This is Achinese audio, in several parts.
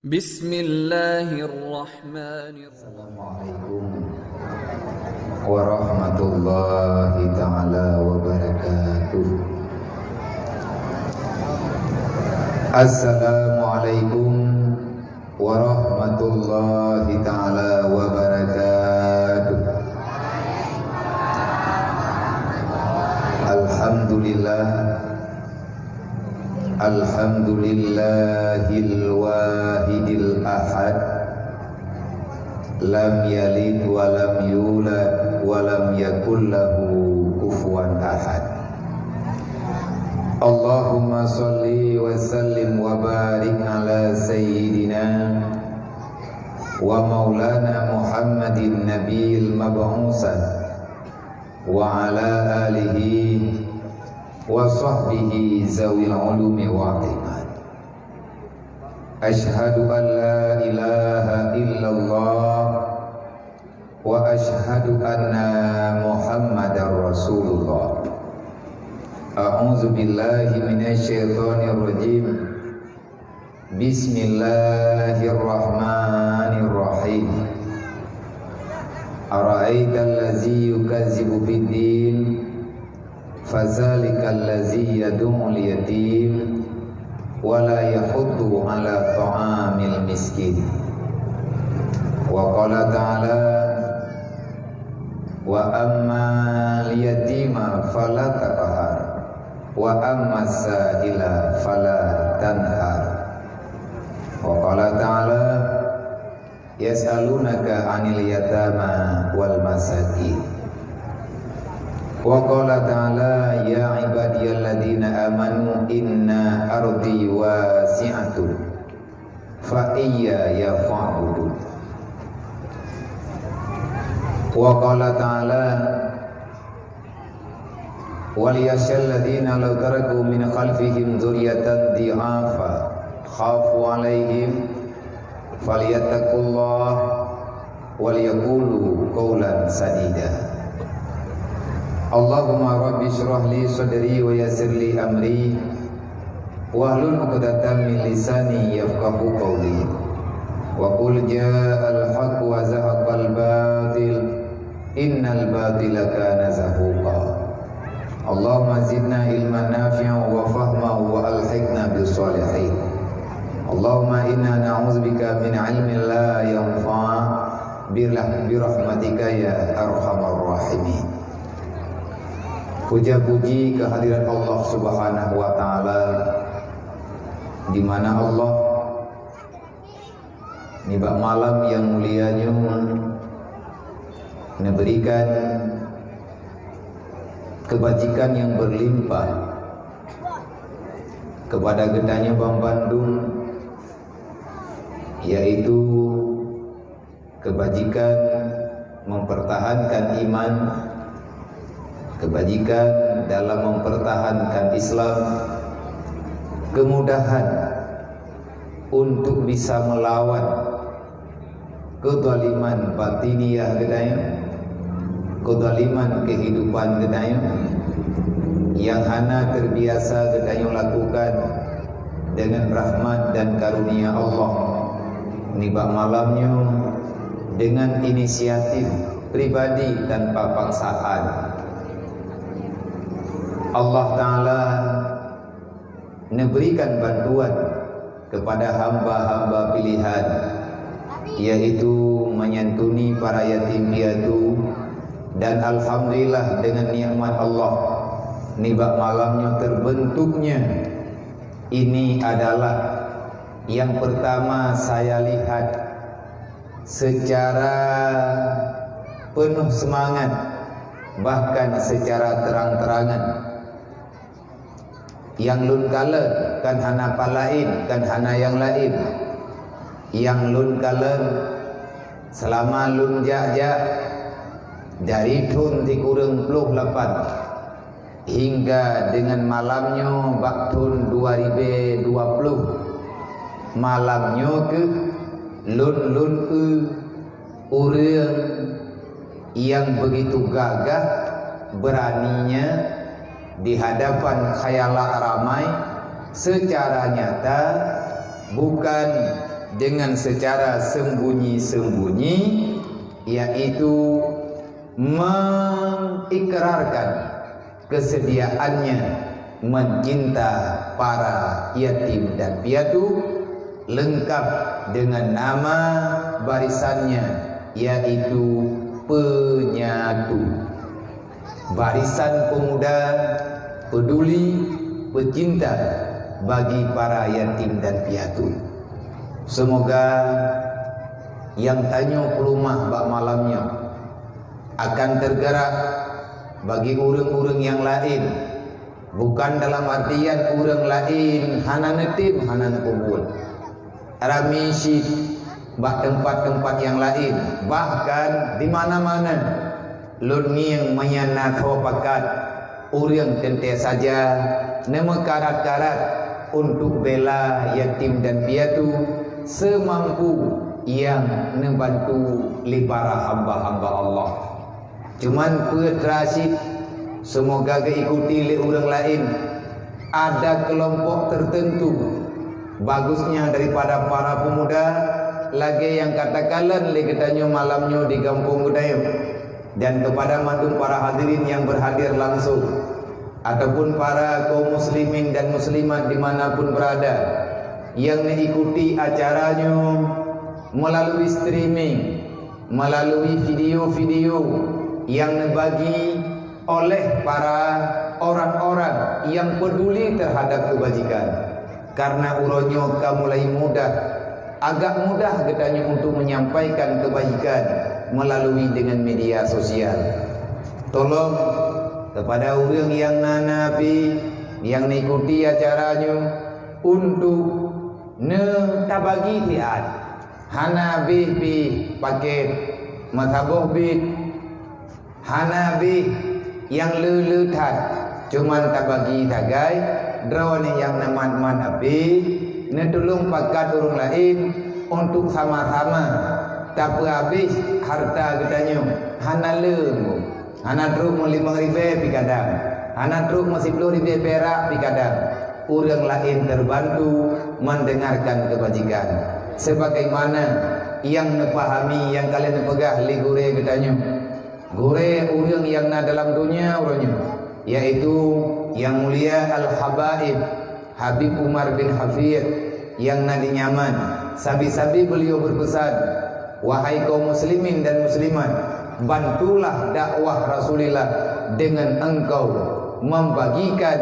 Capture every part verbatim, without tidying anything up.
Bismillahirrahmanirrahim. Assalamualaikum warahmatullahi taala wabarakatuh. Assalamualaikum warahmatullahi taala wabarakatuh. Alhamdulillah. Alhamdulillahil wahidil ahad. Lam yalid wa lam yulad wa lam yakul lahu kufuwan ahad. Allahumma shalli wa sallim wa barik ala sayyidina wa maulana Muhammadin nabiyil mab'usa wa ala alihi wa sahbihi zawil ulumi wal iman. Asyhadu an la ilaha illallah wa asyhadu anna Muhammadar Rasulullah. A'udzu billahi minasy syaithanir rajim. Bismillahirrahmanirrahim. Ara'aital ladzi yukazzibu biddin, fadzalikal ladzi yadu'ul yatim, wa la yahuddu ala ta'amil miskin. Wa qala ta'ala, wa ammal yatima fala taqhar, wa ammas sa'ila fala tanhar. Wa qala ta'ala, yas'alunaka 'anil yatama wal masakin. Wa qala ta'ala, ya ibadiyalladzina amanu inna ardi wasi'atun fa iyaya fa'budun. Wa qala ta'ala, wal yakhshal ladzina law taraku min khalfihim dzurriyyatan dhi'afa khafu 'alaihim falyattaqullah wal yaqulu qaulan sadida. Allahumma rabbi shrah li sadri wa yassir li amri wahlul 'uqdatam min lisani yafqahu qawli. Wa qul ja'al haqq wa zahaqal batil, innal batila kana zahuqa. Allahumma zidna ilman nafi'an wa fahman wa alhiqna bis shalihin. Allahumma inna na'udzubika min ilmin la yanfa' birah-, birahmatika ya arhamar rahimin. Puja puji kehadirat Allah Subhanahu wa taala, di mana Allah nibak malam nyang mulia nyoe neuberikan keubajikan nyang berlimpah keupada geutanyoe banmandum, yaitu keubajikan mempertahankan iman, keubajikan dalam mempertahankan Islam, kemudahan untuk bisa melawan kezaliman batiniah geutanyoe, kezaliman kehidupan geutanyoe nyang hana terbiasa geutanyoe lakukan dengan rahmat dan karunia Allah nibak malam nyoe dengan inisiatif pribadi tanpa paksaan. Allah Taala neuberikan bantuan kepada hamba-hamba pilihan, yaitu menyantuni para yatim piatu, dan alhamdulillah dengan nikmat Allah, nibak malam nyoe terbentuknya. Ini adalah yang pertama saya lihat secara penuh semangat, bahkan secara terang-terangan. Nyang lôn kalon kan hana palaén, kan hana nyang laén. Nyang lôn kalon seulama lôn jak-jak dari thon sikureueng ploh lapan hingga dengan malam nyoe bak thon dua ribèe dua ploh. Malam nyoe keuh lôn, lôn eu ureuëng nyang begitu gagah beraninya di hadapan khayalak ramai, secara nyata bukan dengan secara sembunyi-sembunyi, yaitu mengikrarkan kesediaannya mencinta para yatim dan piatu, lengkap dengan nama barisannya, yaitu penyatu. Barisan pemuda peduli, pecinta bagi para yatim dan piatu. Semoga nyang tanyoe peuleumah bak malam nyoe akan teugerak bagi ureuëng-ureuëng nyang laén, bukan dalam artian ureuëng laén hana neutem, hana neupeubuet. Ramé cit bak teumpat-teumpat nyang laén, bahkan di mana-mana. Lôn ngieng meunyan na tho pakat ureuëng teuntée saja neumeukarat-karat untuk bela yatim dan piatu seumampu nyang neubantu lé para hamba-hamba Allah. Cuman peuet Rasyid, semoga geuikuti lé ureuëng laén. Ada kelompok tertentu bagusnya daripada para pemuda, lagée nyang ka takalon lé geutanyoe malam nyoe di gampông geutanyoe, dan kepada mandum para hadirin yang berhadir langsung, ataupun para kaum muslimin dan muslimat di mana pun berada, yang mengikuti acara nyoe melalui streaming, melalui video-video yang dibagi oleh para orang-orang yang peduli terhadap kebajikan. Karena uroe nyoe ka mulai mudah, agak mudah geutanyoe untuk menyampaikan kebajikan melalui dengan media sosial. Tolong kepada ureuëng nyang na nabi nyang mengikuti acara nyoe untuk neutabagi siat. Hana bih pih paket, meusaboh bit, hana bih nyang le-le that, cuman tabagi sagai droeneuh nyang na mat-mat api, neutulông pakat ureuëng laén untuk sama-sama tapeuhabéh harta geutanyoe, hana le. Hana trok meulimong ribée pih kadang, hana trok meusiploh ribée pirak pih kadang. Ureuëng laén teubantu mendengarkan kebajikan. Sebagaimana nyang neupahami nyang ka lheueh neupeugah lé gurée geutanyoe, gurée ureuëng nyang na dalam donya uroe nyoe, yaitu Yang Mulia Al-Habaib Habib Umar bin Hafid nyang na di Yaman, sabe-sabe beliau berpesan, "Wahai kaum muslimin dan muslimat, bantulah dakwah Rasulullah dengan engkau membagikan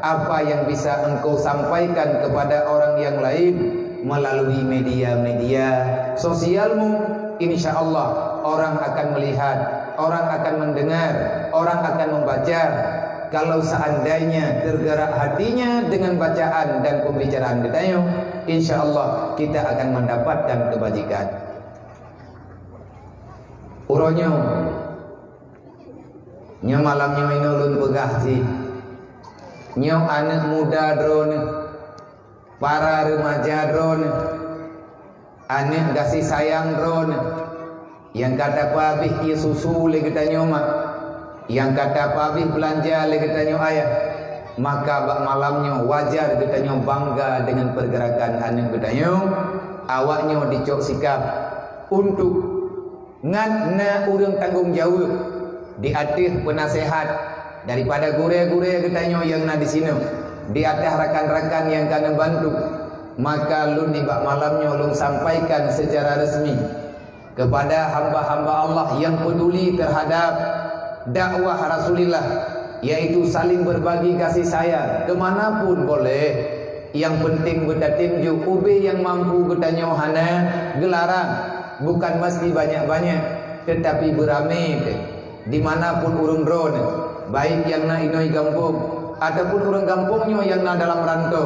apa yang bisa engkau sampaikan kepada orang yang lain melalui media-media sosialmu. Insya Allah, orang akan melihat, orang akan mendengar, orang akan membaca." Kalau seandainya tergerak hatinya dengan bacaan dan pembicaraan geutanyoe, insya Allah kita akan mendapatkan kebajikan. Uroe nyoe, nyoe malam nyoe inoe lôn peugah cit. Nyoe aneuëk muda droeneuh, para remaja droeneuh, aneuëk gaséh sayang droeneuh, nyang ka tapeuhabéh ié susu lé geutanyoe mak, nyang ka tapeuhabéh beulanja lé geutanyoe ayah, maka bak malam nyoe wajar geutanyoe bangga deungon peurgeurakan aneuëk geutanyoe. Awaknyoe dicok sikab untuk ngat na ureuëng tanggong jaweueb di ateueh peunaseuhat daripada gurée-gurée geutanyoe nyang na disinoe, di ateueh rakan-rakan nyang ka neubantu. Maka lôn nibak malam nyoe lôn sampaikan seucara resmi kepada hamba-hamba Allah nyang peuduli teuhadab dakwah Rasulullah, yaitu saling berbagi kasih sayang ke mana pun boleh. Nyang peunteng beutatem jok ubé nyang mampu geutanyoe hana geularang, bukan meusti banyak-banyak, teutapi beuramé teuh. Di mana pun ureuëng droeneuh, baik nyang na inoe gampông ataupun ureuëng gampông nyoe nyang na dalam rantô.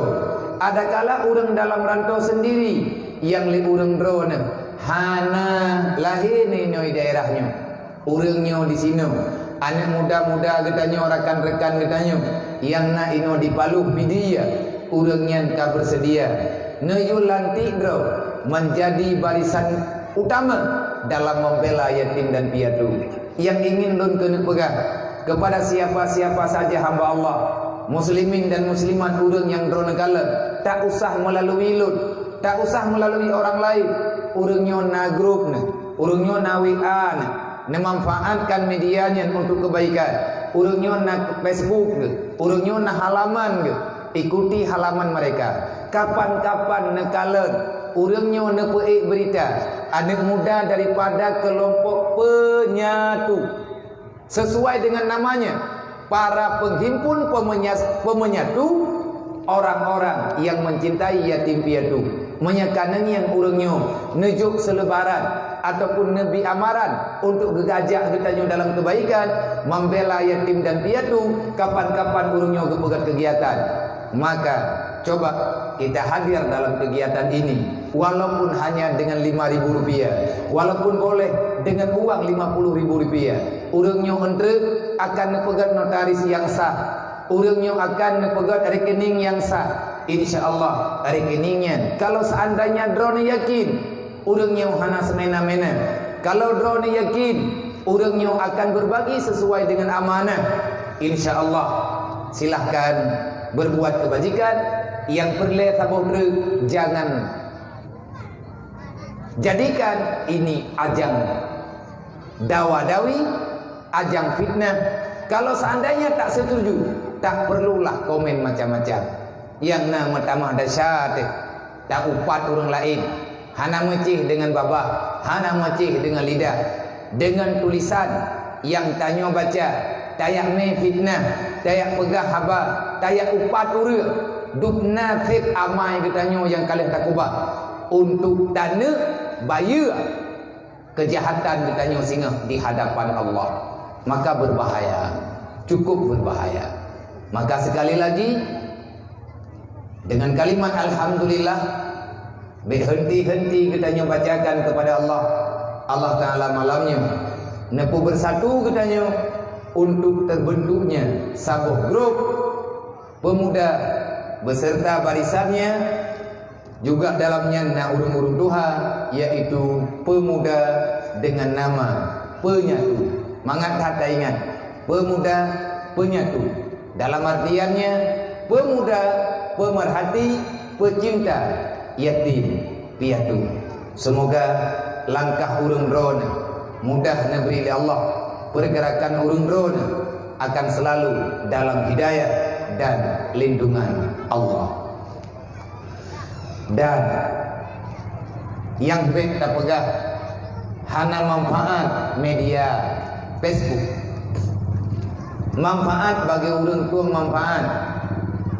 Adakala ureuëng dalam rantô seundiri nyang lé ureuëng droeneuh hana lahé inoe daerah nyoe. Ureuëng nyoe disinoe, aneuëk muda-muda geutanyoe, rakan-rakan geutanyoe nyang na inoe di Paloh Pidie, ureuëng nyan ka beuseudia neuyue lantik droe manjadi barisan utama dalam membela yatim dan piatu. Nyang ingin lôn keuneuk peugah kepada siapa-siapa saja hamba Allah, muslimin dan muslimat, ureuëng nyang droeneuh kalon, tak usah meulalu lôn, Tak usah melalui orang lain. Ureuëng nyoe na grup neuh, ureuëng nyoe na W A neuh, neumanfaatkan media nyan untuk kebaikan. Ureuëng nyoe na Facebook neuh, ureuëng nyoe na halaman neuh. Ikuti halaman mereka. Kapan-kapan neukalon ureuëng nyoe neupeuék berita, aneuk muda daripada kelompok penyatu. Sesuai dengan namanya, para penghimpun pemenya-, pemenyatu, orang-orang yang mencintai yatim piatu. Meunyoe ka neungieng ureuëng nyoe neujok seulebaran ataupun neubi amaran untuk geugajak geutanyoe dalam kebaikan, membela yatim dan piatu, kapan-kapan ureuëng nyoe geupeugét kegiatan, maka coba kita hadir dalam kegiatan ini, walaupun hanya dengan lima ribu rupiah, walaupun boleh dengan uang lima puluh ribu rupiah. Ureuëng nyoe eunteuk akan neupeugét notaris nyang sah. Ureuëng nyoe akan neupeugét rekening nyang sah. Insya Allah, rekening nyan, kalau seandainya droeneuh yakin, ureuëng nyoe hana seumena-mena. Kalau droeneuh yakin, ureuëng nyoe akan berbagi sesuai dengan amanah. Insya Allah, silahkan berbuat kebajikan. Nyang peureulée saboh treuk, jangan jadikan ini ajang dawa-dawi, ajang fitnah. Kalau seandainya tak setuju, tak perlulah komen macam-macam. Nyang na meutamah desya teuh, tak upat ureuëng laén, hana meucéh deungon babah, hana meucéh deungon lidah, deungon tulisan nyang tanyoe baca, tajak mé fitnah, tajak peugah haba, tajak upat ureuëng. Dubna seb amai geutanyoe nyang ka lheueh takubah untuk taneuk bayeue keujahatan geutanyoe singoh di hadapan Allah, maka berbahaya, cukup berbahaya. Maka sekali lagi, dengan kalimat alhamdulillah, bèk henti-henti geutanyoe bacakan kepada Allah. Allah Taala malam nyoe neupeubersatu geutanyoe untuk terbentuknya saboh grup pemuda beserta barisannya. Juga dalam nyan na ureuëng-ureuëng tuha, yaitu pemuda dengan nama penyatu. Mangat that taingat, pemuda penyatu. Dalam artiannya, pemuda pemerhati, pecinta yatim piatu. Semoga langkah ureuëng droeneuh mudah neubri lé Allah, pergerakan ureuëng droeneuh akan selalu dalam hidayah dan lindungan Allah. Dan nyang bèk tapeugah, hana manfaat media Facebook. Manfaat bagi ureuëng tueng manfaat.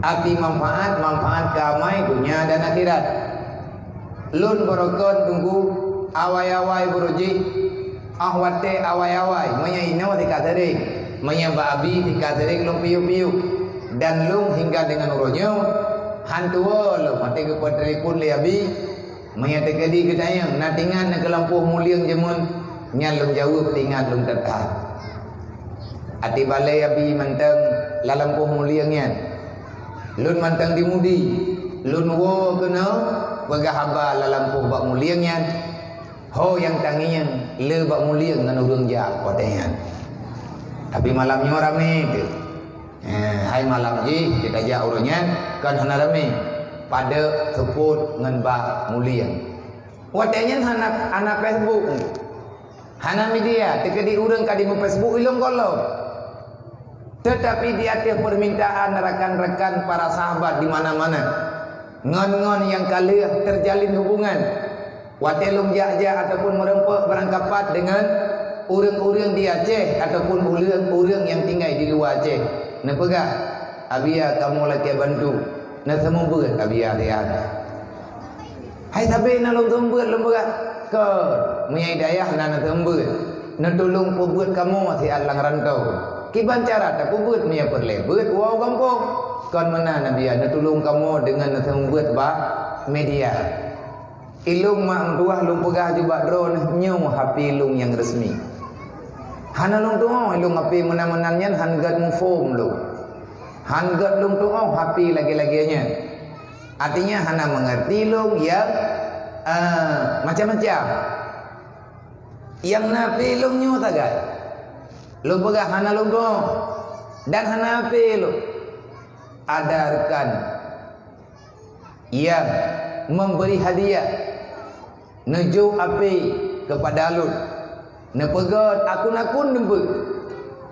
Arti manfaat, manfaat keu amai donya dan akhirat. Lôn beurokon teungku, awai-awai beurujih, óh watèe awai-awai, meunyoe inoe tika sering, meunyoe bak abi tika sering lôn piôh-piôh. Dan lôn hingga deungon uroe nyoe, han tuwoe lôn watèe geupeutelepon lé abi, meunyoe teukeudi geutanyong, na tingat na keu lampôh mulieng jameun, nyan lôn jaweueb tingat lôn that-that. Até balèe abi mantong lam lampôh mulieng nyan. Lôn mantong di Mudi, lôn woe keunoe peugah haba lam lampôh bak mulieng nyan. Ho nyang tangieng le bak mulieng ngon ureuëng jak watèe nyan. Tapi malam nyoe ramé teuh. Eh, hai malam jih kita jak ureuëng nyan, kon hana ramé. Padub seupôt ngon bak mulieng. Watèe nyan hana, hana Facebook. Hana media, teukeudi ureuëng ka di Facebook ilôn gohlom. Tetapi di ateueh permintaan rakan-rakan para sahabat di mana-mana, ngon-ngon nyang ka lheueh terjalin hubungan, watèe lôn jak-jak ataupun meureumpok beurangkapat deungon ureuëng-ureuëng di Aceh ataupun ureuëng-ureuëng nyang tinggai di luwa Aceh, neupeugah, "Abiya kamoe lakèe bantu, neuseumeubeuet abiya siat." Hai sabe na lôn seumeubeuet lôn peugah, "Kon, meunyoe i dayah na neuseumeubeuet, neutulông peubeuet kamoe siat lam rantô. Kiban cara tapeubeuet meunyoe peureulèe beuet woe gampông? Kon meunan abiya, neutulông kamoe deungon neuseumeubeuet bak media." Ilôn mak meutuwah lôn peugah ju bak droeneuh nyoe HP lôn nyang resmi. Hana lôn tuoh ilôn HP meunan-meunan nyan han gèt muphom lôn. Han gèt lôn tuoh HP lagèe-lagèe nyan. Artinya hana meungerti lôn nyang, eh, macam-macam. Nyang na HP lôn nyoe sagai. Lôn peugah hana lôn tuoh dan hana HP lôn. Ada rekan nyang memberi hadiah, neujok api kepada lôn, neupeugét akun-akun deumbeuet.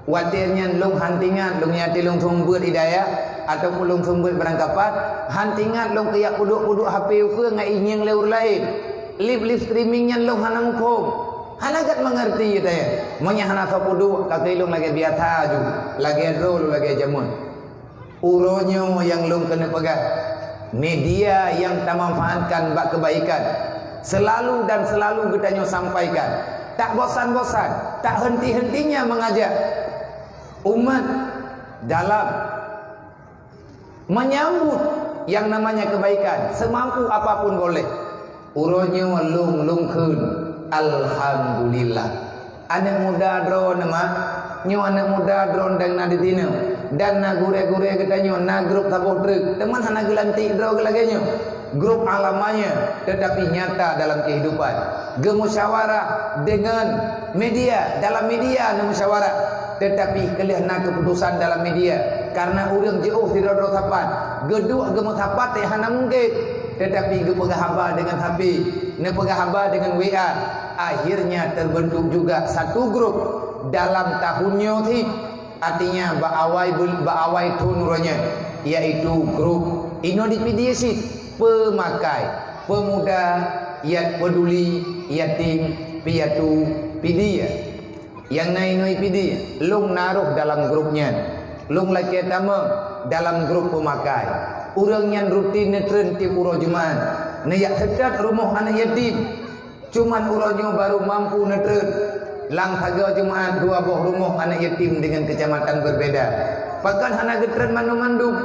Watée nyan lôn han teuingat lôn nyang lôn seumeubeuet hidayah ataupun lôn seumeubeuet barangkapat, han teuingat lôn keuyak peuduek-peuduek H P ukeue ngon ingieng lé ureuëng laén. Live-live streaming nyan lôn hana muphom. Hana gét meungerti teuh. Meunyoe hana soe peuduek, ka keu lôn lagée biasa ju, lagée droe lôn lagée jameun. Uroe nyoe nyang lôn keuneuk peugah, media nyang tamanfaatkan bak keubaikan, selalu dan selalu geutanyoe sampaikan. Tak bosan-bosan, tak henti-hentinya mengajak umat dalam menyambut yang namanya kebaikan, semampu apapun boleh. Uroe nyoe lôn, lôn kheun, alhamdulillah. Aneuëk muda droeneuh, mak, nyoe aneuëk muda droeneuh dan na di sinoe, dan na gurée-gurée geutanyoe, na grup saboh treuk, teuma hana geulantik droe lagée nyoe. Grup alamanya, tetapi nyata dalam kehidupan. Geumusyawarah dengan media, dalam media neumusyawarah, tetapi keu lheueh na keuputusan dalam media. Karena ureuëng jiôh sidroe-droe sapat, geuduek geumeusapat teuh hana mungken. Tetapi geupeugah haba dengan H P, neupeugah haba dengan W A, akhirnya terbentuk juga satu grup dalam tahun nyoe cit, artinya bak awai bul-, bak awai thon uroe nyoe, yaitu grup inoe di Pidie cit, pemakai, pemuda yang peduli yatim piatu Pidie. Nyang na inoe Pidie, lôn na rôh dalam grup nyan. Lôn lakée tamong dalam grup peumakai. Ureuëng nyan rutin neutreun tieb uroe Jumat, neujak seutôt rumoh aneuëk yatim. Cuman uroe nyoe barô mampu neutreun lam sagoe Jumat dua boh rumoh aneuëk yatim deungon keucamatan beubeda. Pakon hana geutreun mandum-mandum?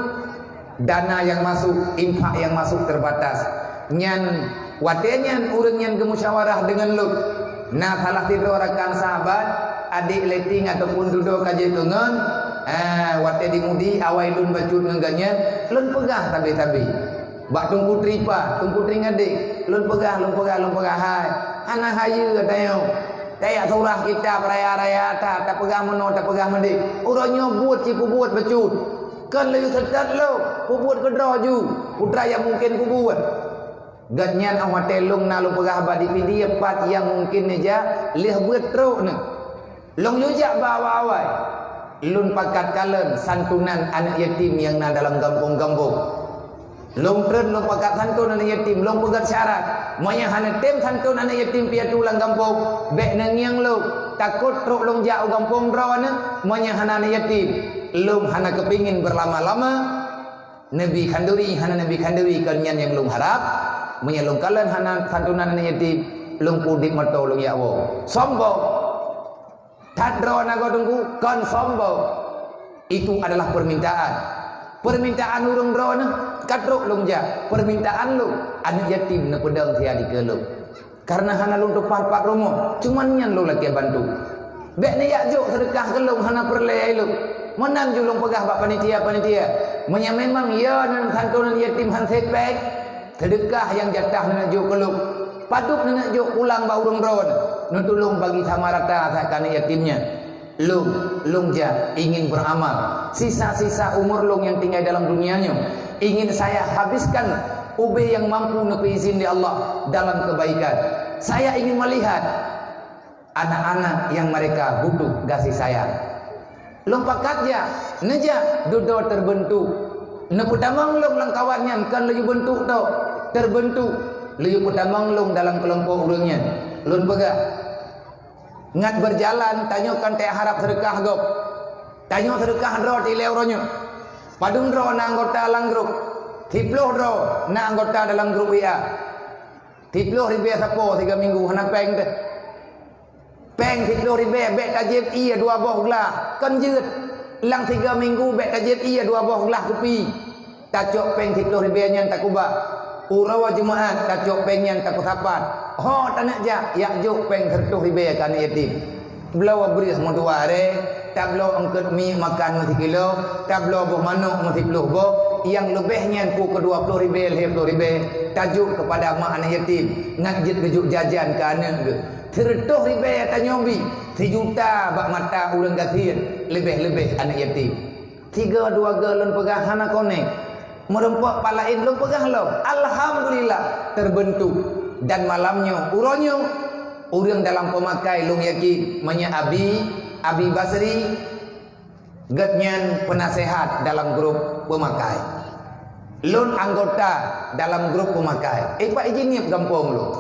Dana nyang masuk, infak nyang masuk terbatas. Nyan, watée nyan ureuëng nyan geumusyawarah deungon lôn. Na salah sidroe rakan sahabat, adék leteng ataupun dudoe ka jeuet keu ngon, ah, watée di Mudi awai lôn bacut ngon gobnyan, lôn peugah sabe-sabe. Bak Teungku Tripa, Teungku Tringadék, lôn peugah, lôn peugah, lôn peugah, hai, hana hayeue tanyoe. Tajak surah kitab raya-raya that, tapeugah meunoe, tapeugah meudéh. Uroe nyoe buet cit peubuet bacut. Kon laju seutôt lom, peubuet keudroe ju, peue nyang mungken peubuet. Gobnyan óh watée lôn na lôn peugah bak di Pidie pat nyang mungken neujak, lheueh beuet trok neuh. Lôn yue jak bak awai-awai. Lôn pakat kalon santunan aneuëk yatim nyang na dalam gampông-gampông. Lôn treun lôn pakat santon aneuëk yatim, lôn peugét syarat. Meunyoe hana tem santon aneuëk yatim piatu lam gampông, bék neungieng lôn. Takot trok lôn jak u gampông droeneuh, meunyoe hana aneuëk yatim. Lôn hana keupingin beurlama-lama. Neubi khanduri, hana neubi khanduri kon nyan nyang lôn harab. Meunyoe lôn kalon hana santunan aneuëk yatim, lôn peuudeb moto lôn jak woe. Sombong! That droe na goe teungku, kon sombong. Itu adalah permintaan. Permintaan ureuëng droeneuh ka trok lôn jak. Permintaan lôn, aneuëk yatim neupeudong siat dikeue lôn. Karena hana lôn teupat pat rumoh, cuman nyan lôn lakée bantu. Bék neujak jok seudeukah keu lôn hana peureulée lôn. Meunan ju lôn peugah bak panitia-panitia, meunyoe memang ya nan santunan yatim han sép péng, seudeukah nyang jatah neuneuk jok keu lôn, padub neuneuk jok pulang bak ureuëng droeneuh, neutulông bagi sama rata that keu aneuëk yatim nyan. Lôn, lôn jak ingin beramal. Sisa-sisa umur lôn nyang tinggai dalam dunia nyoe, ingin saya habiskan ubé nyang mampu neupeuizin lé Allah dalam kebaikan. Saya ingin melihat anak-anak yang mereka butuh kasih sayang. Lôn pakat jak, neujak, dudoe terbentuk. Neupeutamong lôn lam kawan nyan kon laju bentuk tok, terbentuk. Laju peutamong lôn dalam keulompok ureuëng nyan. Lôn peugah, ngat berjalan, tanyoe kon teuharab seudeukah gob. Tanyoe seudeukah droe ilée uroe nyoe. Padum droe na anggota lam grup? Siploh droe na anggota dalam grup W A. Siploh ribée sapo siga minggu hana péng teuh. Péng siploh ribée bék tajieb ie dua boh glah, kon jeuet. Lam siga minggu bék tajieb ie dua boh glah kupi. Tacok péng siploh ribée nyan takuba. Uroe Jumaat tacok péng nyan tapeusapat. Ho taneuk jak, jak jok péng seureutôh ribée keu aneuëk yatim. Bloe breueh meudua arée, tabloe eungkot miek makan meusikilo, tabloe boh manok meusiploh boh, nyang leubeh nyan peue keu dua ploh ribée, lhée ploh ribée, tajok keupada mak aneuëk yatim, ngat jeuet geujok jajan keu aneuëk geuh. Seureutôh ribée tanyoe bi, sijuta bak mata ureuëng gasien, leubeh-leubeh aneuëk yatim. Tiga dua goe lôn peugah hana konek. Meureumpok pat laén lôn peugah lom, alhamdulillah, teubeuntuk. Dan malam nyoe, uroe nyoe, ureuëng dalam peumakai lôn yakin, meunyoe Abi, Abi Basri, geuhnyan peunaseuhat dalam grup peumakai. Lôn anggota dalam grup peumakai. Eh, pat ijin niet gampông lôn.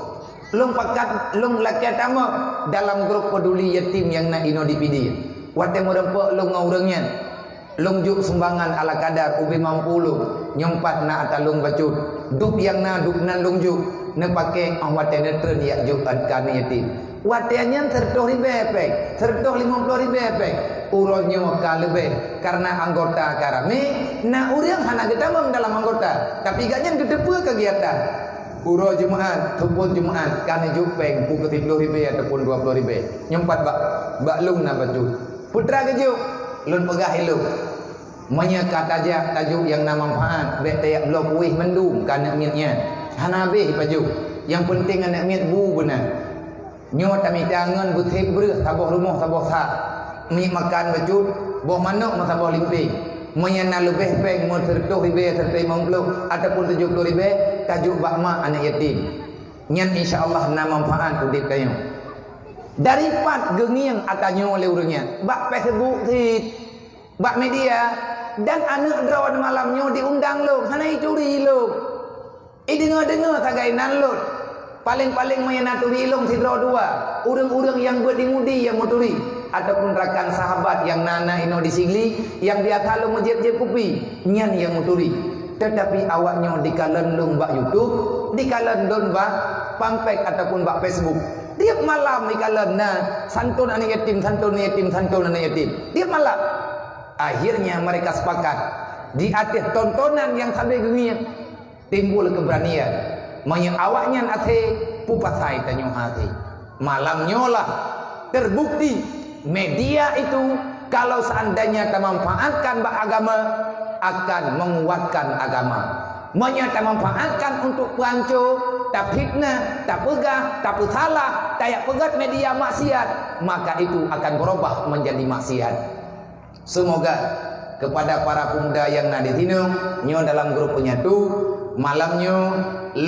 Lôn pakat, lôn lakée tamong dalam grup peduli yatim nyang na inoe di Pidie. Watée meureumpok lôn ngon ureuëng nyan, lôn jok sumbangan ala kadar ubé mampu lôn, nyoe pat na ata lôn bacut. Dub nyang na, dub nan lôn jok, neupaké óh watée neutreun jak jok keu aneuk yatim. Watée nyan sireutôh ribée péng, sireutôh limong ploh ribée péng. Uroe nyoe ka leubeh, kareuna anggota ka ramé, na ureuëng hana geutamong dalam anggota, tapi gobnyan geuteupeue keugiatan. Uroe Jumat, seupôt Jumat, ka neujok péng, peue keu siploh ribée ataupun dua ploh ribée. Nyoe pat bak, bak lôn na bacut. Putra geujok, lôn peugah ilôn. Meunyoe ka tajak tajok nyang na manfaat, bék tajak bloe kuéh mandum keu aneuk miet nyan. Hana habéh jipajoh. Nyang peunteng aneuk miet bu beuna. Nyoe tamita ngon beuséb breueh saboh rumoh saboh sa. Miet makan bacut, boh manok meusaboh limpéng. Meunyoe na leubeh péng meusireutôh ribée, sireutôh limong ploh ataupun tujoh ploh ribée, tajok bak mak aneuk yatim. Nyan insya Allah na manfaat udeb tanyoe. Dari pat geungieng ata nyoe lé ureuëng nyan? Bak Facebook cit, bak media, dan aneuk droe malam nyoe diundang lom, hana ituri lom. Ideungoe-deungoe sagai nan lom. Paléng-paléng meunyoe na turi lom sidroe dua, ureuëng-ureuëng nyang beuet di Mudi nyang meuturi, ataupun rakan sahabat nyang na-na inoe di Sigli, nyang biasa lom meujieb-jieb kupi, nyan nyang meuturi. Teutapi awak nyoe dikalon lom bak YouTube, dikalon lom bak Fanpage ataupun bak Facebook. Tieb malam dikalon na santun aneuk yatim, santun aneuk yatim, santun aneuk yatim. Tieb malam. Akhirnya mereka sepakat di ateueh tontonan nyang sabe geungieng timbul keberanian. Meunyoe awaknyan asé, peue pasai tanyoe hasé. Malam nyoe lah terbukti media itu kalau seandainya tamanfaatkan bak agama, akan menguatkan agama. Meunyoe tamanfaatkan untuk peuhanco, tafitnah, tapeugah, tapeusalah, tajak peugét media maksiat, maka itu akan berubah menjadi maksiat. Semoga kepada para pemuda nyang na di sinoe, nyoe dalam grup penyatu, malam nyoe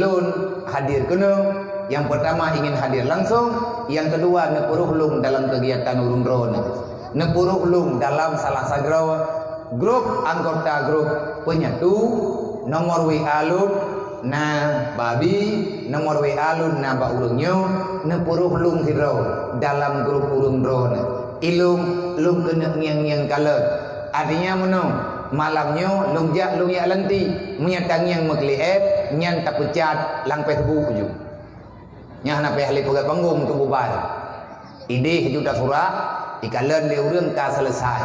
lôn hadir keunoe. Nyang pertama ingin hadir langsung, nyang kedua neupeuruh lôn dalam kegiatan ureuëng droeneuh. Neupeuruh lôn dalam salah sidroe grup anggota grup penyatu, nomor W A lôn na bak Abi, nomor W A lôn na bak ureuëng nyoe, neupeuruh lôn sidroe dalam grup ureuëng droeneuh. Ilôn, lôn keuneuk ngieng-ngieng kalon. Artinya meunoe, malam nyoe lôn jak lôn jak lanti, meunyoe tangieng meuklik app, nyan tapeucat lam Facebook ju. Nyan hana payah lé peugét panggong untuk bubar. Idéh juta surat, ikalon lé ureuëng ka selesai.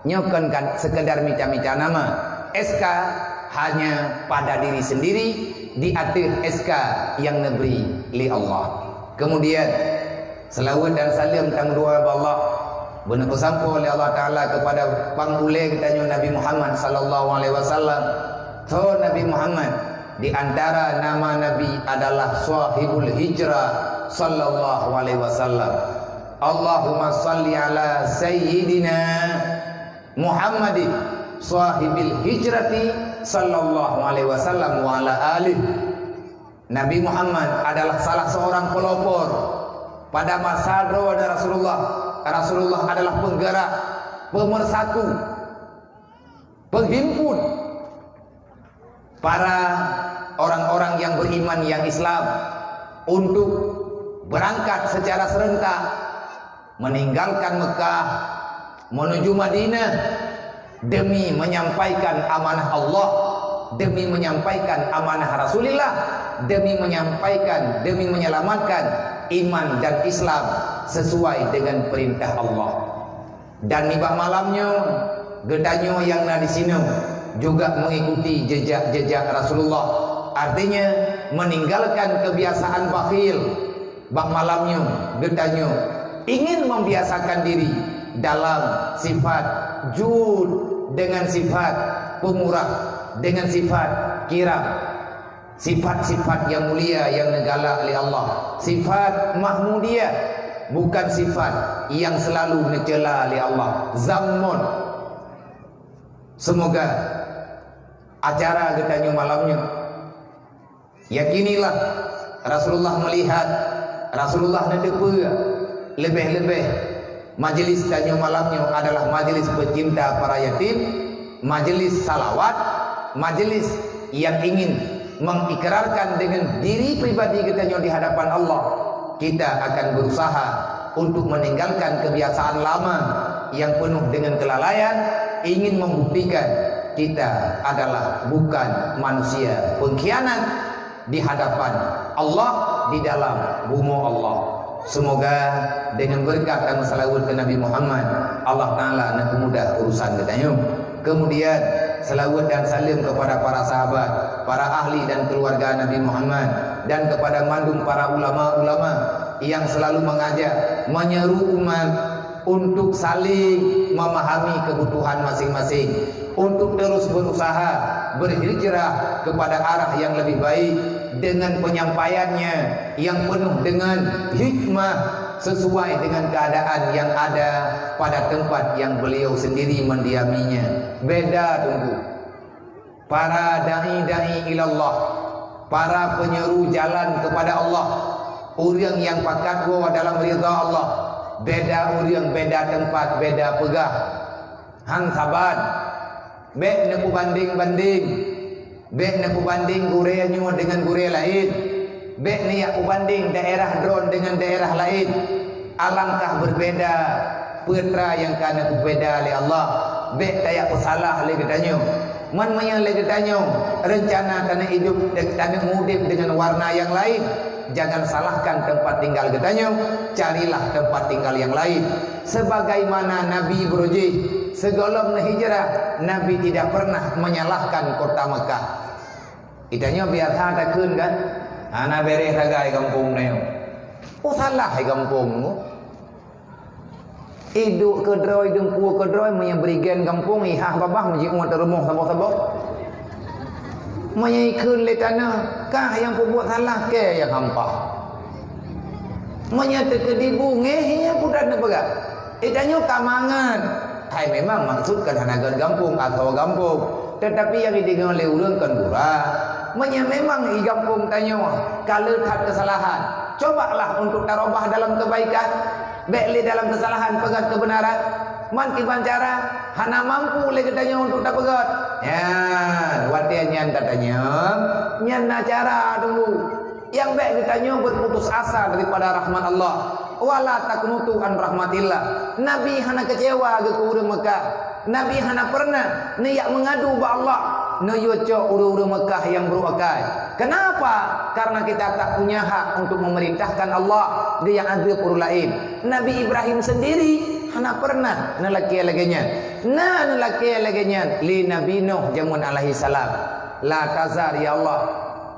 Nyoe kon ka sekedar mita-mita nama. S K hanya pada diri sendiri di ateueh S K nyang neubri lé Allah. Kemudian, selawat dan salam tang dua bak Allah, beuneuh peusampoe lé Allah Taala kepada pang ulée geutanyoe Nabi Muhammad sallallahu alaihi wasallam. Soe Nabi Muhammad? Di antara nama Nabi adalah Sahibul Hijrah sallallahu alaihi wasallam. Allahumma salli ala Sayyidina Muhammadin sahibil hijrati sallallahu alaihi wasallam wa ala alih. Nabi Muhammad adalah salah seorang pelopor pada masa droe Rasulullah. Rasulullah adalah penggerak, pemersatu, penghimpun para orang-orang yang beriman, yang Islam, untuk berangkat secara serentak meninggalkan Mekah menuju Madinah demi menyampaikan amanah Allah, demi menyampaikan amanah Rasulullah, demi menyampaikan, demi menyelamatkan iman dan Islam sesuai dengan perintah Allah. Dan nibak malam nyoe, geutanyoe nyang na disinoe juga mengikuti jejak-jejak Rasulullah. Artinya, meninggalkan kebiasaan bakhil. Bak malam nyoe, geutanyoe ingin membiasakan diri dalam sifat jud, dengan sifat pemurah, dengan sifat kiram. Sifat-sifat yang mulia yang neugalak lé Allah. Sifat Mahmudiyah, bukan sifat yang selalu neucela lé Allah. Zammon. Semoga acara geutanyoe malam nyoe. Yakinilah, Rasulullah melihat, Rasulullah neuteupeue. Leubeh-leubeh majlis tanyoe malam nyoe adalah majlis pecinta para yatim, majlis salawat, majlis yang ingin mengikrarkan dengan diri pribadi geutanyoe di hadapan Allah. Kita akan berusaha untuk meninggalkan kebiasaan lama yang penuh dengan kelalaian, ingin membuktikan kita adalah bukan manusia pengkhianat di hadapan Allah, di dalam bumoe Allah. Semoga dengan berkat dan salawat ke Nabi Muhammad, Allah Taala neupeumudah urusan geutanyoe. Kemudian, salawat dan salam kepada para sahabat, para ahli dan keluarga Nabi Muhammad, dan kepada mandum para ulama-ulama yang selalu mengajak, menyeru umat untuk saling memahami kebutuhan masing-masing, untuk terus berusaha berhijrah kepada arah yang lebih baik dengan penyampaiannya yang penuh dengan hikmah sesuai dengan keadaan yang ada pada tempat yang beliau sendiri mendiaminya. Beda, Teungku. Para da'i-da'i ilallah, para penyeru jalan kepada Allah, ureuëng nyang pakat woe dalam ridha Allah, beda ureuëng, beda tempat, beda peugah. Han saban, bék neupeubandeng-bandeng, bék neupeubandeng gurée nyoe deungon gurée laén, bék neujak peubandeng daerah droen deungon daerah laén. Alangkah berbeda peue teuma nyang ka neupeubeda lé Allah. Bék tajak peusalah lé geutanyoe. Man meunyoe lé geutanyoe reuncana taneuk idup, taneuk udeb deungon warna nyang laén, jangan salahkan tempat tinggal geutanyoe, carilah tempat tinggal nyang laén. Sebagaimana Nabi Ibrahim, sigohlom neuhijrah, Nabi tidak pernah menyalahkan kota Mekah. Geutanyoe biasa takheun kan? Hana béréh sagai gampông nyoe. Oh, salah hai gampông nyoe. Iduek keudroe, dumpeue keudroe, meunyoe bri gen gampông, ihah babah, meujiôh teurumoh saboh-saboh. Meunyoe ikheun lé tanoh, kah nyang peubuet salah, kèe nyang hampa. Meunyoe teukeudi bungéh, nyang putat neupeugah. Geutanyoe ka mangat. Hai memang maksud kan hana göt gampông, asoe gampông. Tetapi nyang jideungoe lé ureuëng kon gura. Meunyoe memang i gampông tanyoe ka le that keusalahan, cobalah untuk tarubah dalam keubaikan. Bék lé dalam keusalahan peugöt keubeunaran. Man kiban cara, hana mampu lé geutanyoe untuk tapeugöt. Nyan, watée nyan tatanyong, nyan na cara teungku. Nyang bék geutanyoe berputus asa daripada rahmat Allah. Wala taqnutu an rahmatillah. Nabi hana keucewa geuh keu ureuëng Mekah. Nabi hana pernah neujak meungadu bak Allah, neuyue cok ureuëng-ureuëng Mekah nyang brok akai. Kenapa? Karena kita tak punya hak untuk memerintahkan Allah, Dia yang azab ureuëng laén. Nabi Ibrahim sendiri hana pernah neulakée lagée nyan. Na neulakée lagée nyan lé Nabi Nuh jameun alaihissalam. La tazar ya Allah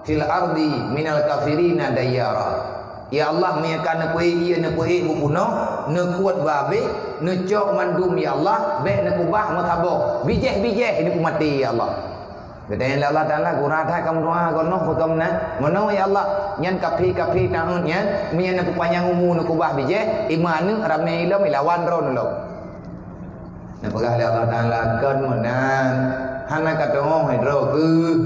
fil ardi minal kafirina dayyara. Ya Allah, meunyoe ka neupeuék ié, neupeuék bubunöng, neukuet babeh, neucok mandum ya Allah, bék neukeubah meusaboh. Bijéh-bijéh neupeumaté ya Allah. Geutanyoe lé Allah Taala gura that ka meudoá, gonoh peugah meunan. Meunoe ya Allah, nyan kaphé-kaphé taát nyan, meunyoe neupeupanyang umu neukeubah bijéh, iman neuh ramé ilom ilawan droe lom. Neupeugah lé Allah Taala, "Kon meunan, hana ka teungoh droe keuh.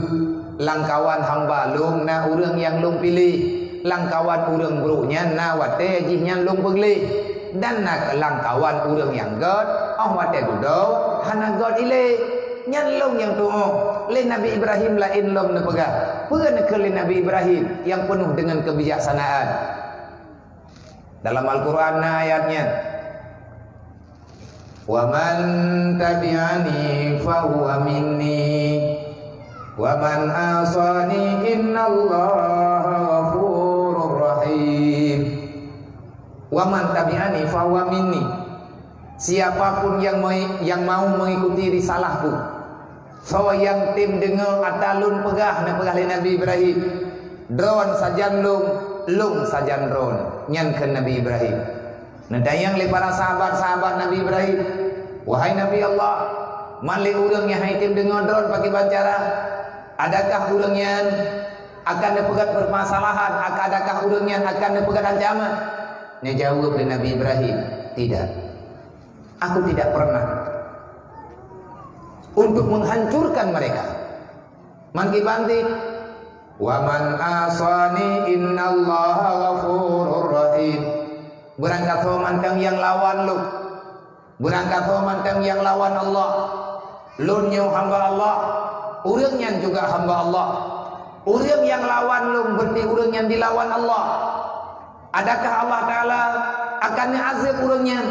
Lamkawan hamba lôn na ureuëng nyang lôn piléh. Lamkawan ureuëng brok nyan na watée jih nyan lôn peugleh. Dan na lamkawan ureuëng nyang göt, óh watée dudoe hana göt ilée. Nyan lôn nyang tuoh." Lé Nabi Ibrahim laén lom neupeugah. Peue neukheun lé Nabi Ibrahim nyang peunoh deungon keubijaksanaan? Dalam Al-Qur'an na ayat nyan. "Wa man tabi'ani fahuwa minni, wa man asani innallaha ghafurur rahim." "Wa man tabi'ani fahuwa minni." Siapapun yang mai-, yang mau mengikuti risalahku, soe nyang tem deungoe ata lôn peugah, neupeugah lé Nabi Ibrahim, "Droen sajan lôn, lôn sajan droen." Nyan kheun Nabi Ibrahim. Neutanyong lé para sahabat-sahabat Nabi Ibrahim, "Wahai Nabi Allah, man lé ureuëng nyang han tem deungoe droen pakriban cara? Adakah ureuëng nyan akan neupeugöt peumasalahan? Adakah ureuëng nyan akan neupeugöt ancaman?" Neujaweueb lé Nabi Ibrahim, "Tidak. Aku tidak pernah untuk menghancurkan mereka." Man kiban cit, "Wa man asani innallaha ghafurur rahim." Beurangkasoe mantong nyang lawan lôn. Beurangkasoe mantong nyang lawan Allah. Lôn nyoe hamba Allah, ureuëng nyan juga hamba Allah. Ureuëng nyang lawan lôn berarti ureuëng nyang dilawan Allah. Adakah Allah Taala akan neuazeueb ureuëng nyan?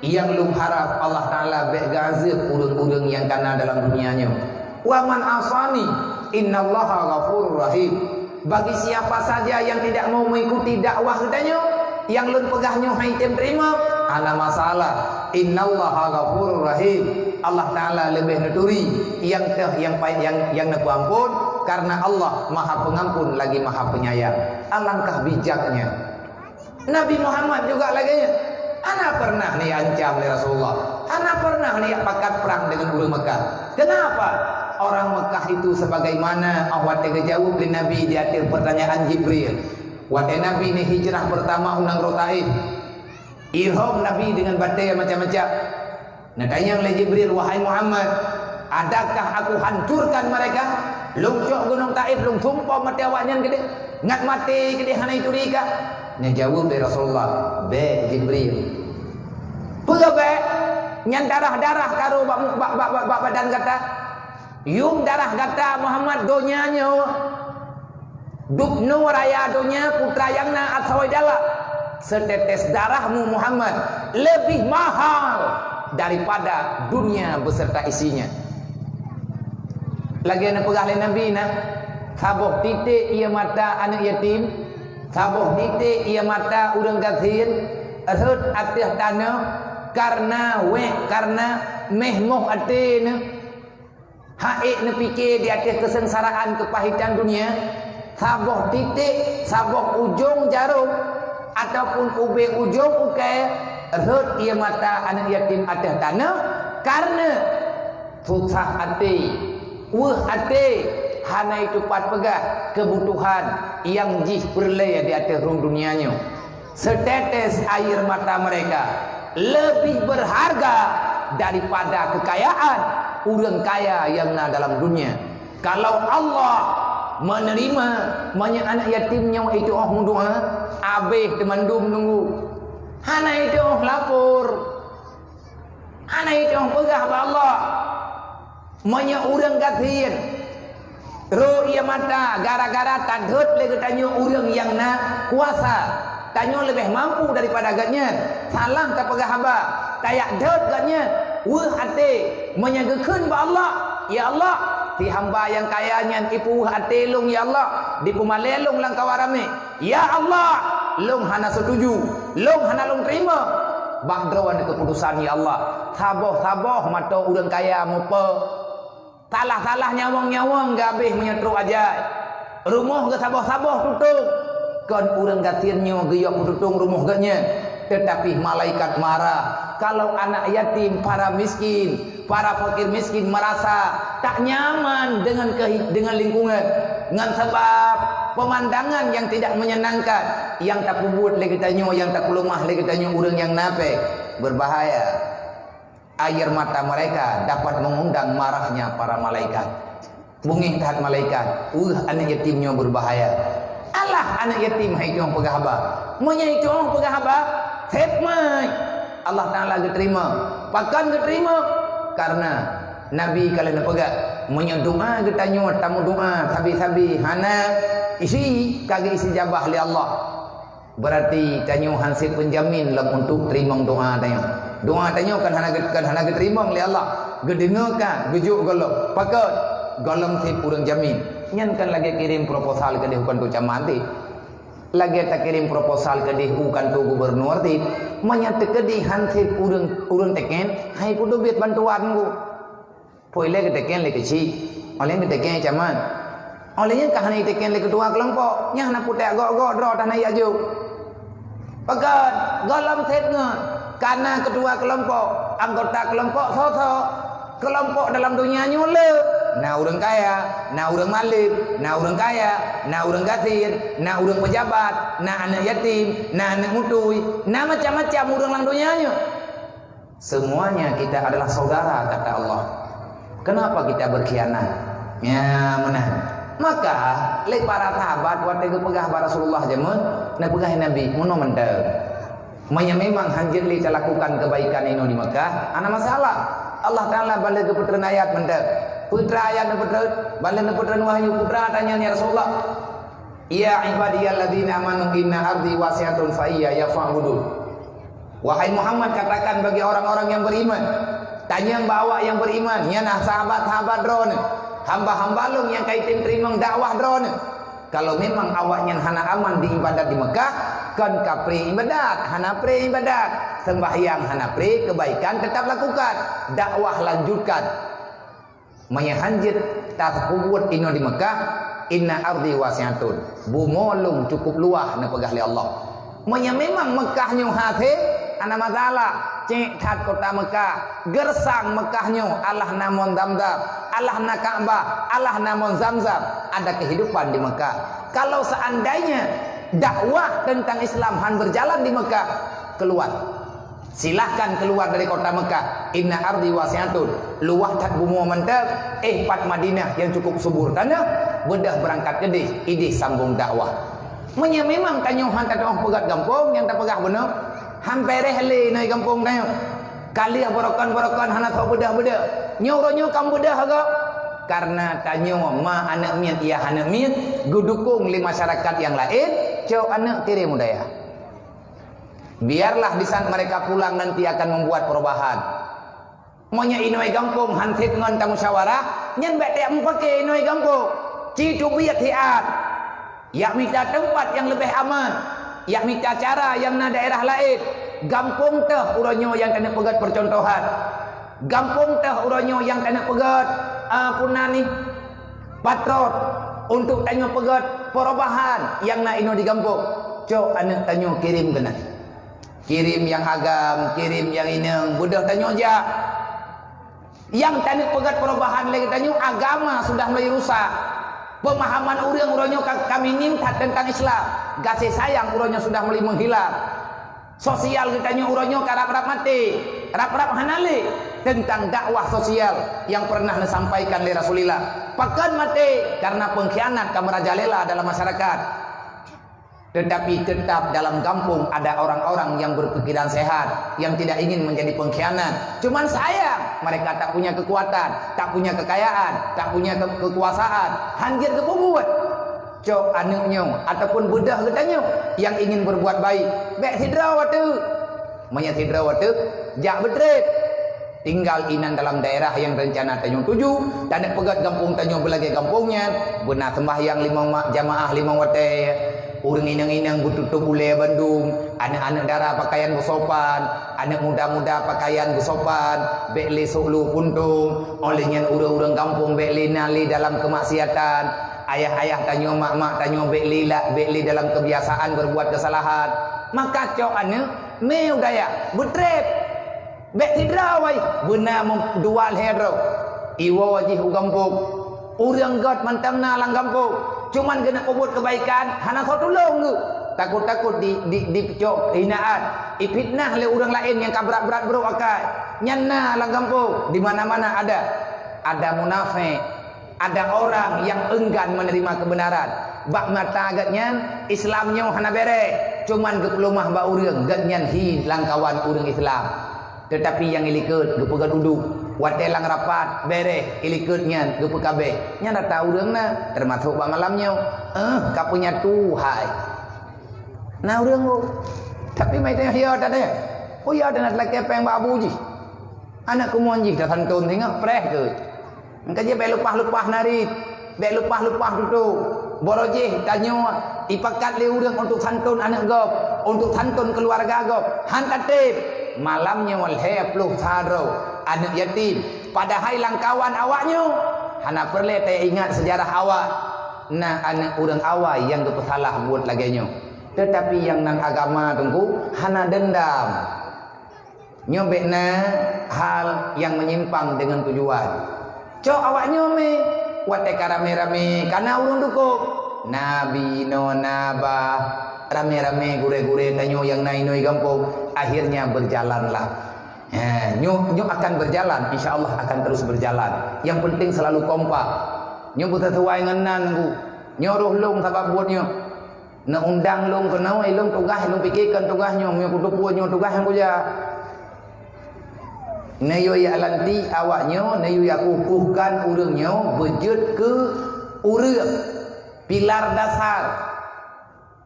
Nyang lôn harab Allah Taala bék geuazeueb ureuëng-ureuëng nyang kana dalam dunia nyoe. "Wa man asani, innallaha ghafurur rahim." Bagi siapa saja yang tidak mau mengikuti dakwah geutanyoe, nyang lôn peugah nyoe hana tem teurimong, hana masalah. Innallaha ghafurur rahim. Allah Taala leubeh neuturi, nyang teuh nyang payah nyang nyang neupeuampon, karena Allah Maha Pengampun lagi Maha Penyayang. Alangkah bijaknya. Nabi Muhammad juga lagée nyan. Hana pernah neuancam lé Rasulullah. Hana pernah neupakat prang dengan ureuëng Mekah. Kenapa? Orang Mekah itu sebagaimana awak watée geujaweueb lé Nabi di ateueh pertanyaan Jibril. Watée Nabi neuhijrah pertama u nanggroe Taif. Irhom Nabi dengan batée macam-macam. Neutanyong lé Jibril, "Wahai Muhammad, adakah aku hancurkan mereka? Lôn cok gunong Taif, lôn sumpah maté awaknyan keudeh? Ngat maté keudeh hana ituri ka?" Neujaweueb lé Rasulullah, "Bék Jibril." "Peue bék? Nyan darah-darah karu bak, bak, bak, bak, bak badan gata. Yuem darah gata Muhammad donya nyoe." Dubnoe raya donya putra nyang na asoe dalam. Setetes darahmu Muhammad lebih mahal daripada dunia beserta isinya. Lagée neupeugah lé Nabi na, saboh titek ie mata aneuëk yatim, saboh titek ie mata ureuëng gasien rhot ateueh tanoh karena wék, karena méh moh até neuh. Hana ék neupike di ateueh keuseungsaraan keupahitan dunia, saboh titek, saboh ujong jarom, ataupun ubé ujong ukée rhot ie mata aneuëk yatim ateueh tanoh, karena susah até, weueh até, hana itupat peugah keubutuhan nyang jih peureulée di ateueh rhueng dunia nyoe. Setetes air mata mereka lebih berharga daripada kekayaan ureuëng kaya nyang na dalam dunia. Kalau Allah menerima, meunyoe aneuëk yatim nyoe ituoh meudoá, abéh teumandum nunggu. Hana ituoh lapor. Hana ituoh peugah bak Allah. Meunyoe ureuëng gasien rhot ie mata gara-gara tadhôt lé geutanyoe ureuëng nyang na kuasa, tanyoe leubeh mampu daripada gobnyan, salah tapeugah haba, tajak dhôt gobnyan, weueh até. Meunyoe geukheun bak Allah, "Ya Allah, si hamba nyang kaya nyan ipeuweueh até lôn, ya Allah, dipeumalée lôn lam kawan ramé." Ya Allah, lôn hana setuju, lôn hana lôn terima bak droeneuh keuputusan, ya Allah. Saboh-saboh mata ureuëng kaya mupe, salah-salah nyawöng-nyawöng geuhabéh meunyoe trok ajai. Rumoh geusaboh-saboh tutong, kon ureuëng gasien nyoe geuyue peututong rumoh gobnyan. Teutapi malaikat marah kalau anak yatim, para miskin, para fakir miskin merasa tak nyaman dengan kehi-, dengan lingkungan, ngon sabab pemandangan yang tidak menyenangkan yang tapeubuet lé geutanyoe, yang tapeulumah lé geutanyoe ureuëng nyang na péng, berbahaya. Air mata mereka dapat mengundang marahnya para malaikat. Beungéh that malaikat, "Weueh aneuëk yatim nyoe beubahaya." Alah aneuëk yatim hai tueng peugah haba. Meunyoe hai tueng peugah haba, sép mai. Allah Taala geuteurimong. Pakon geuteurimong? Karena Nabi ka lheueh neupeugah, meunyoe doa geutanyoe tameudoa sabe-sabe hana isi, ka geuistijabah lé Allah. Berarti tanyoe han sép peunjamin lom untuk teurimong doa tanyoe. Doa tanyoe kan hana ge-, kan hana geuteurimong lé Allah. Geudeungoe ka, geujok gohlom. Pakon? Gohlom sép ureuëng jamin. Nyan kan lagée kirém proposal keudeh u kanto camat teuh. Lagée takirém proposal keudeh u kanto gubernur teuh. Meunyoe teukeudi han sép ureuëng, ureuëng teken, hai peuteubiet bantuan geuh. Phôi lé geutekeng lé keuchik, óh lheueh geutekeng camat. Óh lheueh nyan ka hana jitekeng lé keutua keulompok, nyan hana putéh gok-gok droe hana jiajoh. Pakon, gohlom sép ngon, ka na keutua keulompok, anggota keulompok soe-soe. Keulompok dalam donya nyoe le, na ureuëng kaya, na ureuëng malem, na ureuëng kaya, na ureuëng gasien, na ureuëng peujabat, na aneuëk yatim, na aneuëk mutui, na macam-macam ureuëng lam donya nyoe. Semuanya kita adalah saudara, kata Allah. Kenapa kita berkhianat? Ya, meunan. Maka, lé para sahabat watée geupeugah bak Rasulullah jameun, neupeugah Nabi, "Meunoe mantong. Meunyoe memang hanjeuet lé talakukan kebaikan inoe di Mekah, hana masalah. Allah Taala ban lé geupeutreun ayat mantong." Peue treuk ayat neupeutreun, ban lé neupeutreun wahyu, peue treuk tanyoe, "Ya Rasulullah, ya ibadiyalladzina amanu inna ardi wasi'atun fa iyaya fa'budun." Wahai Muhammad, katakan bagi orang-orang yang beriman, tanyong bak awak yang beriman, nyan na sahabat-sahabat droeneuh, hamba-hamba lôn nyang ka item teurimong dakwah droeneuh. Kalau memang awaknyan hana aman di ibadat di Mekah, kon ka pré ibadat, hana pré ibadat, sembahyang hana pré, kebaikan tetap lakukan, dakwah lanjutkan. Meunyoe hanjeuet tapeubuet inoe di Mekah, inna ardi wasi'atun. Bumoe lôn cukup luwah neupeugah lé Allah. Meunyoe memang Mekah nyoe hasé, hana masalah. Cék that kota Mekah, gersang Mekah nyoe, alah na mon Zamzam, alah na Ka'bah, alah na mon Zamzam, ada kehidupan di Mekah. Kalau seandainya dakwah tentang Islam han berjalan di Mekah, keluar. Silahkan keluar dari kota Mekah. Inna ardi wasi'atun. Luwah that bumoe mantong, eh, pat Madinah yang cukup subur tanah, beudôh berangkat keudeh, ideh sambung dakwah. Meunyoe memang tanyoe han tatu'oh peugét gampông nyang tapeugah bunoe, han beureh lé inoe gampông tanyoe. Ka lheueh barokon-barokon hana soe beudôh-beudôh. Nyoe uroe nyoe ka beudôh agak. Karena tanyoe ma aneuk miet, yah aneuk miet, geudukong lé masyarakat nyang laén, cok aneuk kirém u dayah. Biarlah di saat mereka pulang nanti akan membuat perubahan. Meunyoe inoe gampông han sép ngon tamusyawarah, nyan bék tajak meupaké inoe gampông. Ci teubiet siat. Jak mita teumpat nyang leubeh aman. Jak mita cara nyang na daerah laén. Gampông teuh uroe nyoe nyang taneuk peugét peucontohan. Gampông teuh uroe nyoe nyang taneuk peugét, a, peue nan nih, patron untuk tanyoe peugét perubahan nyang na inoe di gampông. Cok aneuk tanyoe kirém keunan. Kirém nyang agam, kirém nyang inong, beudôh tanyoe jak. Nyang taneuk peugét perubahan lé geutanyoe, agama sudah mulai rusak. Pemahaman ureuëng uroe nyoe ka, ka minim that tentang Islam. Gaséh sayang uroe nyoe sudah mulai menghilang. Sosial geutanyoe uroe nyoe ka rab-rab maté, rab-rab hana lé tentang dakwah sosial nyang pernah neusampaikan lé Rasulullah. Pakon maté? Karena pengkhianat ka merajalela dalam masyarakat. Tetapi tetap dalam gampông ada orang-orang yang berpikiran sehat, yang tidak ingin menjadi pengkhianat. Cuman sayang, mereka tak punya kekuatan, tak punya kekayaan, tak punya ke-, kekuasaan. Hanjeuet geupeubuet. Cok aneuk nyoe ataupun beudôh geutanyoe yang ingin berbuat baik, bék sidroe teuk. Meunyoe sidroe teuk, jak beutrép. Tinggal inan dalam daerah nyang rencana tanyoe tuju, taneuk peugét gampông tanyoe beulagée gampông nyan, beuna sembahyang limong ma-, jamaah limong watée, ureuëng inong-inong beututôb ulée bandum, aneuk-aneuk dara pakaian beusopan, aneuk muda-muda pakaian beusopan, bék lé sôk lu puntông, óh lheueh nyan ureuëng-ureuëng gampông bék lé na lé dalam keumaksiatan, ayah-ayah tanyoe, mak-mak tanyoe bék lé la-, bék lé dalam keubiasaan berbuat keusalahan. Maka cok aneuk, mé u dayah, beutrép. Bék sidroe wai, beuna meuh-, dua lhée droe. Iwoe jih u gampông. Ureuëng gét mantong na lam gampông. Cuman geuneuk peubuet keubaikan, hana soe tulông geuh. Takot-takot di, di, dipeucok hinaan, ifitnah lé ureuëng laén nyang ka brat-brat brôk akai. Nyan na lam gampông, di mana-mana ada. Ada munafék, ada orang yang enggan menerima kebenaran. Bak mata gét nyan, Islam nyoe hana béreh. Cuman geupeuleumah bak ureuëng, gét nyan hi lam kawan ureuëng Islam. Teutapi nyang ilikot geupeugét udeb, watée lam rapat béréh ilikot nyan geupeukabéh. Nyan rata ureuëng na, teumasok bak malam nyoe. Eh, ka peunyatu hai. Na ureuëng, oh. Tapi mai teuh yo tadi. Oh ya, dan lagée péng bak abu jih. Aneuk keumuen jih tasantôn singoh preh keu. Engka jih bék leupah-leupah narit, bék leupah-leupah tutôk. Boro jih tanyoe ipakat lé ureuëng untuk santôn aneuk gob, untuk santôn keuluwarga gob. Han tatem, malam nyoe lhée ploh sa droe aneuk yatim. Padahai lam kawan awak nyoe hana peureulée taingat seujarah awak. Na aneuk ureuëng awai nyang geupeusalah buet lagée nyoe. Teutapi nyang nan agama teungku hana deundam. Nyoe bék na hal nyang meunyimpang deungon tujuan. Cok awak nyoe mé, watée ka ramé-ramé, ka na ureuëng dukong. Na binoe na bah, ramé-ramé gurée-gurée tanyoe nyang na inoe gampông, akhirnya berjalanlah. Ha, nyoe, nyoe akan berjalan, insya Allah akan terus berjalan. Yang penting selalu kompak. Nyoe beuseusuai ngon nan ku. Nyoe roh lôn sabab buet nyoe. Neuundang lôn keunoe, ilôn tugaih, ilôn pikirkan tugaih nyoe, meunyoe kuteupeu nyoe tugaih nyang kuja. Neuyue jak lantik awak nyoe, neuyue jak kukuhkan ureuëng nyoe beujeuet keu ureuëng pilar dasar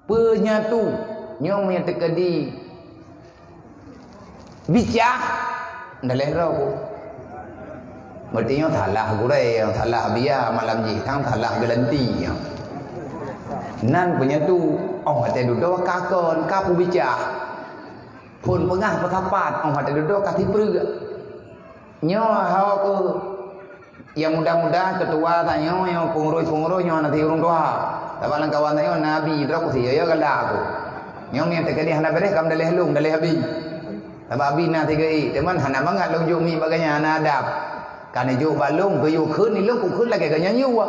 peunyatu. Nyoe meunyoe teukeudi bicah, daleh droe ku. Berarti nyoe salah gurée, nyang salah biya malam jih, kan salah geulanti nyoe. Nan peunyatu, oh watée dudoe ka kon, ka peubicah. Phon peungah peusapat, oh watée dudoe ka sipreuk. Nyoe hao ku. Nyang muda-muda, keutua tanyoe, nyang peungurus-peungurus nyoe hana si ureuëng tuha. Sabab lam kawan tanyoe nabi droe ku si, ya, ya gala ku. Nyoe meunan teukeudi hana beureh, kam daleh lôn, daleh abi. Sabab abi na tiga i, teuma hana mangat lôn jok mi bak ganya, hana adab. Ka neujok bak lôn, geuyue kheun ilôn, kukheun lagée ganya nyue.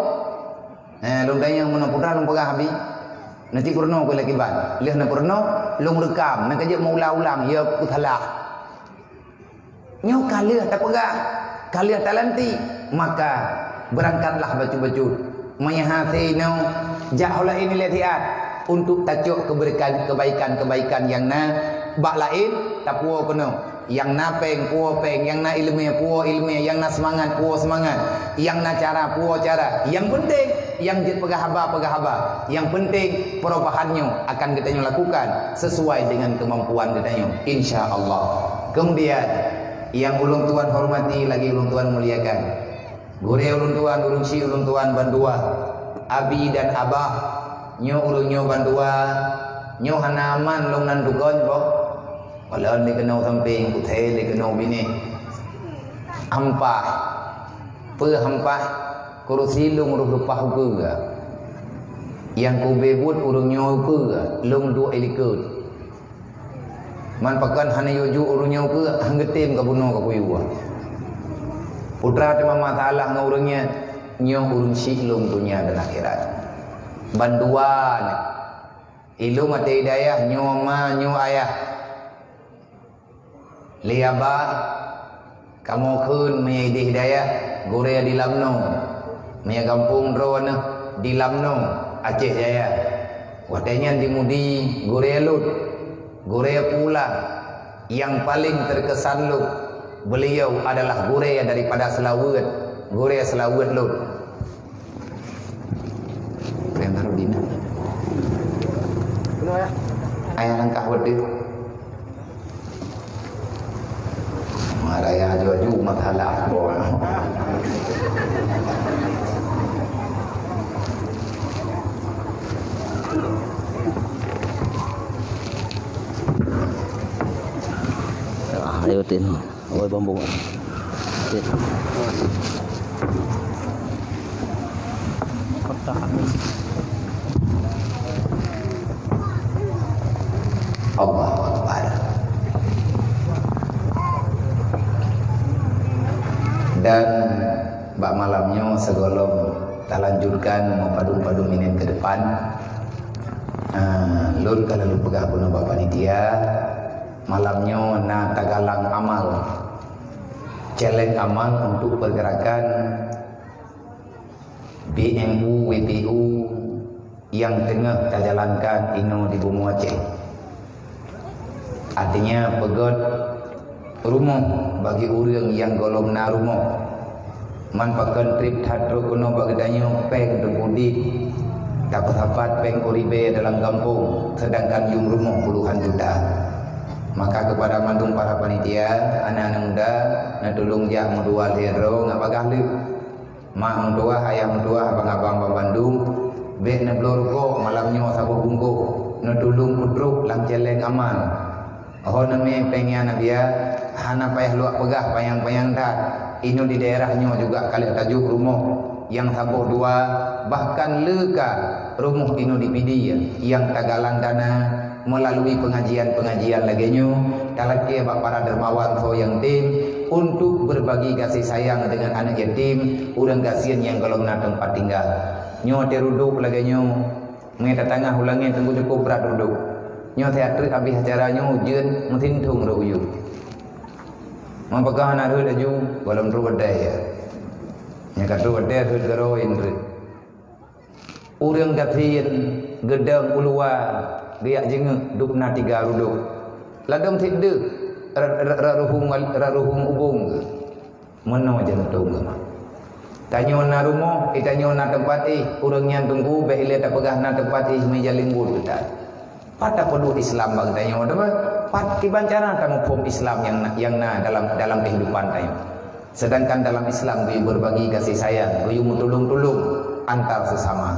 Eh, lôn tanyong meunan putra lôn peugah abi. Nanti peurunoe ku lagi ban. Lheueh na peurunoe, lôn reukam, na ka jeuet meuulang-ulang, ya ku salah. Nyoe ka lheueh tapeugah, ka lheueh talantik, maka beurangkatlah bacut-bacut. Meunyoe hase inoe, jak ho laén ilée siat untuk tacok keubeurekan, kebaikan-kebaikan nyang na bak laén, tapuwoe keunoe. Nyang na péng, puwoe péng, nyang na iéleumé, puwoe iéleumé, nyang na seumangat, puwoe seumangat, nyang na cara, puwoe cara. Nyang peunteng, nyang jeuet peugah haba, peugah haba. Nyang peunteng, perubahan nyoe akan geutanyoe lakukan sesuai dengan keumampuan geutanyoe, insya Allah. Keumudian, nyang ulôn tuan hormati lagi ulôn tuan muliakan, gurée ulôn tuan, ureuëng syik ulôn tuan bandua, abi dan abah, nyoe ureuëng nyoe bandua, nyoe hana aman lôn nan tukon boh. Walon lé keunoe sampéng, kuthée lé keunoe binéh. Ampah, peue ampah, kurusi lôn rôh leupah ukeue. Nyang kubé buet ureuëng nyoe ukeue, lôn duek ilikot. Man pakon hana yue jok ureuëng nyoe ukeue, han geutem ka bunoe ka kuyue. Putra teuma masalah ngon ureuëng nyan, nyoe ureuëng syik lôn donya dan akhirat. Bandua nyoe. Ilôn até hidayah, nyoe ma, nyoe ayah. Lé aba, kamoe kheun meunyoe idéh hidayah, gurée di Lamno. Meunyoe gampông droeneuh di Lamno, Aceh Jaya. Watée nyan di Mudi, gurée lôn, gurée pulang. Nyang paleng teukesan lôn, beuliau adalah gurée daripada Seulaweuet, gurée Seulaweuet lôn. Gurée Baharudin. Ayah langkah wedeuh. Maraya aju-aju masalah. Ah, ayo tin. Oi, bambu. Tin. Allahu Akbar. Dan bak malam nyoe sigohlom talanjutkan meupadum-padum inong keu depan. Ah, lôn ka lheueh peugah bunoe bak panitia, malam nyoe na tagalang amal, challenge amal untuk pergerakan B M U W P U nyang teungoh tajalankan inoe di bumoe Aceh. Artinya, peugét rumoh bagi ureuëng nyang gohlom na rumoh. Man pakon treb that trok keunoe bak geutanyoe péng teupeu udeb, tapeusapat péng uribée dalam gampông, seudangkan yuem rumoh puluhan juta. Maka keupada mandum para panitia, aneuëk-aneuëk muda, neutulông jak meudua lhée droe ngon bagaih leueb. Ma meutuwah, ayah meutuwah, abang-abang banmandum, bék neubloe rukok malam nyoe saboh bungkôh, neutulông peutrok lam céléng amal. Ho neumé péng nyan na biya, hana payah luwak peugah panyang-panyang that. Inoe di daerah nyoe juga ka lheueh tajok rumoh nyang saboh dua, bahkan le ka rumoh inoe di Pidie nyang tagalang dana meulalu pengajian-pengajian lagée nyoe, talakée bak para dermawan soe nyang tem untuk berbagi kasih sayang dengan anak yatim, ureuëng gasien nyang gohlom na teumpat tinggal. Nyoe teuh rudok lagée nyoe, meunyoe tatangah u langét teungku cukôp brat rudok. Nyoe teuh ateueh abéh acara nyoe ujeuen meusintong rot u yup. Meupeugah hana rhot laju, gohlom rhot watée ya. Nyang ka rhot watée rhot keudroe rhot. Ureuëng gasien geudong u luwa geujak jingeuk dubna tiga rudok. Ladom sit deuh ra-, ra-, ra-, ruhueng wal-, ra-, ruhueng ubong geuh. Meunoe jantung geuh. Tanyoe na rumoh, eh, tanyoe na teumpat éh, ureuëng nyan teungku bék ilée tapeugah na teumpat éh, meujaléng buet geutan. Pat tapeuduek Islam bak geutanyoe, teuma pat kiban cara tamuphom Islam nyang na, nyang na dalam, dalam kehidupan tanyoe. Sedangkan dalam Islam geuyue berbagi kasih sayang, geuyue meutulông-tulông antar sesama.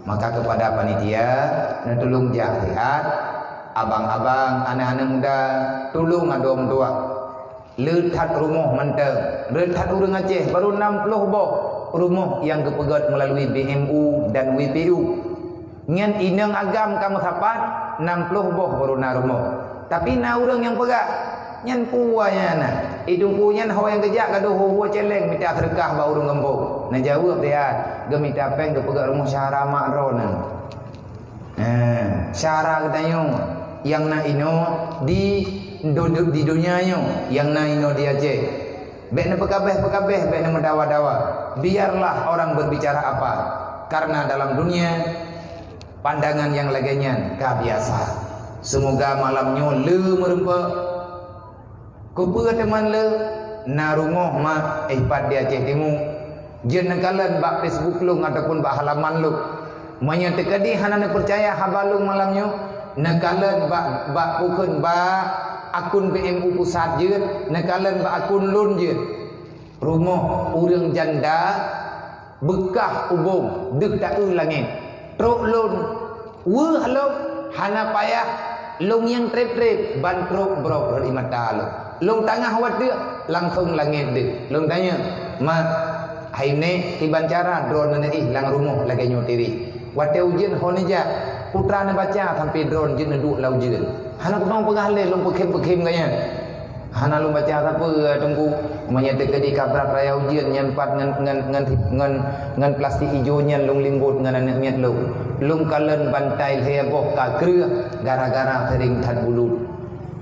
Maka kepada panitia, neutulông jak siat, abang-abang, aneuk-aneuk muda, tulông adoe meutuah. Le that rumoh mantong, le that ureuëng Aceh, barô nam ploh boh rumoh nyang geupeugét meulalu B M U dan W P U. Nyan inong agam ka meusapat, nam ploh boh barô na rumoh. Tapi na ureuëng nyang peugah, nyan peue nyan na. Di teungku nyan ho nyang geujak gadôh ho-ho céléng mita seudeukah bak ureuëng gampông. Neujaweueb siat, geumita péng geupeugét rumoh syedara mak droeneuh. Eh, syedara geutanyoe nyang na inoe di, di, di donya nyoe, nyang na inoe di Aceh. Bék neupeukabéh-peukabéh, bék neumeudawa-dawa. Biarlah orang berbicara apa. Karena dalam dunia, pandangan nyang lagée nyan ka biasa. Seumoga malam nyoe le meureumpok. Keupeue teuma le na rumoh mak, eh, pat di Aceh Timu. Jeuet neukalon bak Facebook lôn ataupun bak halaman lôn. Meunyoe teukeudi hana neupeucaya haba lôn malam nyoe, neukalon bak, bak pukon bak akun B M U pusat jeuet, neukalon bak akun lôn jeuet. Rumoh ureuëng janda beukah ubong deuh taeu langét. Trok lôn, weueh lôn, hana payah lôn nyang treb-treb ban trok brok rot di mata lôn. Lôn tangah watée langsong langét deuh. Lôn tanyong, "Mak, hai nèk kiban cara droeneuh neuéh lam rumoh lagée nyoe tireh?" Watée ujeuen ho neujak, putra neubaca sampoe droeneuh jeuet neuduek lam ujeuen. Hana kupeugah lé lôn peukhém-peukhém gaya. Hana lôn baca sapeue, Teungku. Meunyoe teukeudi ka brat raya ujeuen nyan pat ngon, ngon, ngon, ngon, ngon plastik ijo nyan lôn limbot ngon aneuk miet lôn. Lôn kalon bantai lhée boh ka kreueh gara-gara sering that bulut.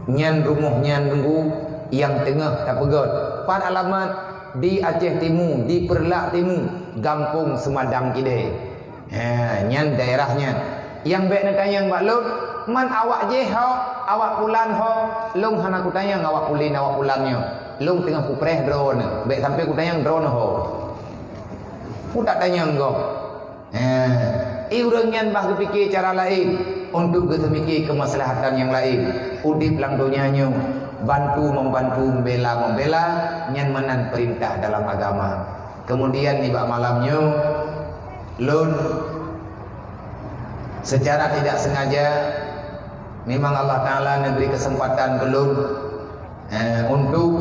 Nyan rumoh nyan Teungku nyang teungoh tapeugét. Pat alamat? Di Aceh Timu, di Peureulak Timu, gampông Seumadang Kidée. He, nyan daerah nyan. Nyang bék neutanyong bak lôn, man awak jéh ho, awak pulan ho, lôn hana kutanyong awak pulan, awak pulan nyoe. Lôn teungoh kupreh droeneuh, bék sampoe kutanyong droeneuh ho. Kutatanyong gob. He, i ureuëng nyan bah geupike cara laén untuk geuteumike keumaslahatan nyang laén. Udeb lam donya nyoe, bantu membantu, membela membela, nyan meunan peurintah dalam agama. Kemudian nibak malam nyoe, lôn secara tidak sengaja memang Allah Taala neubri kesempatan keu lôn, eh, untuk,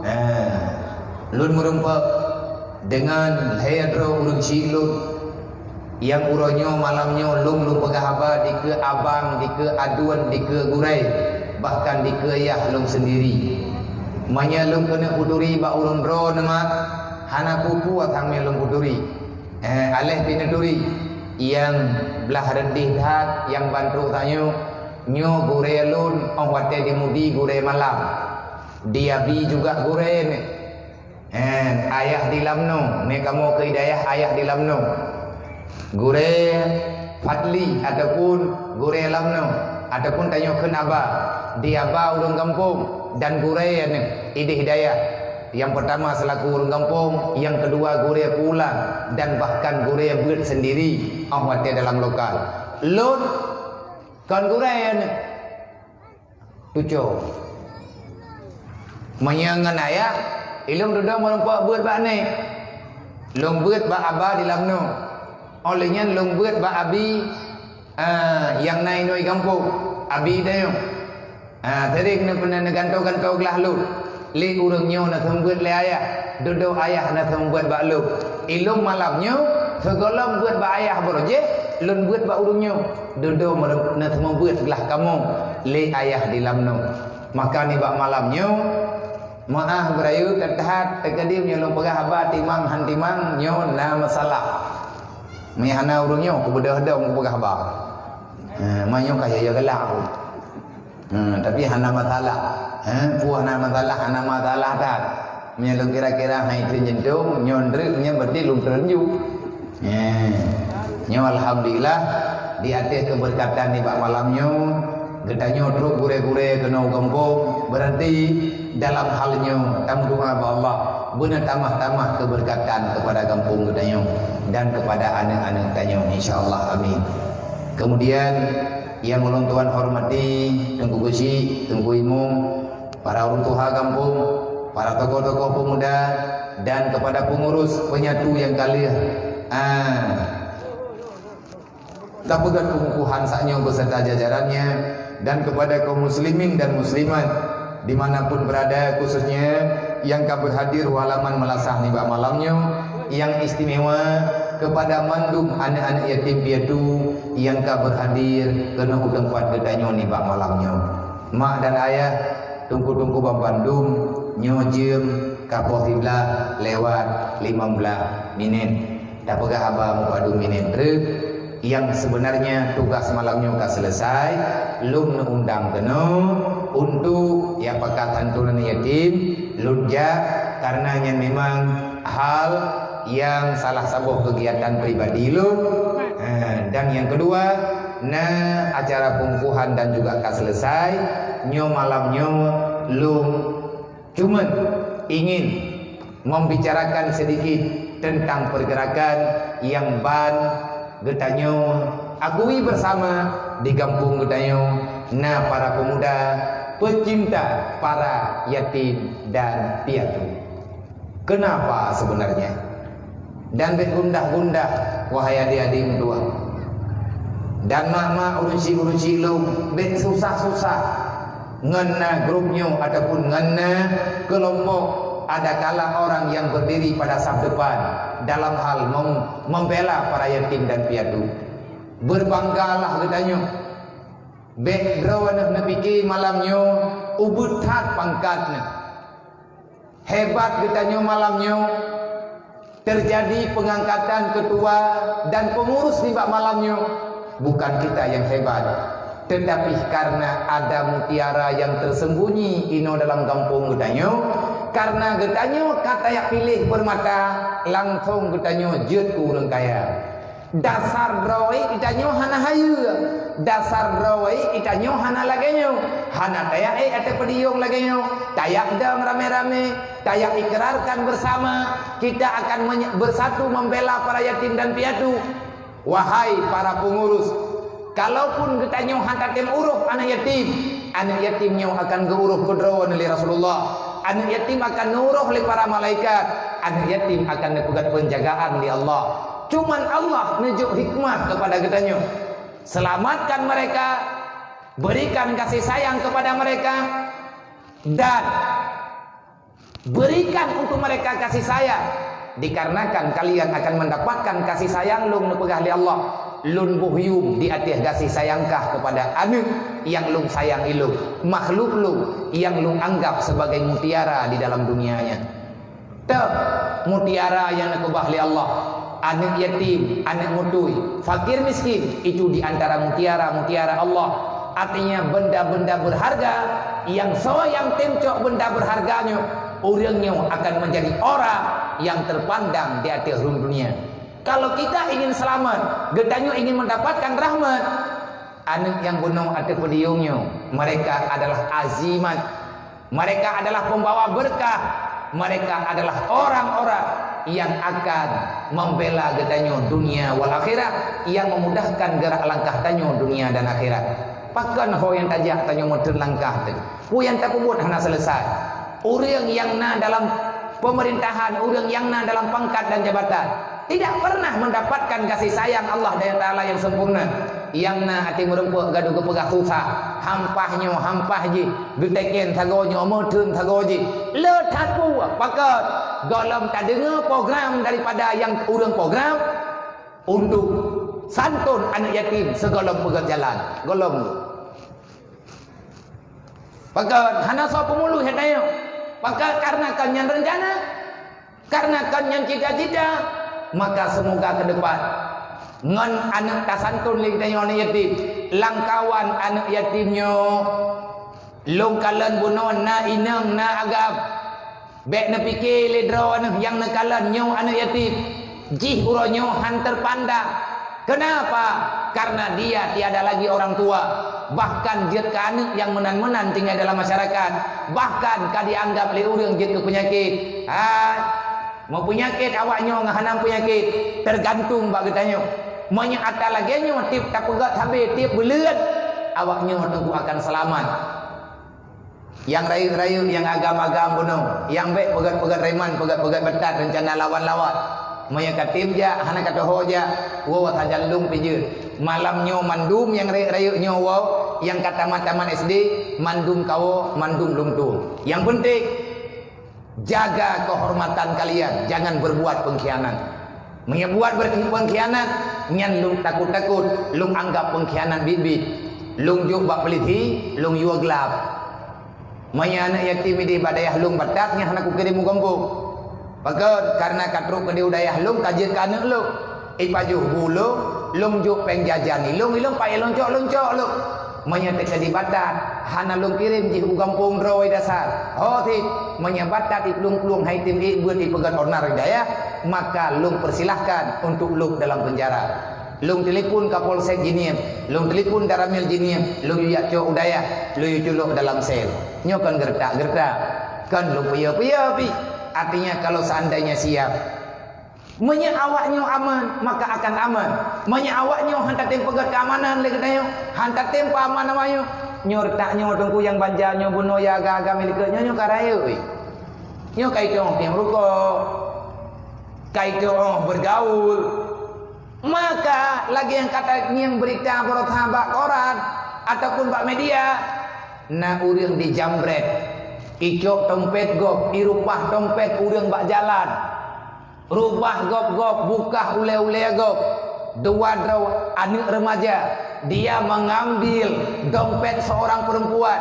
eh, lôn meureumpok deungon lhée droe ureuëng syiek lôn. Nyang uroe nyoe malam nyoe lôn, lôn peugah haba dikeue abang, dikeue aduen, dikeue gurée, bahkan dikeue yah lôn seundiri. Meunyoe lôn keuneuk peuturi bak ureuëng droeneuh mak, hana peue-peue asai lôn peuturi. Eh, aléh pih neuturi, nyang blah reudeh that nyang ban trok tanyoe, nyoe gurée lôn óh watée di Mudi gurée malam. Di Abi juga gurée nyoe. Eh, ayah di Lamno, mé kamoe keu Hidayah ayah di Lamno. Gurée Fadli ataupun gurée Lamno, ataupun tanyoe kheun aba, di aba ureuëng gampông dan gurée nyoe, ideh Hidayah. Nyang peurtama seulaku ureuëng gampông, nyang keudua gurée pulang, dan bahkan gurée beuet seundiri óh watée dalam lokal. Lôn kon gurée nyoe. Tuco. Meunyoe ngon ayah, ilôn dudoe meurumpok beuet bak nèk. Lôn beuet bak aba di Lamno. Óh lheueh nyan lôn beuet bak abi, ah, nyang na inoe gampông, abi tanyoe. Ah, sering neupeuna neugantoe-gantoe glah lôn. Lé ureuëng nyoe neuseumeubeuet lé ayah, dudoe ayah neuseumeubeuet bak lôn. Ilôn malam nyoe, sigohlom beuet bak ayah barojéh, lôn beuet bak ureuëng nyoe. Dudoe meureu-, neuseumeubeuet glah kamoe lé ayah di Lamno. Maka nibak malam nyoe, meuáh beurayeuk that-that, teukeudi meunyoe lôn peugah haba timang han timang, nyoe na meusalah. Meunyoe hana ureuëng nyoe, kubeudôh dong kupeugah haba. Ha, meunyoe ka yaya galak aku. Ha, tapi hana masalah. Ha, peue hana masalah, hana masalah that. Meunyoe lôn kira-kira hai treun jentong, nyoe treuk, nyoe berarti lôn treun ju. Ha. Nyoe alhamdulillah, di ateueh keubeurkatan nibak malam nyoe, geutanyoe trok gurée-gurée keunoe u gampông, beurati dalam hal nyoe tameudoá bak Allah, beuna tamah-tamah keubeurkatan keupada gampông geutanyoe dan keupada aneuëk-aneuëk tanyoe, insya Allah, amin. Kemudian, nyang ulôn tuan hormati, Teungku Geuchik, Teungku Imum, para ureuëng tuha gampông, para tokoh-tokoh peumuda, dan keupada peungurus peunyatu nyang ka lheueh. Ah, tapeugét peungukuhan saat nyoe beserta jajarannya, dan keupada kaum muslimin dan muslimat di mana pun beurada, khususnya nyang ka beurhadir u halaman meulasah nibak malam nyoe, nyang istimewa keupada mandum aneuëk-aneuëk yatim piatu nyang ka beurhadir keunoe u teumpat geutanyoe nibak malam nyoe. Mak dan ayah, teungku-teungku banmandum, nyoe jeuem ka poh siblaih lewat limong blaih minét. Tapeugah haba meupadum minét treuk, nyang seubeunarnya tugaih malam nyoe ka seuleusai, lôn neuundang keunoe untuk ya pakat santunan yatim, lôn jak karena nyan memang hal nyang salah saboh keugiatan pribadi lôn. Ha, dan nyang keudua, na acara peungukuhan dan juga ka seuleusai. Nyoe malam nyoe lôn cuman ingin membicarakan sedikit tentang pergerakan nyang ban geutanyoe akui bersama di gampông geutanyoe, na para pemuda pecinta para yatim dan piatu. Kenapa sebenarnya? Dan bék gundah-gundah, wahai adik-adik meutuah. Dan mak-mak, ureuëng syik-ureuëng syik lôn, bék susah-susah ngon na grup nyoe ataupun ngon na keulompok, adakala orang yang berdiri pada saf depan dalam hal mem-, membela para yatim dan piatu. Berbanggalah geutanyoe. Bék droeneuh neupike malam nyoe ubit that pangkat neuh. Hebat geutanyoe malam nyoe, terjadi pengangkatan ketua dan pengurus nibak malam nyoe, bukan kita yang hebat, tetapi karena ada mutiara yang tersembunyi inoe dalam gampông geutanyoe. Karena geutanyoe ka tajak piléh peurmata, langsong geutanyoe jeuet keu ureuëng kaya. Dasar droe geutanyoe hana hayeue. Dasar droe geutanyoe hana lagée nyoe. Hana tajak ék ateueh podium lagée nyoe. Tajak dong ramé-ramé. Tajak ikrarkan bersama, kita akan menye-, bersatu membela para yatim dan piatu. Wahai para pengurus, kalaupun geutanyoe hana tatem uroh aneuëk yatim, aneuëk yatim nyoe akan geuuroh keudroe lé Rasulullah. Aneuëk yatim akan neuuroh lé para malaikat. Aneuëk yatim akan neupeugét penjagaan lé Allah. Cuman Allah neujok hikmah kepada geutanyoe. Selamatkan mereka, berikan kasih sayang kepada mereka, dan berikan untuk mereka kasih sayang, dikarenakan kalian akan mendapatkan kasih sayang lôn neupeugah lé Allah. Lôn boh yuem di ateueh kasih sayang kah kepada aneuëk nyang lôn sayang ilôn, makhluk lôn nyang lôn anggap sebagai mutiara di dalam dunia nyan. Teuh, mutiara nyang neukeubah lé Allah. Aneuëk yatim, aneuëk mutui, fakir miskin, itu di antara mutiara-mutiara Allah. Artinya benda-benda berharga, nyang soe nyang tem cok benda berharga nyoe, ureuëng nyoe akan menjadi orang yang terpandang di ateueh rhueng dunia. Kalau kita ingin selamat, geutanyoe ingin mendapatkan rahmat, aneuëk nyang bunoe ateueh podium nyoe, mereka adalah azimat. Mereka adalah pembawa berkah. Mereka adalah orang-orang yang akan membela geutanyoe dunia wal akhirat, yang memudahkan gerak langkah tanyoe dunia dan akhirat. Pakon ho nyang tajak tanyoe meuteun langkah teuh? Peue nyang tapeubuet hana selesai? Ureuëng nyang na dalam pemerintahan, ureuëng nyang na dalam pangkat dan jabatan, tidak pernah mendapatkan kasih sayang Allah Taala yang sempurna. Nyang na até meurumpok gadoh geupeugah susah, hampah nyoe, hampah jih, geuteken sagoe nyoe, meuteun sagoe jih. Le that peue, pakon? Gohlom tadeungoe program daripada nyang ureuëng program untuk santun aneuëk yatim sigohlom peugét jalan. Gohlom. Pakon hana soe peumuluh hé tanyoe? Pakon karena kon nyan rencana, karena kon nyan cita-cita, maka semoga ke depan ngon aneuëk tasantun lé tanyoe aneuëk yatim, lamkawan aneuëk yatim nyoe, lôn kalon bunoe na inong na agam. Bék neupike lé droeneuh nyang neukalon nyoe aneuëk yatim. Jih uroe nyoe han teupandang. Kenapa? Karena dia tiada lagi orang tua. Bahkan jeuet keu aneuk nyang meunan-meunan tinggai dalam masyarakat. Bahkan ka dianggap lé ureuëng jeuet keu peunyakét. Hai, meupeunyakét awak nyoe ngon hana peunyakét, teugantung bak geutanyoe. Meunyoe atra lagée nyoe tieb tapeugét sabe tieb buleuen, awak nyoe teungku akan seulamat. Nyang rayeuk-rayeuk, nyang agam-agam bunoe, nyang bék peugét-peugét reman, peugét-peugét beutat reuncana lawan-lawan. Meunyoe ka tieb jak, hana ka teuho jak, woe sajan lôn pih jeuet. Malam nyoe mandum nyang rayeuk-rayeuk nyoe woe, nyang ka tamat-tamat S D, mandum kawoe, mandum lôn tueng. Nyang peunteng, jaga kehormatan kalian, jangan berbuat pengkhianat. Meunyoe buat berarti pengkhianat, nyan lôn takot-takot, lôn anggap pengkhianat biet-biet. Lôn jok bak polisi, lôn yue glab. Meunyoe aneuk yatim idéh bak dayah lôn batat, nyan hana kukirém u gampông. Pakon? Karena ka trok keudéh u dayah lôn, ka jeuet keu aneuk lôn. Ipajoh bu lôn, lôn jok péng jajan ilôn, ilôn pakai lôn cok, lôn cok lôn. Meunyoe teuka di batat, hana lôn kirém jih u gampông droe dasar. Ho cit, meunyoe batat iplueng-plueng hai tem ék beuet ipeugét onar di dayah, maka lôn persilahkan untuk lôb dalam penjara. Lôn telepon Kapolsek jinieng, lôn telepon Danramil jinieng, lôn yue jak cok u dayah, lôn yue culok dalam sel. Nyoe kon geureutak-geureutak, kon lôn peue-peue pih. Artinya kalau seandainya siap, meunyoe awak nyoe aman, maka akan aman. Meunyoe awak nyoe han tatem peugét keamanan lé geutanyoe, han tatem peuaman awak nyoe, nyoe reutak nyoe teungku nyang banja nyoe bunoe ya aga-aga milék nyoe, nyoe ka rayeuk. Nyoe ka itoe pieng rukok, ka itoe bergaul. Maka lagée nyang ka tangieng beurita baroesa bak koran ataupun bak media, na ureuëng dijambret, icok dompet gob, irubah dompet ureuëng bak jalan. Rubah gob-gob, bukah ulée-ulée gob. Dua droe aneuk remaja, dia mengambil dompet seorang perempuan.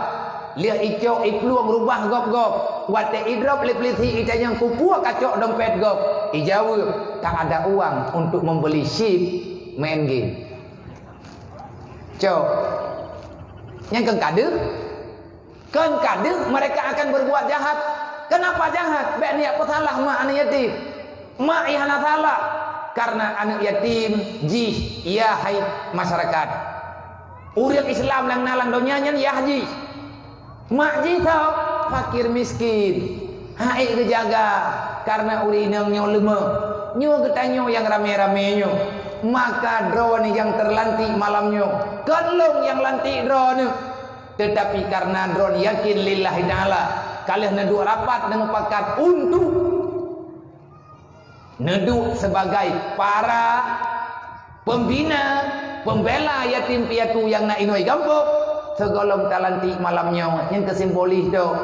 Lheueh icok iplueng rubah gob-gob. Watée idrop lé polisi itanyong, "Keupeue kacok dompet gob?" Ijaweueb, "Tak ada uang untuk membeli chip main game." Cok. Nyang keu ka deuh? Kon ka deuh mereka akan berbuat jahat. Kenapa jahat? Bék neujak peusalah mak aneuk yatim. Mak nyang hana salah. Karena aneuk yatim jih, ya hai masyarakat. Ureuëng Islam nyang na lam donya nyan yah jih. Mak jih tho, fakir miskin. Hana ék geujaga karena ureuëng inong nyoe leumah. Nyoe geutanyoe nyang ramé-ramé nyoe. Maka droeneuh nyang teulantik malam nyoe. Kon lôn nyang lantik droeneuh. Tetapi karena droeneuh yakin lillahi ta'ala, ka lheueh neuduek rapat, neumupakat untuk neuduek sebagai para pembina, pembela yatim piatu nyang na inong gampông, sigohlom talantik malam nyoe, nyan keu simbolis tok.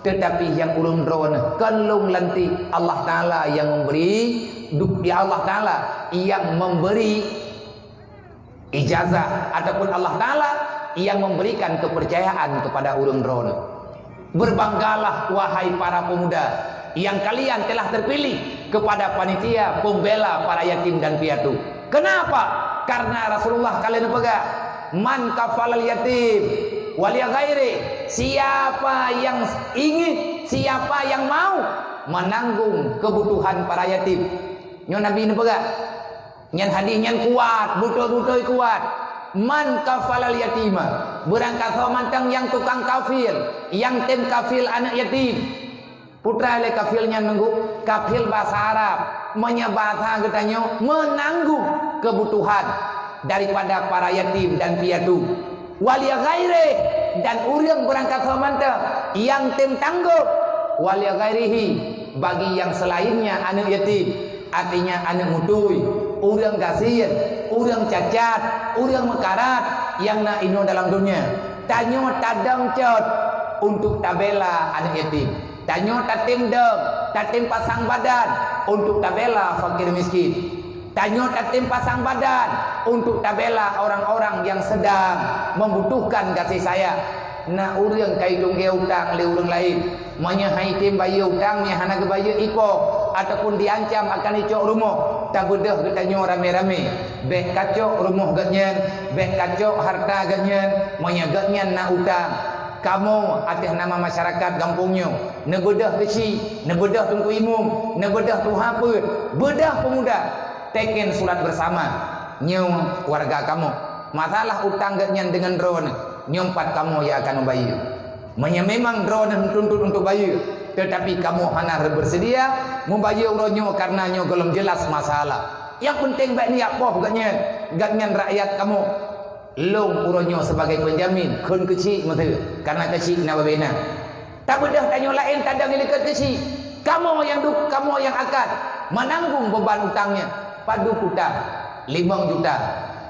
Tetapi nyang ulôn droeneuh kon lôn lantik, Allah Ta'ala nyang memberi, du-, ya Allah Ta'ala nyang memberi ijazah ataupun Allah Ta'ala nyang memberikan kepercayaan kepada ureuëng droeneuh. Berbanggalah, wahai para pemuda, yang kalian telah terpilih kepada panitia pembela para yatim dan piatu. Kenapa? Karena Rasulullah ka lheueh neupeugah, "Man kafalal yatim wali ghairi." Siapa yang ingin, siapa yang mau menanggung kebutuhan para yatim. Nyoe Nabi neupeugah. Nyan hadis nyan kuat, beutôi-beutôi kuat. "Man kafalal yatima." Beurangkasoe mantong nyang tukang kafil, nyang tem kafil aneuk yatim. Peue treuk lé kafil nyan meungguk, kafil basa Arab. Meunyoe basa geutanyoe, menanggung kebutuhan daripada para yatim dan piatu. Wali ghairi, dan ureuëng beurangkasoe mantong nyang tem tanggong. Wali ghairihi, bagi yang selainnya aneuk yatim. Artinya aneuk mutui, ureuëng gasien, ureuëng cacat, ureuëng meukarat nyang na inoe dalam donya. Tanyoe tadong cot untuk tabela aneuk yatim. Tanyoe tatem dong, tatem pasang badan untuk tabela fakir miskin. Tanyoe tatem pasang badan untuk tabela orang-orang yang sedang membutuhkan kasih sayang. Na ureuëng ka itunggée utang lé ureuëng laén. Meunyoe han item bayeue utang, meunyoe hana geubayeue ipo, ataupun diancam akan icok rumoh, tabeudôh geutanyoe ramé-ramé. Bék kacok rumoh geuhnyan, bék kacok hareuta geuhnyan, meunyoe geuhnyan na utang. Kamoe ateueh nama masyarakat gampông nyoe, neubeudôh keuchik, neubeudôh teungku imum, neubeudôh tuha peuet, beudôh peumuda, teken surat bersama. Nyoe warga kamoe, masalah utang geuh nyan deungon droeneuh, nyoe pat kamoe nyang akan mubayeue. Meunyoe memang droeneuh tuntut untuk bayeue, teutapi kamoe hana beuseudia mubayeue uroe nyoe kareuna nyoe gohlom jeulaih masalah. Nyang peunteng bèk neujak poh geuh nyan, geuh nyan rakyat kamoe. Lôn uroe nyoe sibagai peunjamin, kheun keuchik meuteue, kareuna keuchik na babena. Tabeudôh tanyoe laén tadong likot keuchik. Kamoe nyang duek, kamoe nyang akan meunanggung beuban utang nyan. Padub utang? Limong juta.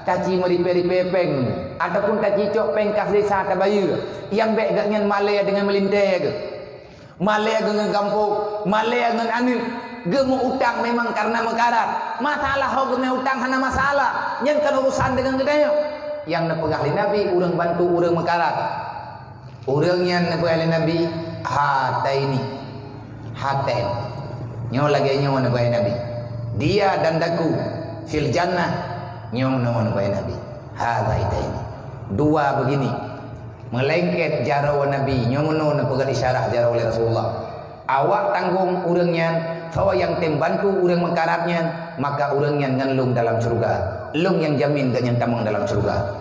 Taci meuripèe-ripèe péng, ataupun taci cok péng kas desa tabayeue. Nyang bèk geuh nyan malèe deungon meulintèe geuh. Malèe geuh ngon gampông, malèe ngon aneuk. Geumeuutang memang kareuna meukarat. Masalah ho geumeuutang hana masalah. Nyan kon urusan deungon geutanyoe. Nyang neupeugah lé Nabi, ureueng bantu ureueng meukarat. Ureueng nyan neupeugah lé Nabi, "Hataini." Hatain. Nyoe lagèe nyoe neupeugah lé Nabi. "Dia dan daku fil jannah." Nyoe neupeugah lé Nabi. "Hataini." Dua begini. Meulengket jaroe Nabi. Nyoe meunoe neupeugah isyarah jaroe lé Rasulullah. Awak tanggong ureueng nyan, soe nyang tem bantu ureueng meukarat nyan, maka ureueng nyan ngon lôn dalam syeuruga. Lôn nyang jamin geuh nyan tamong dalam syeuruga.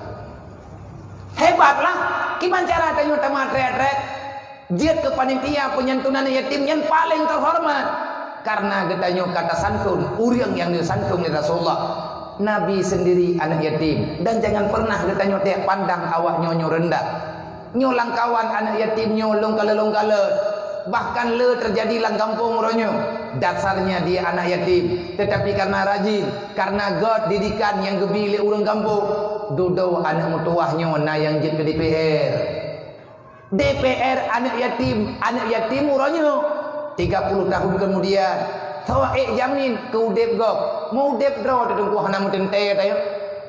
Hebatlah! Kiban cara tanyoe tamatrek-trek? Jeuet keu panitia peunyantunan yatim nyang paleng teuhoreumat. Kareuna geutanyoe ka tasanton ureueng nyang neusanton lé Rasulullah. Nabi seundiri aneuk yatim, dan jangan pernah geutanyoe teuh pandang awak nyoe nyoe reundah. Nyoe lam kawan aneuk yatim nyoe lôn kalon-lôn kalon, bahkan le teujadi lam gampông uroe nyoe. Dasarnya dia anak yatim, teutapi kareuna rajin, kareuna göt didikan nyang geubi lé ureueng gampông, dudoe aneuk meutuwah nyoe na nyang jeuet keu D P R. D P R aneuk yatim, aneuk yatim uroe nyoe. Tiga puluh tahun kemudian, soe ék jamin keu udép gob? Meu-udép droe teuh teungku hana meuteuntèe tayue.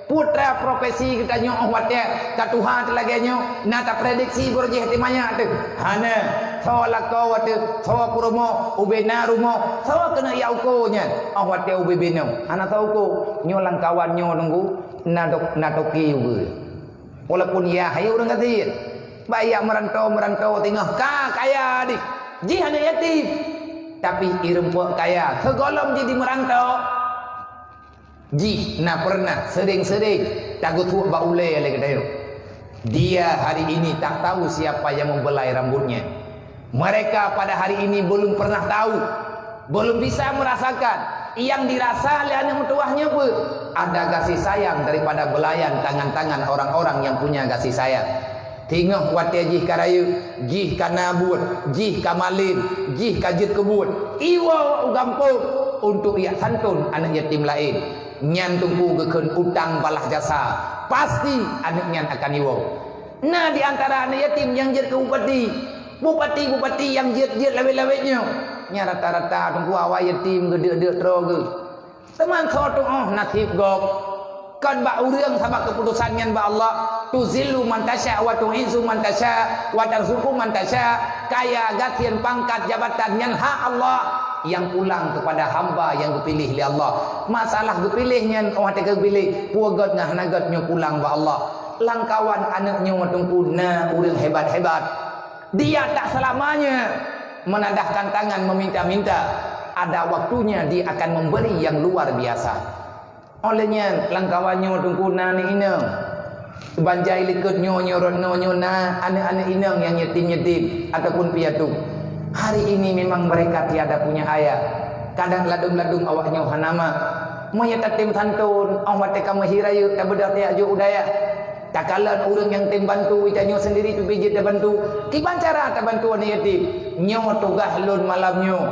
Putra profesi geutanyoe 'oh watèe ka tuha teuh lagèe nyoe, na taprediksi bôh jih até manyak teuh? Hana. Soe lakoe teuh, soe peurumoh, ubé na rumoh, soe keuneuk jak uko nyan? 'Oh watèe ubé binong, hana soe uko. Nyoe lam kawan nyoe teungku, na dok-, na toki ubeue. Walaupun yah hai ureueng gasien, bak jak meuranto-meuranto teungoh ka kaya dih, jih aneuk yatim. Tapi i rumpok kaya, sigohlom jih di meuranto. Jih na pernah sering-sering tageusuek bak ulèe lé geutanyoe. Dia hari ini tak tahu siapa yang membelai rambutnya. Mereka pada hari ini belum pernah tahu, belum bisa merasakan yang dirasa lé aneuk meutuwah nyoe peue. Ada kasih sayang daripada belayan tangan-tangan orang-orang yang punya kasih sayang. Teungoh watèe jih ka rayeuk, jih ka na buet, jih ka malem, jih ka jeuet keu buet, iwoe u gampông untuk jak santon aneuk yatim laén. Nyan teungku geukheun utang balah jasa, pasti aneuk nyan akan iwoe. Na di antara aneuk yatim nyang jeuet keu bupati, bupati-bupati nyang jeuet-jeuet lawét-lawét nyoe. Nyan rata-rata teungku awak yatim geudeuk-deuk troe geuh. Teuma soe tu'oh naseb gob? Kon bak ureueng, sabab keuputosan nyan bak Allah. Tuzillu man tasya wa tu'izzu man tasya wa tarzuqu man tasya. Kaya, gasien, pangkat, jabatan nyan hak Allah nyang pulang keupada hamba nyang geupiléh lé Allah. Masalah geupiléh nyan, 'oh watèe ka geupiléh, peue göt ngon hana göt nyoe pulang bak Allah. Lam kawan aneuk nyoe teungku na ureueng hebat-hebat. Dia tak selamanya menadahkan tangan meminta-minta. Ada waktunya dia akan memberi yang luar biasa. Óh lheueh nyan, lam kawan nyoe teungku na aneuk inong. Ban jai likot nyoe, nyoe rot nyoe, nyoe na aneuk-aneuk inong nyang yatim-yatim ataupun piatu. Hari ini memang mereka tiada punya ayah. Kadang ladôm-ladôm awak nyoe hana ma. Meunyoe tatem santon, 'oh watèe ka meuhi rayeuk, tabeudôh tajak jok u dayah. Takalon ureueng nyang tem bantu, geutanyoe seundiri pih jeuet tabantu. Kiban cara tabantu aneuk yatim? Nyoe tugaih lôn malam nyoe.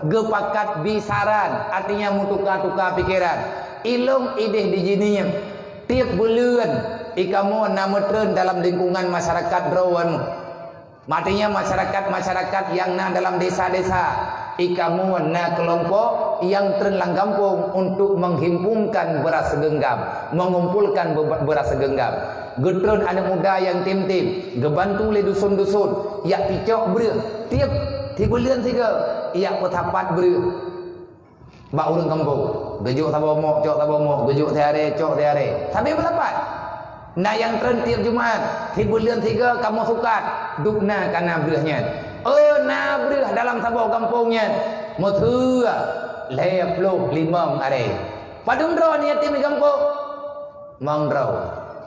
Geupakat bi saran, artinya meutuka-tuka pikeran. Ilôn idéh di jineuk. Tiep buleuen, i kamoe na meutreun dalam lingkungan masyarakat droeneuh. Artinya masyarakat-masyarakat nyang na dalam desa-desa, i kamoe na keulompok nyang treun lam gampông untuk menghimpunkan beras segenggam, mengumpulkan be-, beras segenggam. Geutreun aneuk muda nyang tem-tem, geubantu lé dusun-dusun, jak picok breueh, tiep, tiep buleuen sigoe, jak peusapat breueh. Bak ureueng gampông, geujok saboh mok, cok saboh mok, geujok siaré, cok siaré. Sabe beulapat. Na nyang treun tiep Jumat, sibuleuen sigoe kamoe sukat, dub na ka na breueh nyan. Oh, na breueh dalam saboh gampông nyan. Meuteue, lhèe ploh limong aré. Padum droe aneuk yatim di gampông? Limong droe.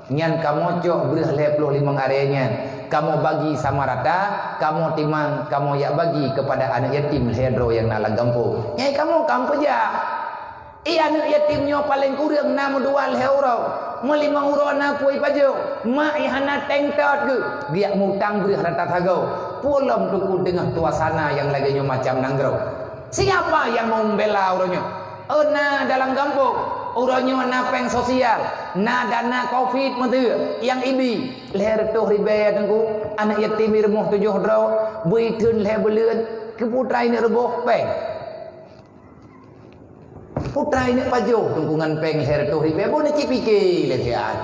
Nyan kamoe cok breuh lhèe ploh limong arè nyan. Kamoe bagi sama rata, kamoe timang, kamoe jak bagi keupada aneuk yatim lhèe droe nyang na lam gampông. Nyan kamoe ka meupeujak. Ie aneuk yatim nyoe paleng kureueng na meudua lhèe uroe. Meulimong uroe na peue jipajoh. Mak ie hana teng tot geuh. Geujak mutang breuh rata sagoe. Peue lom Teungku deungoe suasana nyang lagèe nyoe macam nanggroe. Siapa yang mau membela uroe nyoe? Oh, na dalam gampông. Uroe nyoe na péng sosial, na dana covid meuteuk nyang ibi. Lhèe reutôh ribèe Teungku, aneuk yatim i rumoh tujoh droe, beu itheun lhèe buleuen, keu peue treuk ineuk reuboh péng. Peue treuk ineuk pajoh Teungku ngon péng lhèe reutôh ribèe, boh neucit pike lé siat.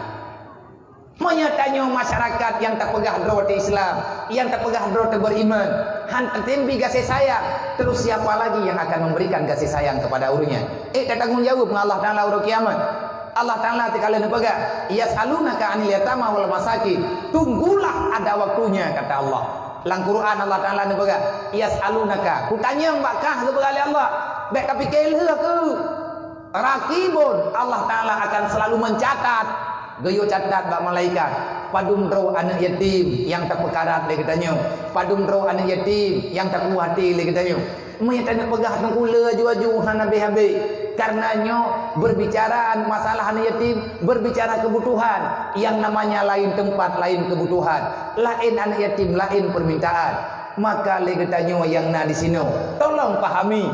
Meunyoe tanyoe masyarakat nyang tapeugah droe teu Islam, nyang tapeugah droe teu beriman, han tatem bi gaséh sayang, terus siapa lagi yang akan memberikan gaséh sayang kepada ureueng nyan? Eh, tatanggong jaweueb ngon Allah Taala uroe kiamat. Allah Taala teuka lheueh neupeugah, "Yas'alunaka 'anil yatama wal masakin." Tunggulah ada waktunya, kata Allah. Lam Quran Allah Taala neupeugah, "Yas'alunaka." Kutanyong bak kah geupeugah lé Allah. Bèk kapike lheueh keuh. Raqibun, Allah Taala akan selalu mencatat. Geuyue catat bak malaikat. Padum droe aneuk yatim nyang tapeukarat lé geutanyoe. Padum droe aneuk yatim nyang tapuih até lé geutanyoe. Meunyoe taneuk peugah Teungku le aju-aju hana habéh-habéh. Karena nyoe berbicara masalah aneuk yatim, berbicara kebutuhan. Yang namanya lain tempat, lain kebutuhan. Laén aneuk yatim, laén permintaan. Maka lé geutanyoe nyang na di sinoe, tolong pahami.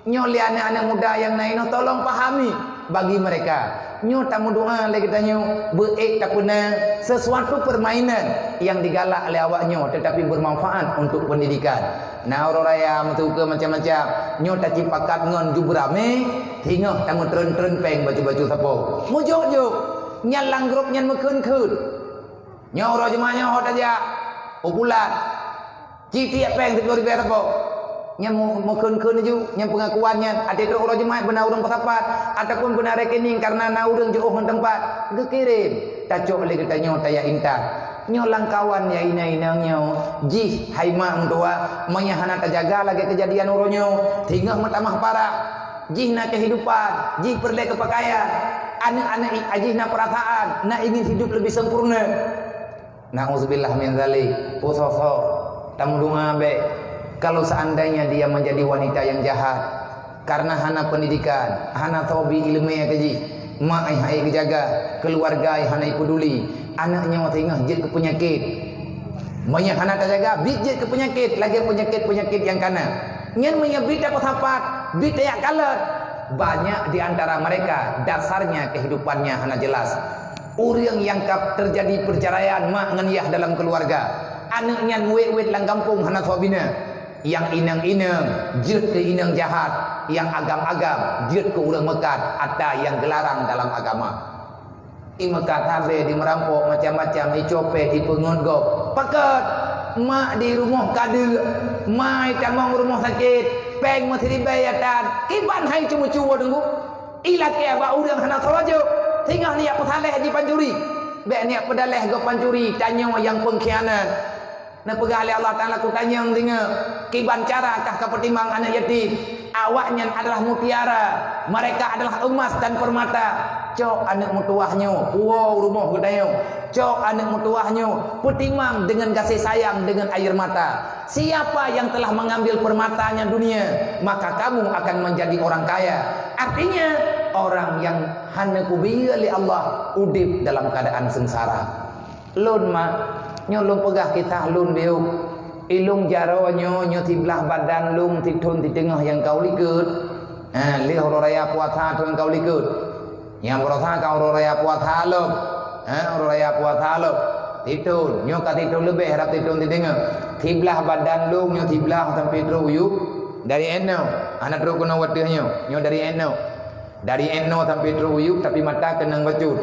Nyoe lé aneuk-aneuk muda nyang na inoe tolong pahami bagi mereka. Nyoe tameudoa lé geutanyoe beu ék tapeuna sesuatu permainan yang digalak lé awak nyoe tetapi bermanfaat untuk pendidikan. Na uroe raya meutuka macam-macam. Nyoe tacit pakat ngon ju beuramé, singoh tameutreun-treun péng bacut-bacut sapo. Mujok-jok. Nyan lam grup nyan meukheun-kheun. Nyoe uroe Jumat nyoe ho tajak. Pulan. Ci tiek péng siplôh ribèe sapo. Nyan meu-, meukheun-kheun laju, nyan pengakuan nyan. Até trok uroe Jumat beuna ureueng peusapat, ataupun beuna rekening karena na ureueng jiôh ngon teumpat. Geukirém. Tacok lé geutanyoe tajak intat. Nyoe lam kawan ya inong-inong nyoe. Jih hai mak meutuah, meunyo hana tajaga lagèe keujadian uroe nyoe, singoh meutamah parah. Jih na kehidupan, jih peureulèe keupakaian. Aneuk-aneuk i-, jih na perasaan, na ingin hidup lebih sempurna. Na'udzubillah min dzalik. Peue soe-soe, tameudoa bèk. Kalau seandainya dia menjadi wanita yang jahat karena hana pendidikan, hana tobi ileumèe keu jih, mak ai hai geujaga, keuluwarga ai hana ipeduli, aneuk nyoe singoh jeuet keu peunyakét. Meunyo hana tajaga, bit jeuet keu peunyakét lagèe peunyakét-peunyakét nyang kana. Nyan meunyo bit tapeusapat, bit tajak kalon. Banyak di antara mereka dasarnya kehidupannya hana jelas. Ureueng nyang ka teujadi peuceuraian mak ngon yah dalam keuluwarga, aneuk nyan wét-wét lam gampông hana soe bina. Nyang inong-inong jeuet keu inong jahat, nyang agam-agam jeuet keu ureueng meukat atra nyang geularang dalam agama. Imeukat habéh, dimeurampok macam-macam, icopet, ipeungeut gob. Pakot! Mak di rumoh ka deuk, mai tamong rumoh sakét, péng meusiribèe nyang tan, kiban hai ceumeucue deungoe. Ilakèe bak ureueng hana soe jok, singoh neujak peusaléh jipancuri. Bèk neujak peudaléh gob pancuri, tanyoe nyang peungkhianat. Neupeugah lé Allah Taala, "Kutanyong deungoe, kiban cara kah kapeutimang aneuk yatim? Awaknyan adalah mutiara, mereka adalah emas dan permata. Cok aneuk meutuwah nyoe, puwoe u rumoh geutanyoe. Cok aneuk meutuwah nyoe, peutimang deungon gaséh sayang, deungon air mata. Siapa yang telah mengambil permatanya dunia, maka kamu akan menjadi orang kaya." Artinya, orang yang hana geubri lé Allah udép dalam keadaan sengsara. Lôn mak, nyoe lôn peugah kisah lôn biôh. Ilôn jaroe nyoe, nyoe siblah badan lôn sithôn siteungoh nyang ka u likot. Ha, lheueh uroe raya puasa thôn nyang ka u likot. Nyang baroesa ka uroe raya puasa lom. Ha, uroe raya puasa lom. Sithôn, nyoe ka sithôn leubeh rab sithôn siteungoh. Siblah badan lôn nyoe siblah sampoe trok u yup. Dari inoe, hana trok keunoe watèe nyoe. Nyoe dari inoe. Dari inoe sampoe trok u yup, tapi mata keunong bacut.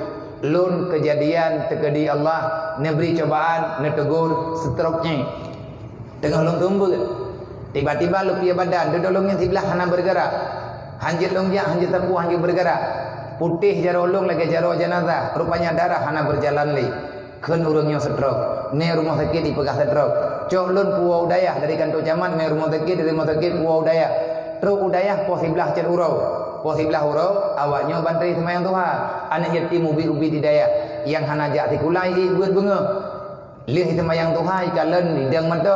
Lôn keujadian teukeudi Allah neubri cobaan, neuteugor, stroke nyan. Teungoh lôn seumeubeuet. Tiba-tiba lôn piôh badan, dudoe lôn nyan siblah hana beureugarak. Hanjeuet lôn jak, hanjeuet sapeue, hanjeuet beureugarak. Putéh jaroe lôn lagèe jaroe janazah, rupanya darah hana beujalan lé. Kheun ureueng nyoe stroke. Nyoe rumoh sakét ipeugah stroke. Cok lôn puwoe u dayah dari kantor camat, nyoe rumoh sakét, dari rumoh sakét puwoe u dayah. Trok u dayah poh siblah cit uroe. Poh siblah uroe, awak nyoe bantai seumayang duha. Aneuk yatim ubit-ubit di dayah nyang hana jak sikula, ié beuet beungoh. Lheueh seumayang duha, ikalon idong mata,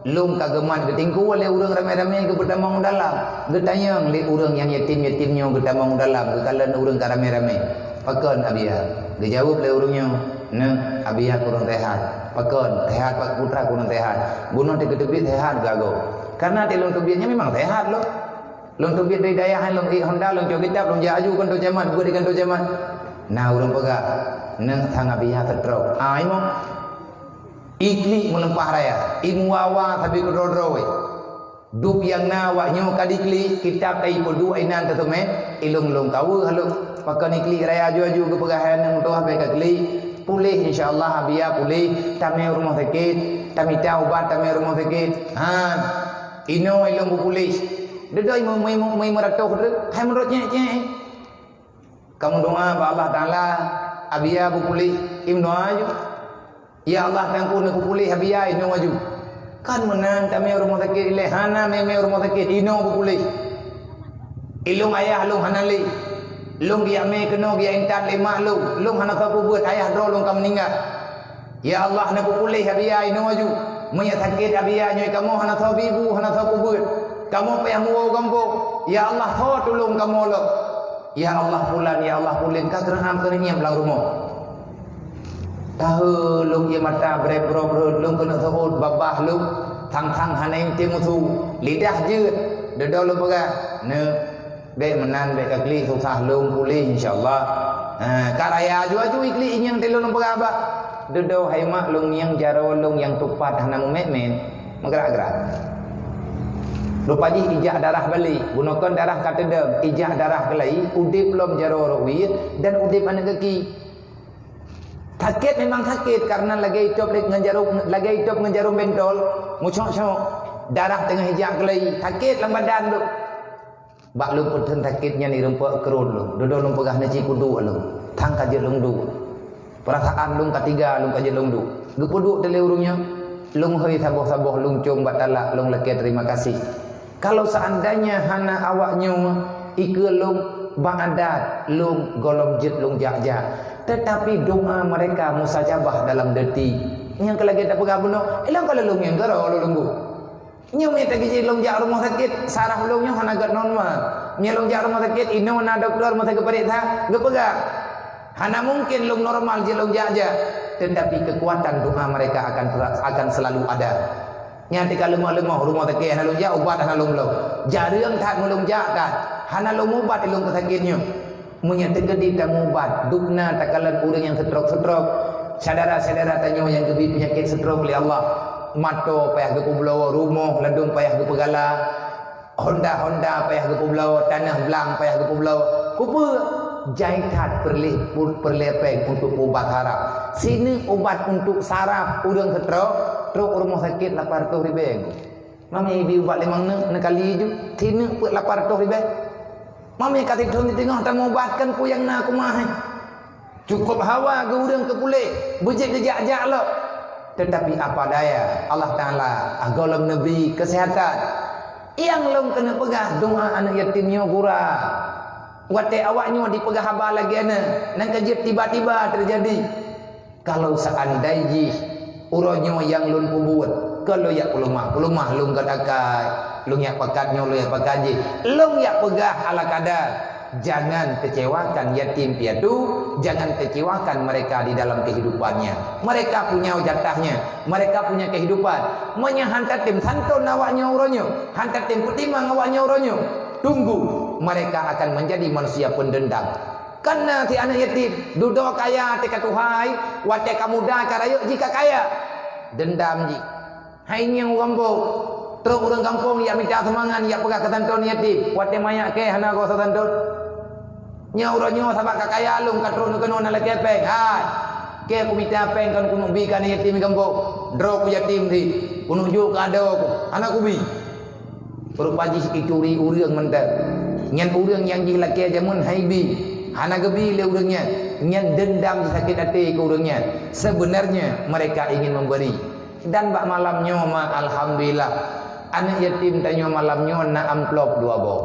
lôn ka geumat geutingkue lé ureuëng ramé-ramé, geutamong dalam. Geutanyong lé ureuëng nyang yatim-yatim nyoe, geutamong dalam, geukalon ureuëng ka ramé-ramé, "Pakon, Abiya?" Geujaweueb lé ureuëng nyoe, "Neuk, Abiya kureueng seuhat." "Pakon, seuhat, Pak Putra, kureueng seuhat?" "Bunoe teukeuteubiet seuhat geuh." "Kareuna teuh lôn teubiet nyan memang seuhat lôn. Lôn teubiet dari dayah, lôn ék honda, lôn cok kitab, lôn jak aju kanto camat, beuet di kanto camat." Na ureuëng peugah, "Neuk, sang Abiya stroke." Ah, imoe. Iklik meuleumpah raya, imuwa-wa sabe keudroe-droe. Dub nyang na awak nyoe ka diklik, kitab ka ipeuduek inan teuteumé, ilong-long kaweue halom. Pakon iklik raya aju-aju geupeugah hai aneuk meutuwah bèk kaklik. Puléh, insya Allah, Abiya puléh, tamé rumoh sakét, tamita ubat, tamé rumoh sakét. Ha, inoe ilong beupuléh. Deudoi meu-, meu-, meu-, meuratoh deuh, hai meurot nyek-nyek. Kamoe doa bak Allah Taala, Abiya beupuléh, imeudoa aju. "Ya Allah, Teungku neuk peupuléh Abiya, inoe aju." Kan meunan tamé rumoh sakét ilée, hana mé-mé rumoh sakét, inoe beupuléh. Ilong ayah lôn hana lé. Lôn geujak mé keunoe geujak intat lé mak lôn. Lôn hana soe peubeuet, ayah droe lôn ka meuninggai. Ya Allah, neupeupuléh Abiya inoe aju. Meunyo sakét Abiya nyoe kamoe hana soe bi bu, hana soe peubeuet. Kamoe payah muwoe gampông. Ya Allah, soe tulông kamoe lom? Ya Allah, pulan, ya Allah, pulan, ka keureuham keuneuk ngieng lam rumoh. Tahe lôn ié mata brek brok rot, lôn keuneuk seuôt babah lôn. Thang-thang hana inté musu. Lidah jeuet. Deudong lôn peugah, "Neuk, bèk meunan, bèk kaklik, susah lôn puléh, insya Allah." Ha, ka raya aju-aju iklik inyang teuh lôn peugah bak. Dudoe hai mak lôn ngieng jaroe lôn nyang tupat hana mumét-mét, meugrak-grak. Rupa jih ijak darah balek, bunoe kon darah ka teudong, ijak darah keulai, udép lom jaroe rot wie dan udép aneuk gaki. Sakét memang sakét karena lagèe itôb ngon jaroe, lagèe itôb ngon jaroe bentol, meucok-cok, darah teungoh ijak keulai, sakét lam badan tu. Bak lôn peutheun sakét nyan ireumpok keurot lôn. Dudoe lôn peugah neuci kuduek lôn. Thang ka jeuet lôn duek. Peurasaan lôn ka tiga lôn ka jeuet lôn duek. Geupeuduek teuh lé ureuëng nyoe. Lôn hôi saboh-saboh lôn com bak talak lôn lakée terima kasih. Kalau seandainya hana awak nyoe ikeue lôn bak adat lôn gohlom jeuet lôn jak-jak. Tetapi doa mereka mustajabah dalam detik. Nyang keu lagée tapeugah bunoe, ilong ka lôn nyang keurot lôn lunggu. Nyoe mita geuji lôn jak rumoh sakét, saraf lôn nyoe hana gét normal. Nyoe lôn jak rumoh sakét, inoe na dokto meusa geupareksa, geupeugah, hana mungken lôn normal jih lôn jak-jak. Tetapi kekuatan doa mereka akan ter-, akan selalu ada. Nyan tika leumoh-leumoh rumoh sakét hana lôn jak, ubat hana lôn bloe. Jareueng that meulôn jak that, hana lôn ubat lôn keu sakét nyoe. Meunyoe teukeudi tamubat, dubna takalon ureuëng nyang stroke-stroke, syedara-syedara tanyoe nyang geubi peunyakét stroke lé Allah, mato payah geupeubloe, rumoh ladôm payah geupeugala, honda-honda payah geupeubloe, tanoh blang payah geupeubloe. Keupeue? Jai that peureulée, peureulée péng untuk ubat saraf. Sineuk ubat untuk saraf ureuëng stroke, trok rumoh sakét lapan reutôh ribée. Mami bi ubat limong neuk, neukali ju, sineuk peuet lapan reutôh ribée. Mami ka sithon di teungoh tamubatkan peue nyang na kumahe. Cukup hawa geu ureuëng keu puléh, beujeuet geujak-jak lom. Tetapi apa daya, Allah Taala gohlom neubri keuseuhatan. Nyang lôn keuneuk peugah, doa aneuk yatim nyoe gura. Watée awak nyoe dipeugah haba lagée nyan, nyang ka jeuet tiba-tiba teujadi. Kalau seandai jih uroe nyoe nyang lôn peubuet, kon lôn jak peuleumah, peuleumah lôn gatakai, lôn jak pakat nyoe, lôn jak pakat jih, lôn jak peugah ala kadar, jangan kecewakan yatim piatu, jangan kecewakan mereka di dalam kehidupannya. Mereka punya jatahnya, mereka punya kehidupan. Meunyoe han tatem santôn awak nyoe uroe nyoe, han tatem peutimang awak nyoe uroe nyoe, tunggu, mereka akan menjadi manusia pendendam. Kana si aneuk yatim, dudoe kaya teuka tuhai, watée ka muda ka rayeuk jih ka kaya. Dendam jih. Hai ngieng ureuëng gampông, trok ureuëng gampông jak mita sumbangan, jak peugah keu santôn yatim, watée manyak kée hana geuh santôn. Nyoe uroe nyoe sabab ka kaya lôn ka trok neukeunoe na lakée péng. Hai, kée kumita péng kon kuneuk bi keu aneuk yatim gampông. Droe ku yatim di, kuneuk jok keu adoe ku, hana kubi. Rupa jih ituri ureuëng mantong. Nyan ureuëng nyang jih lakée jameun hai bi, hana geubi lé ureuëng nyan. Nyan dendam jih sakét até keu ureuëng nyan. Sebenarnya mereka ingin memberi. Dan bak malam nyoe ma alhamdulillah, aneuk yatim tanyoe malam nyoe na amplop dua boh.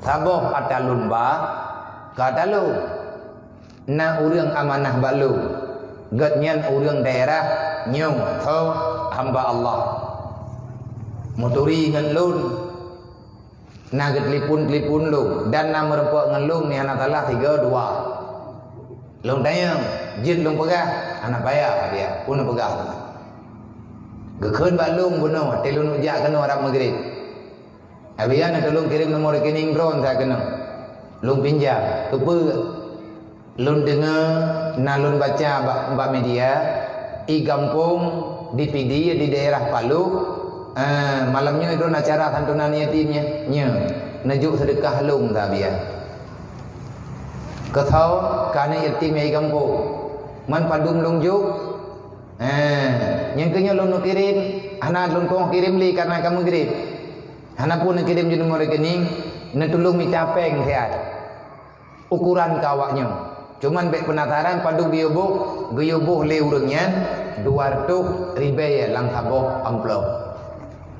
Saboh ata lôn ba, Ka talôn, na ureuëng amanah bak lôn. Gobnyan ureuëng daerah nyoe, tho hamba Allah. Meuturi ngon lôn, na geutelepon-telepon lôn, dan na meureumpok ngon lôn, nyan hana salah, tiga, dua. Lôn tanyong, jeuet lôn peugah, hana payah, dia pun peugah. Geukheun bak lôn bunoe, watée lôn jak keunoe rab Maghrib. Abih nyan neutulông kirém nomor rekening droeneuh keunoe. Lôn pinjam. Keupeue? Lôn deungoe na lôn baca bak, bak media, i gampông di Pidie, di daerah Paloh, eh, malam nyoe droen acara santunan yatim nyan. Nyoe, neujok seudeukah lôn, abih nyan. Keu soe? Keu aneuëk yatim nyang i gampông. Man padum lôn jok? Eh, nyang keu nyoe lôn neukirém, hana lôn tueng kirém lé kareuna ka Maghrib. Hana peue neukirém jeuet nomor rekening, neutulông mita péng siat. Ukuran keu awak nyoe. Cuman bék peunasaran padub geuyue boh, geuyue boh lé ureuëng nyan dua reutôh ribée lam saboh amplop.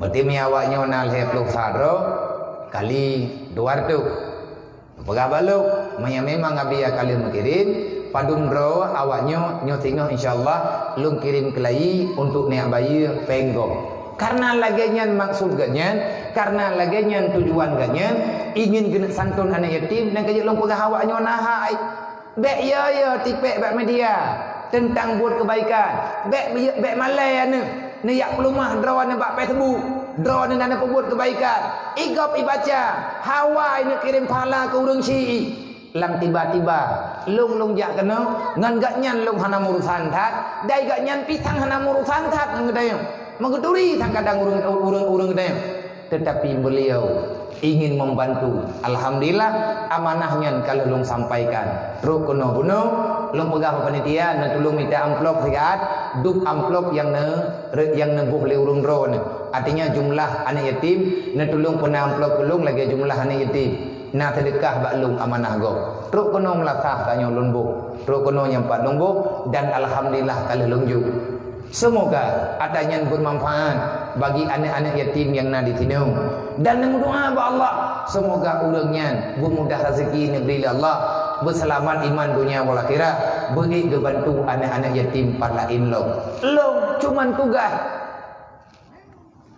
Berarti mi awak nyoe na lhée ploh sa droe kali dua reutôh. Peugah bak lôn, meunyoe memang Abi ka lheueh meukirém, padum droe awak nyoe, nyoe singoh insya Allah lôn kirém keulayi untuk neujak bayeue péng gob. Kareuna lagée nyan maksud gobnyan, kareuna lagée nyan tujuan gobnyan, ingin geuneuk santun aneuëk yatim, nyang ka jeuet lôn peugah awak nyoe na hai. Bék yo-yo tipék bak media teuntang buet keubaikan. Bék, bék malée aneuëk neujak peuleumah droeneuh bak Facebook, droeneuh na neupeubuet keubaikan. I gob ibaca, hawa i neukirém pahala keu ureuëng syiek. Lam tiba-tiba, lôn, lôn jak keunoe, ngon gobnyan lôn hana meurusan that, dai gobnyan pih sang hana meurusan that ngon geutanyoe. Meugeuturi sang kadang ureuëng, ureuëng, ureuëng geutanyoe. Tetapi beliau ingin membantu. Alhamdulillah, amanah nyan ka lheueh lôn sampaikan. Trok keunoe bunoe, lôn peugah bak panitia, neutulông mita amplop siat, dub amplop nyang ne, nyang neuboh lé ureuëng droeneuh. Artinya jumlah aneuëk yatim, neutulông peuna amplop keu lôn lagée jumlah aneuëk yatim. Na seudeukah bak lôn amanah gob. Trok keunoe meulasah tanyoe lôn boh. Trok keunoe nyang pat lôn boh, dan alhamdulillah ka lheueh lôn jok. Seumoga ata nyan beumanfaat bagi aneuëk-aneuëk yatim nyang na di sinoe. Dan neumeudoá bak Allah, seumoga ureuëng nyan beumudah raseuki neubri lé Allah, beuseulamat iman donya wal akhirah, beuék geubantu aneuëk-aneuëk yatim pat laén lom. Lôn cuman tugaih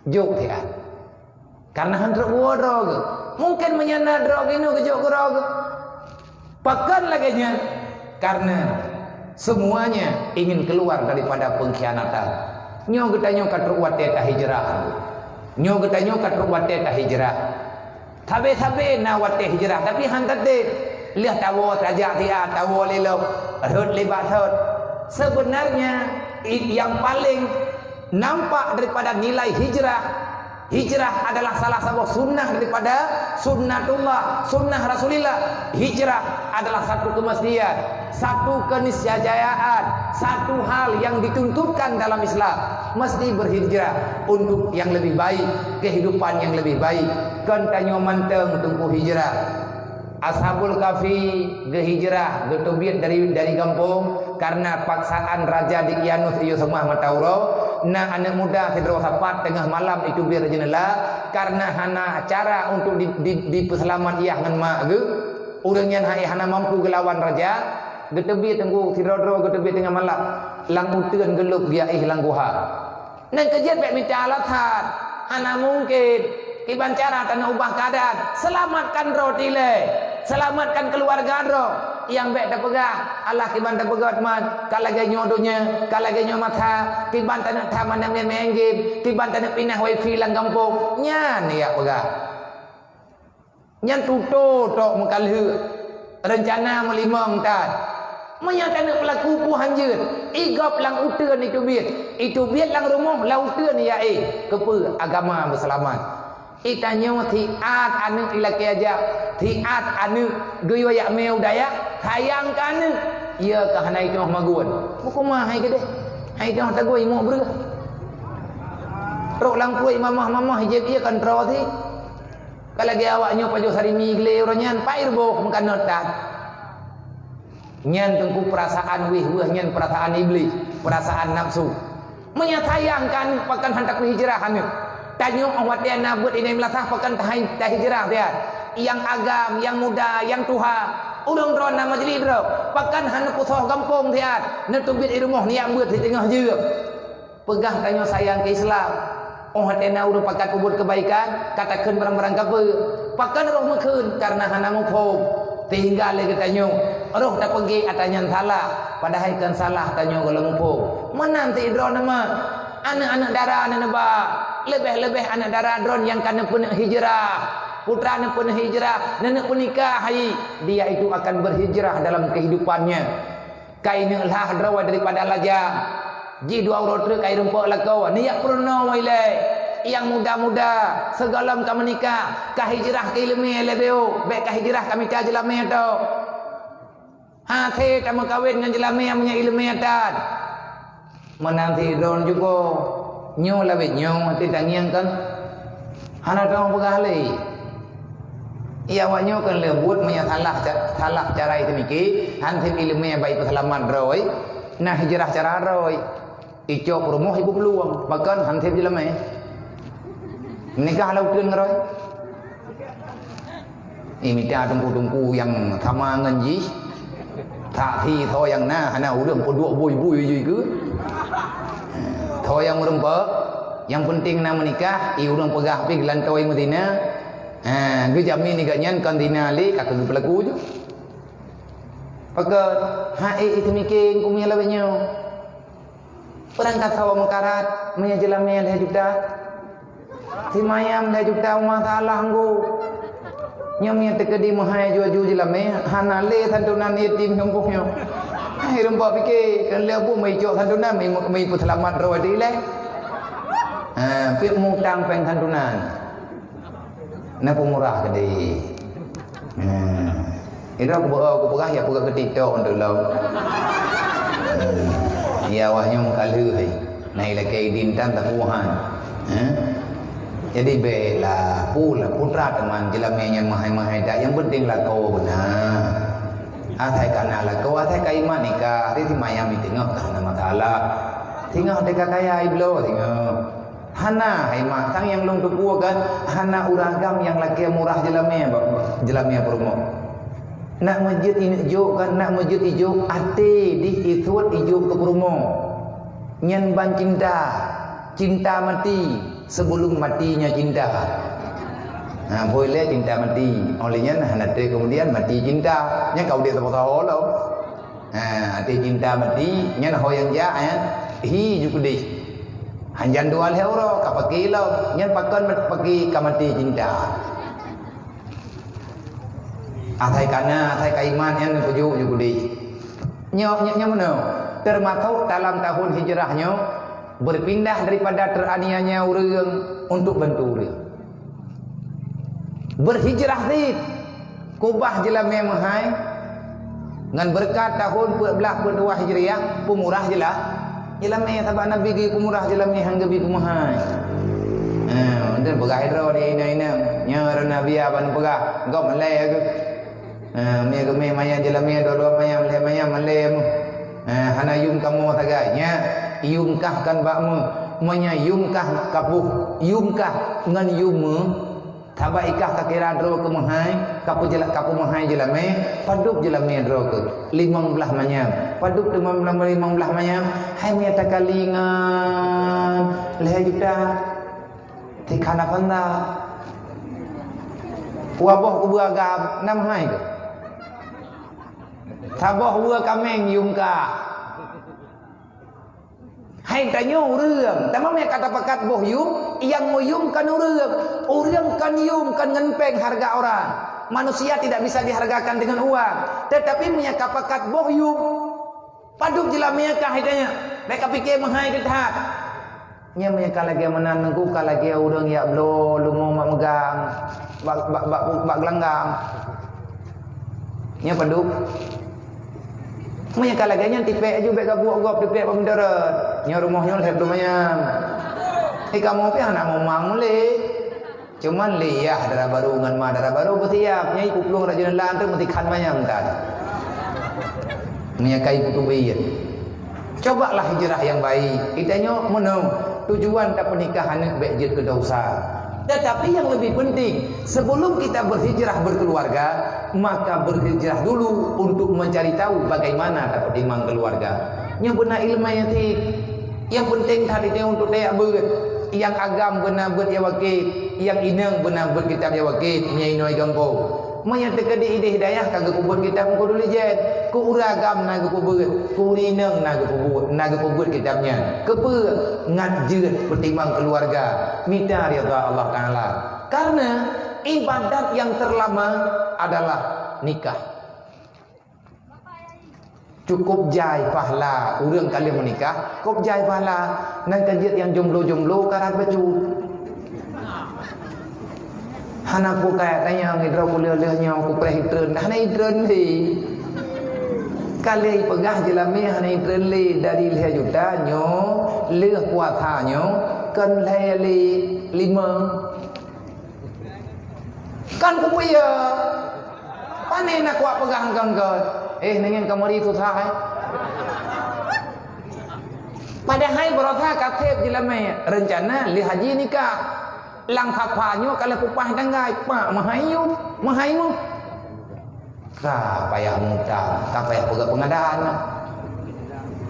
jok siat. Kareuna han trok woe droe geuh. Mungken meunyo na droe geuh nyoe geujok keudroe geuh. Pakon lagée nyan? Kareuna semuanya ingin keluar daripada pengkhianatan. Nyoe geutanyoe ka trok watée tahijrah. Nyoe geutanyoe ka trok watée tahijrah. Sabe-sabe na watée hijrah, tapi han tatem. Lheueh tawoe tajak siat, tawoe lé lom, rhot lé bak sot. Sebenarnya, i-, yang paling nampak daripada nilai hijrah, hijrah adalah salah saboh sunnah daripada sunnatullah, sunnah Rasulillah. Hijrah adalah satu kemestian, satu keniscayaan, satu hal yang dituntutkan dalam Islam. Mesti berhijrah untuk yang lebih baik, kehidupan yang lebih baik. Kon tanyoe mantong teungku hijrah. Ashabul Kahfi geuhijrah, geuteubiet dari, dari gampông kareuna paksaan Raja Dikyanus Yusuf Mata Uroe. Na aneuëk muda sidroe sapat teungoh malam iteubiet jeunela kareuna hana cara untuk di, di, dipeuseulamat yah ngon mak geuh. Ureuëng nyan hai hana mampu geulawan raja, geuteubiet teungku sidroe-droe geuteubiet teungoh malam. Lam uteuen geulôb geujak éh lam guha. Nyang keujeuet bék mita alasan, hana mungken. Kiban cara taneuk ubah keuadaan, seulamatkan droe dilée, seulamatkan keuluwarga droe. Nyang bék tapeugah, alah kiban tapeugah teuma, ka lagée nyoe donya, ka lagée nyoe masa, kiban taneuk that mandum nyang game, kiban taneuk pinah wifi lam gampông. Nyan nyang peugah. Nyan tutoe tok meukalheuek, reuncana meulimong tan. Meunyoe taneuk peulaku peue hanjeuet, i gob lam uteuen iteubiet, iteubiet lam rumoh lam uteuen ya éh, keupeue agama beuseulamat. Itanyoe siat aneuëk ilakée ajak, siat aneuëk geuyue jak meu dayah, sayang keu aneuëk, iya ka hana itoh magun. Meukeumah hai keudeh, hai itoh tagui muek breueh. Trok lam pruet mamah-mamah jeuet iya kan troe sih. Ka lagée awak nyoe pajoh sarimi glé uroe nyan, pair boh meukanot that. Nyan teungku peurasaan wéh-wéh nyan peurasaan iblih, peurasaan nafsu. Meunyo sayang keu aneuëk pakon han taku hijrah aneuëk. Tanyoe óh watée na buet inai meulasah pakon tahai tahijrah siat. Nyang agam, nyang muda, nyang tuha. Ureuëng droe na majlis droe, pakon hana peusoh gampông siat, neuteubiet i rumoh neujak beuet siteungoh jeuem. Peugah tanyoe sayang keu Islam. Óh watée na ureuëng pakat peubuet keubaikan, ka takheun barang-barang kapeue. Pakon roh meukheun? Kareuna hana muphom. Sehingga lé geutanyoe roh tapeugét atra nyan salah, padahai kon salah tanyoe gohlom muphom. Meunan sidroe neuh mah. Aneuëk-aneuëk dara neuh neuba, leubeh-leubeh aneuëk dara droe nyang ka neupeuneuk hijrah. Putra neupeuneuk hijrah, neuneuk peunikah hai, dia itu akan berhijrah dalam kehidupannya. Ka ineuk lhah droe daripada lajang. Jih dua uroe treuk ka irumpok lakoe, neujak peurunoe ilée. Nyang muda-muda, sigohlom ka meunikah, ka hijrah keu iéleumé lé beuh, bék ka hijrah ka mita jeulamé tok. Hase tameukawen ngon jeulamé meunyoe iéleumé that. Meunan sidroe juga, nyoe lawét nyoe, até tangieng kan. Hana teupeugah lé. Iya, awak nyoe kan lé buet meunyoe salah ca-, salah cara itu niki, han sép iéleumé bak ipeuseulamat droe, na hijrah cara droe. Icok peurumoh ibu peuluang, pakon han sép jeulamé. Nikah lam uteuen ngon droe. Imita teungku-teungku nyang sama ngon jih. Saksi soe nyang na, hana ureuëng peuduek bui-bui jih keu. Soe nyang meureumpok, nyang penting na meunikah, i ureuëng peugah pih geulantôi meuzina. Ha, geujamin i gobnyan kon zina lé, ka keuh geupelaku ju. Pakon, hai, itu miké kumi lawét nyoe. Peurangkat sawa meukarat, meunyoe jeulamé lhée juta. Simayam lhée juta, uma salah nggu. Nyoe meunyoe teukeudi meuhai aju-aju jeulamé, hana lé santunan yatim nyoe boh nyoe. Hai rumpok pike, kan lé bu meuicok santunan, meuipeuseulamat droe dilée. Ha, pih mutang péng santunan. Na peumurah keudeh. Ha. Idong kubeuo kupeugah ya peugah keu TikTok untuk lom. Ha. Ya wah nyang meukalheuh hai. Na ilakée idin tan tapuhan. Ha. Jadi béklah pula putra teuma jeulamé nyang mahai-mahai dak, nyang penting lakoe beuna. Asai ka na lakoe, asai ka imat nikah, di simayam di teungoh ka hana masalah. Singoh teuka kaya ibloe singoh. Hana, hai mak, sang nyang lôn teupeue kan, hana ureuëng agam nyang lakée murah jeulamé, jeulamé peurumoh. Nak meujeuet ineuk jok kan, nak meujeuet ijok, até dih isuet ijok keu peurumoh. Nyan ban cinta, cinta mati, sebelum matinya cinta. Ha, boh ilée cinta mati. Óh lheueh nyan hana treb kemudian mati cinta. Nyan ka udeb saboh sahoe lom. Ha, até cinta mati, nyan ho nyang jak, ya. Hi ju keudeh. Hanjan dua lhée uroe, ka pake ilong. Nyan pakon mat-, pake ka mati cinta. Asai ka na, asai ka iman, nyan peujok ju keudeh. Nyoe, nyoe, nyoe meunoe. Termasuk dalam tahun hijrah nyoe, berpindah daripada teraniaya ureuëng untuk bantu ureuëng. Berhijrah cit. Kubah jeulamé meuhai, ngon beureukat tahun peuet blaih peuet dua Hijriah, peumurah jeulah-, jeulamé, sabab Nabi geupeumurah jeulamé, han geubi peumeuhai. Ha, dan peugah droe di inong-inong, nyoe droe Nabi ban peugah, gob malée geuh. Ha, mie geumé manyang jeulamé, dua-dua manyang, lhée manyang, malée meuh. Ha, hana yum kamoe sagai. Nyan, yum kah kan bak meuh. Meunyoe yum kah kapuh, yum kah ngon yum meuh, Sabab ikah ka kira droe keu meuhai, ka peujela-, ka peumeuhai jeulamé, padub jeulamé droe keuh limong blaih manyam. Padub teuma limong blaih manyam, hai mie takalingan lhée juta. Tikana panda. Waboh kubu agam, na meuhai keuh. Saboh weue kaméng yum kah. Hai tanyoe ureuëng, tamong nyang ka tapakat boh yum, nyang meuyum kon ureuëng. Ureuëng kon yum, kon ngon péng harga orang. Manusia tidak bisa dihargakan dengan uang. Tetapi meunyoe ka pakat boh yum, padub jeulamé kah hai tanyoe. Bék ka pike meuhai keuh that. Nyan meunyoe ka lagée meunan nungku, ka lagée ureuëng jak bloe leumo mak meugang, bak, bak, bak, bak geulanggang. Nyan padub. Meunyoe ka lagée nyan, tipék aju bék gabuek gob, tipék bak meudarat. Nyoe rumoh nyoe lhée ploh manyam. Eh, kamoe pih hana momang mulée. Cuman lé yah dara barô ngon ma dara barô beusiab. Nyan ipuplueng raja nyan lam tu meutikhan manyam tan. Meunyoe ka ipeuteubiet. Cobalah hijrah nyang baik. Geutanyoe meunoe, tujuan tapeunikah aneuëk bék jeuet keu dosa. Tetapi yang lebih penting, sebelum kita berhijrah berkeluarga, maka berhijrah dulu untuk mencari tahu bagaimana tapeutimang keluarga. Nyang beuna ileumèe nyang thik. Nyang penting that itu untuk tajak beuet. Nyang agam beuna beuet nyang wakét, nyang inong beuna beuet kitab nyang wakét, nyang inoe gampông. Meunyoe teukeudi idéh dayah ka geupeubuet kitab meukeuduli jén, keu ureueng agam na geupeubuet, keu ureueng inong na geupeubuet, na geupeubuet kitab nyan. Keupeue? Ngat jeuet peutimang keuluwarga, mita ridha Allah Taala. Karena ibadat yang terlama adalah nikah. Cukup jai pahala ureueng ka lheueh meunikah, cukup jai pahala. Nyan ka jeuet nyang jomblo-jomblo karat bacut. Hana kukai tanyong idroe kuleuh-leuh nyoe kupreh itreun, hana itreun lé. Ka lheueh ipeugah jeulamé hana itreun lé, dari lhèe juta nyoe lheueh puasa nyoe kon lhèe lé limong. Kan kupiôh. Pane na kuat peugah engkau-engkau. Eh, neungieng kamoe ri susah, eh. Padahai baroesa ka sép jeulamé reuncana lé haji nikah. Lam sapa nyoe ka lheueh kupaih tanggai, pak meuhai yum, meuhai meuh. Ka payah muta, ka payah peugah pengadaan.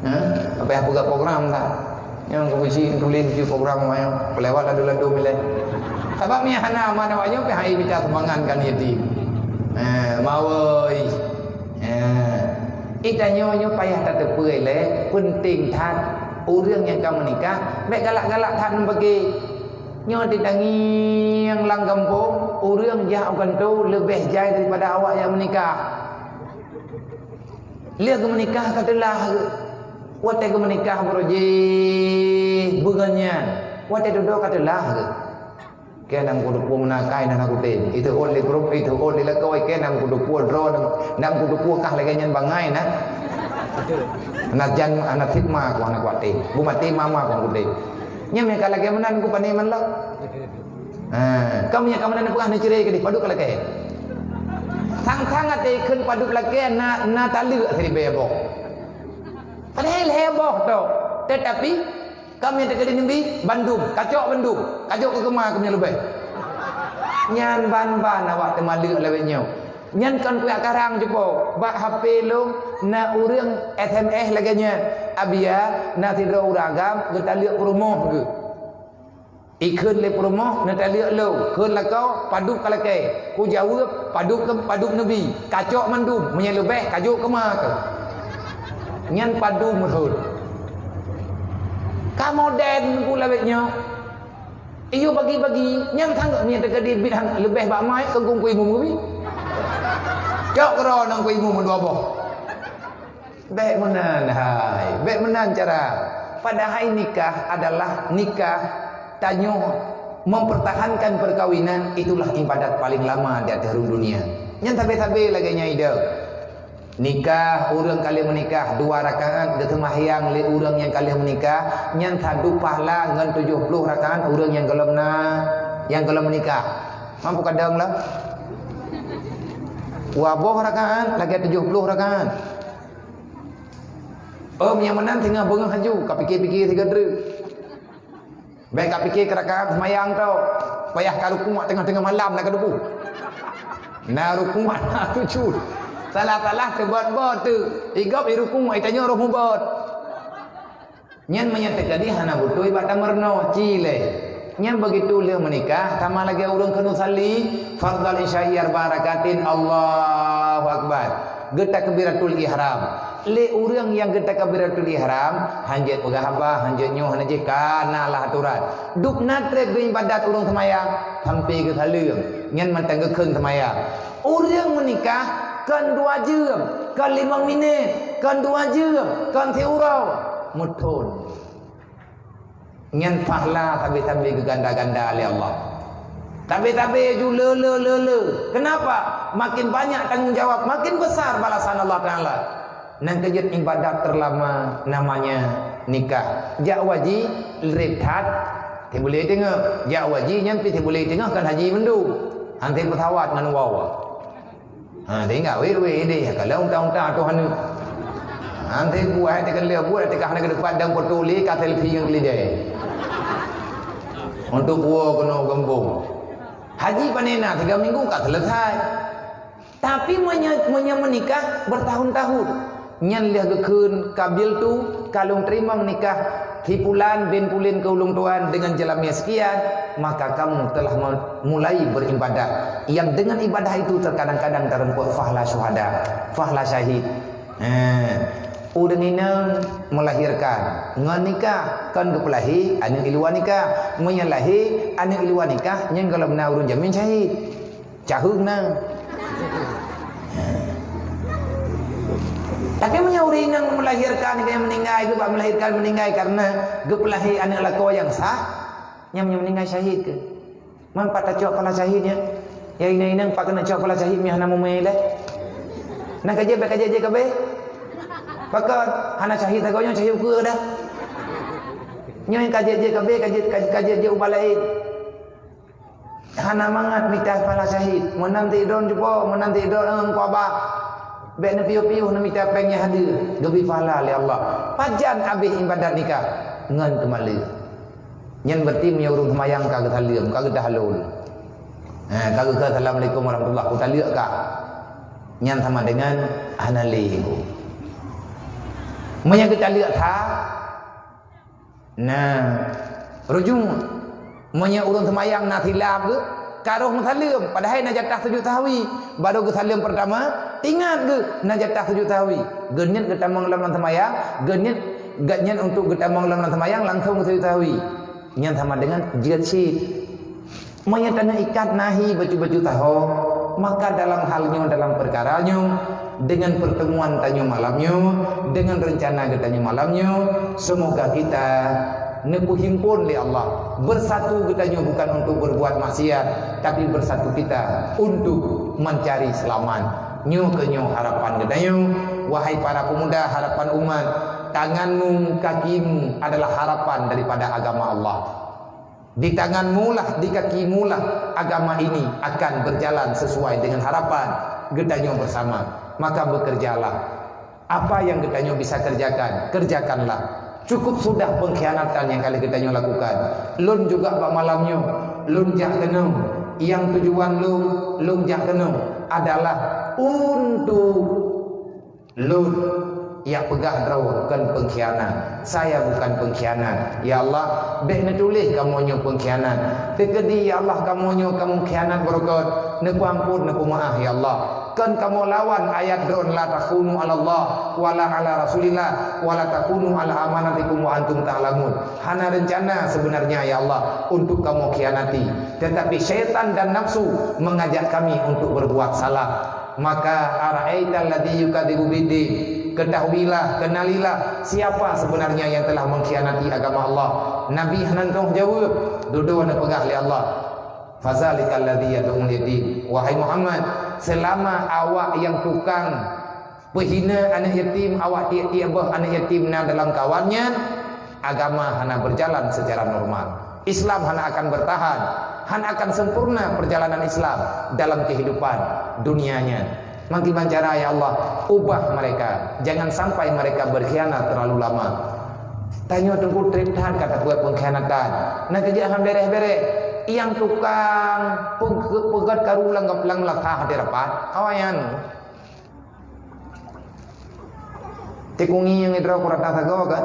Ha? Ka payah peugah program dah. Nyang keubeujih tuléh di program nyang peulewat ladu-ladu mileh. Sabab mi hana aman awak nyoe pih hai mita sumbangan kan yatim. Ha, mawoi. Ha. Itanyoe nyoe payah tateupeue lé, penting that ureueng nyang ka meunikah, bèk galak-galak that neubagi. Nyoe teutangieng lam gampông, ureueng jak u kantô leubeh jai daripada awak nyang meunikah. Lheueh geumeunikah ka teulah geuh. Watèe geumeunikah baroe jih beungon nyan, watèe dudoe ka teulah geuh. Kèe nam kuteupue meunakai na kutem. Itu ôn lé grup, itu ôn lé lakoe, kèe nam kuteupue droe, nam kuteupue kah lagèe nyan bangai na. Na jan, na hikmah ku hana kuatem. Bumaté mama ku kutem. Nyan meuka lagèe meunan ku pane man lom. Ha, kamoe nyang ka meunan peugah neucre keudeh, padub ka lakèe. Sang-sang até kheun padub lakèe na, na taleuek siribèe boh. Padahai lhèe boh tok. Tetapi, kamoe nyang teukeudi neubi bandum, kacok bandum, kajok keu keuma kamoe leubeh. Nyan ban-ban awak teumaleuek lawét nyoe. Nyan kon kuyak karang cupo. Bak H P lôn na ureueng S M S lagèe nyan. Abia, na sidroe ureueng agam geutaleuek peurumoh geuh. Ikheun lé peurumoh neutaleuek lôn, kheun lakoe padub ka lakèe. Kujaweueb, padub keu padub neubi, kacok mandum, meunyoe leubeh kajok keuma keuh. Nyan padub rhot. Ka modern ku lawét nyoe. Iyue bagi-bagi, nyang sanggob nyan teukeudi bit han leubeh bak mai keu gungku imeum geubi. Cok keudroe ngon ku imeum dua boh. Bèk meunan hai, bèk meunan cara. Padahai nikah adalah nikah tanyoe mempertahankan perkawinan itulah ibadat paling lama di ateueh rhueng dunia. Nyan sabe-sabe lagèe nyan ideh. Nikah, ureueng ka lheueh meunikah dua rakaat geuseumahyang lé ureueng nyang ka lheueh meunikah, nyan sadub pahala ngon tujoh ploh rakaat ureueng nyang gohlom na, nyang gohlom meunikah. Mampu kadang lah. Dua boh rakaat lagèe tujoh ploh rakaat. Oh, nyang meunan singoh beungoh laju, ka pike-pike sigoe treuk. Bèk ka pike keu rakaat seumayang tho. Payah ka rukuk teungoh-teungoh malam na ka tuboh. Na rukuk na sujud. Salah-salah teubot-bot teuk. Igob irukuk, itanyoe roh mubot. Nyan meunyoe teukeudi hana beutôi bak tameurunoe, ci lé. Nyan begitu lheueh meunikah, sama lagèe ureueng keuneuk sali, fardhal isya'i arba'a rakaatin, Allahu Akbar. Geutakbiratul ihram. Lé ureueng nyang geutakbiratul ihram, hanjeuet peugah haba, hanjeuet nyoe, hana jih, ka na lah aturan. Dub na trép geuibadat ureueng seumayang, sampoe geusaleuem, nyan mantong geukheun seumayang. Ureueng meunikah kon dua jeuem, kon limong minét, kon dua jeuem, kon siuroe, meuthon. Nyan pahala sabe-sabe geuganda-ganda lé Allah. Sabe-sabe ju le, le, le, le. Kenapa? Makin banyak tanggung jawab, makin besar balasan Allah Taala. Nyan keuh jeuet ibadat terlama namanya nikah. Jak haji rhot that, teuh boleh teungoh. Jak haji nyan pih teuh boleh teungoh kan haji mandum. Hanté peusawat ngon wawa. Ha, tinggai wéh-wéh deh, kalau unta-unta tu hana. Hanté buat teuk lé buat teuk hana ke depan dan foto lé ka selfie ngon lidai. Untuk puwoe keunoe geumbong. Haji pane na tiga minggu ka selesai. Tapi meunyoe, meunyoe meunikah bertahun-tahun, nyan lheueh geukheun, "Qabiltu, ka lôn teurimong nikah si pulan bin pulan keu ulôn tuan dengan jalan sekian," maka kamu telah me-, mulai beribadah. Yang dengan ibadah itu terkadang-kadang tareumpok fahla syuhada, fahla syahid. Eh, ureueng inong melahirkan, ngon nikah, kon geupeulahé aneuk i luwa nikah. Meunyoe lahé aneuk i luwa nikah, nyan gohlom na ureueng jamin syahid. Caheueng na. Tapi meunyoe ureueng inong melahirkan, dia meninggai, geuba melahirkan meninggai karena geupeulahé aneuk lakoe nyang sah, nyan meunyoe meninggai syahid keuh. Man pat tacok pala syahid nyan? Ya inong-inong, pat keuneuk cok pala syahid meuhana mumé lé? Na ka jeuet, ka jeuet jeuet kabeh? Pakon? Hana syahid sagoe nyoe, syahid ukeue dah. Nyoe ka jeuet jeuet kabeh, ka jeuet, ka jeuet, ka jeuet jeuet ubat laén. Hana mangat mita pala syahid. Meunan ti droen cupo, meunan ti droen, eh, kuaba. Bék neupiôh-piôh neumita péng nyang hadeue, geubri pahala lé Allah. Pajan abéh ibadat nikah? Ngon teumaleueng. Nyan berarti meunyoe ureueng seumayang ka geusaleuem, ka geutahlul. Ha, ka geukheun, "Assalamualaikum warahmatullah," geutaleuek ka. Nyan sama dengan hana lé. Meunyoe geutaleuek ka, nah, rujung. Meunyoe ureueng seumayang na silap geuh, ka roh meusaleuem, padahai na jatah sujud sahwi. Baru geusaleuem peurtama, ingat geuh na jatah sujud sahwi. Geuniet geutamong lom lam seumayang, geuniet, geuniet untuk geutamong lom lam seumayang, langsong geusujud sahwi. Nyan sama dengan jeuet cit. Meunyoe tanyoe ikat nahi bacut-bacut saho, maka dalam hal nyoe, dalam peukara nyoe, dengan pertemuan tanyoe malam nyoe, dengan rencana geutanyoe malam nyoe, semoga kita neupeuhimpon lé Allah. Bersatu geutanyoe bukan untuk berbuat maksiat, tapi bersatu kita untuk mencari selamat. Nyoe keuh nyoe harapan geutanyoe, wahai para pemuda, harapan umat, tanganmu, kakimu adalah harapan daripada agama Allah. Di tanganmu lah, di kakimu lah agama ini akan berjalan sesuai dengan harapan geutanyoe bersama. Maka bekerjalah. Apa yang geutanyoe bisa kerjakan, kerjakanlah. Cukup sudah pengkhianatan yang kali geutanyoe lakukan. Lôn juga bak malam nyoe, lôn jak keunoe. Yang tujuan lôn, lôn jak keunoe adalah untuk lôn, ya peugah droe kon pengkhianat. Saya bukan pengkhianat. Ya Allah, bék neutuléh kamoe nyoe pengkhianat. Teukeudi, ya Allah, kamoe nyoe kamoe khianat beureukat. Neupeuampon, neupeumaáh, ya Allah. Kon kamoe lawan ayat droen, "La takhunu 'alallah wa la 'ala Rasulillah wa la takhunu 'ala amanatikum wa antum ta'lamun." Hana rencana sebenarnya, ya Allah, untuk kamoe khianati. Tetapi syaitan dan nafsu mengajak kami untuk berbuat salah. Maka, "Ara'aital ladzi yukadzibu biddin?" Ketahuilah, kenalilah siapa sebenarnya yang telah mengkhianati agama Allah. Nabi hana teuh jaweueb, dudoe neupeugah lé Allah, "Fadzalikal ladzi yad'ul yatim." Wahai Muhammad, selama awak nyang tukang peuhina aneuk yatim, awak tiek-tiek boh aneuk yatim na dalam kawan nyan, agama hana berjalan secara normal. Islam hana akan bertahan, hana akan sempurna perjalanan Islam dalam kehidupan dunia nyan. Meukiban cara, ya Allah, ubah mereka. Jangan sampai mereka berkhianat terlalu lama. Tanyoe teungku trép that ka tapeubuet pengkhianatan. Na keujeuet han bereh-bereh. Nyang tukang peuge-, peugét karu lam, lam meulathah di rapat. Awaknyan. Tikungi nyang idroe kurata sagoe kan?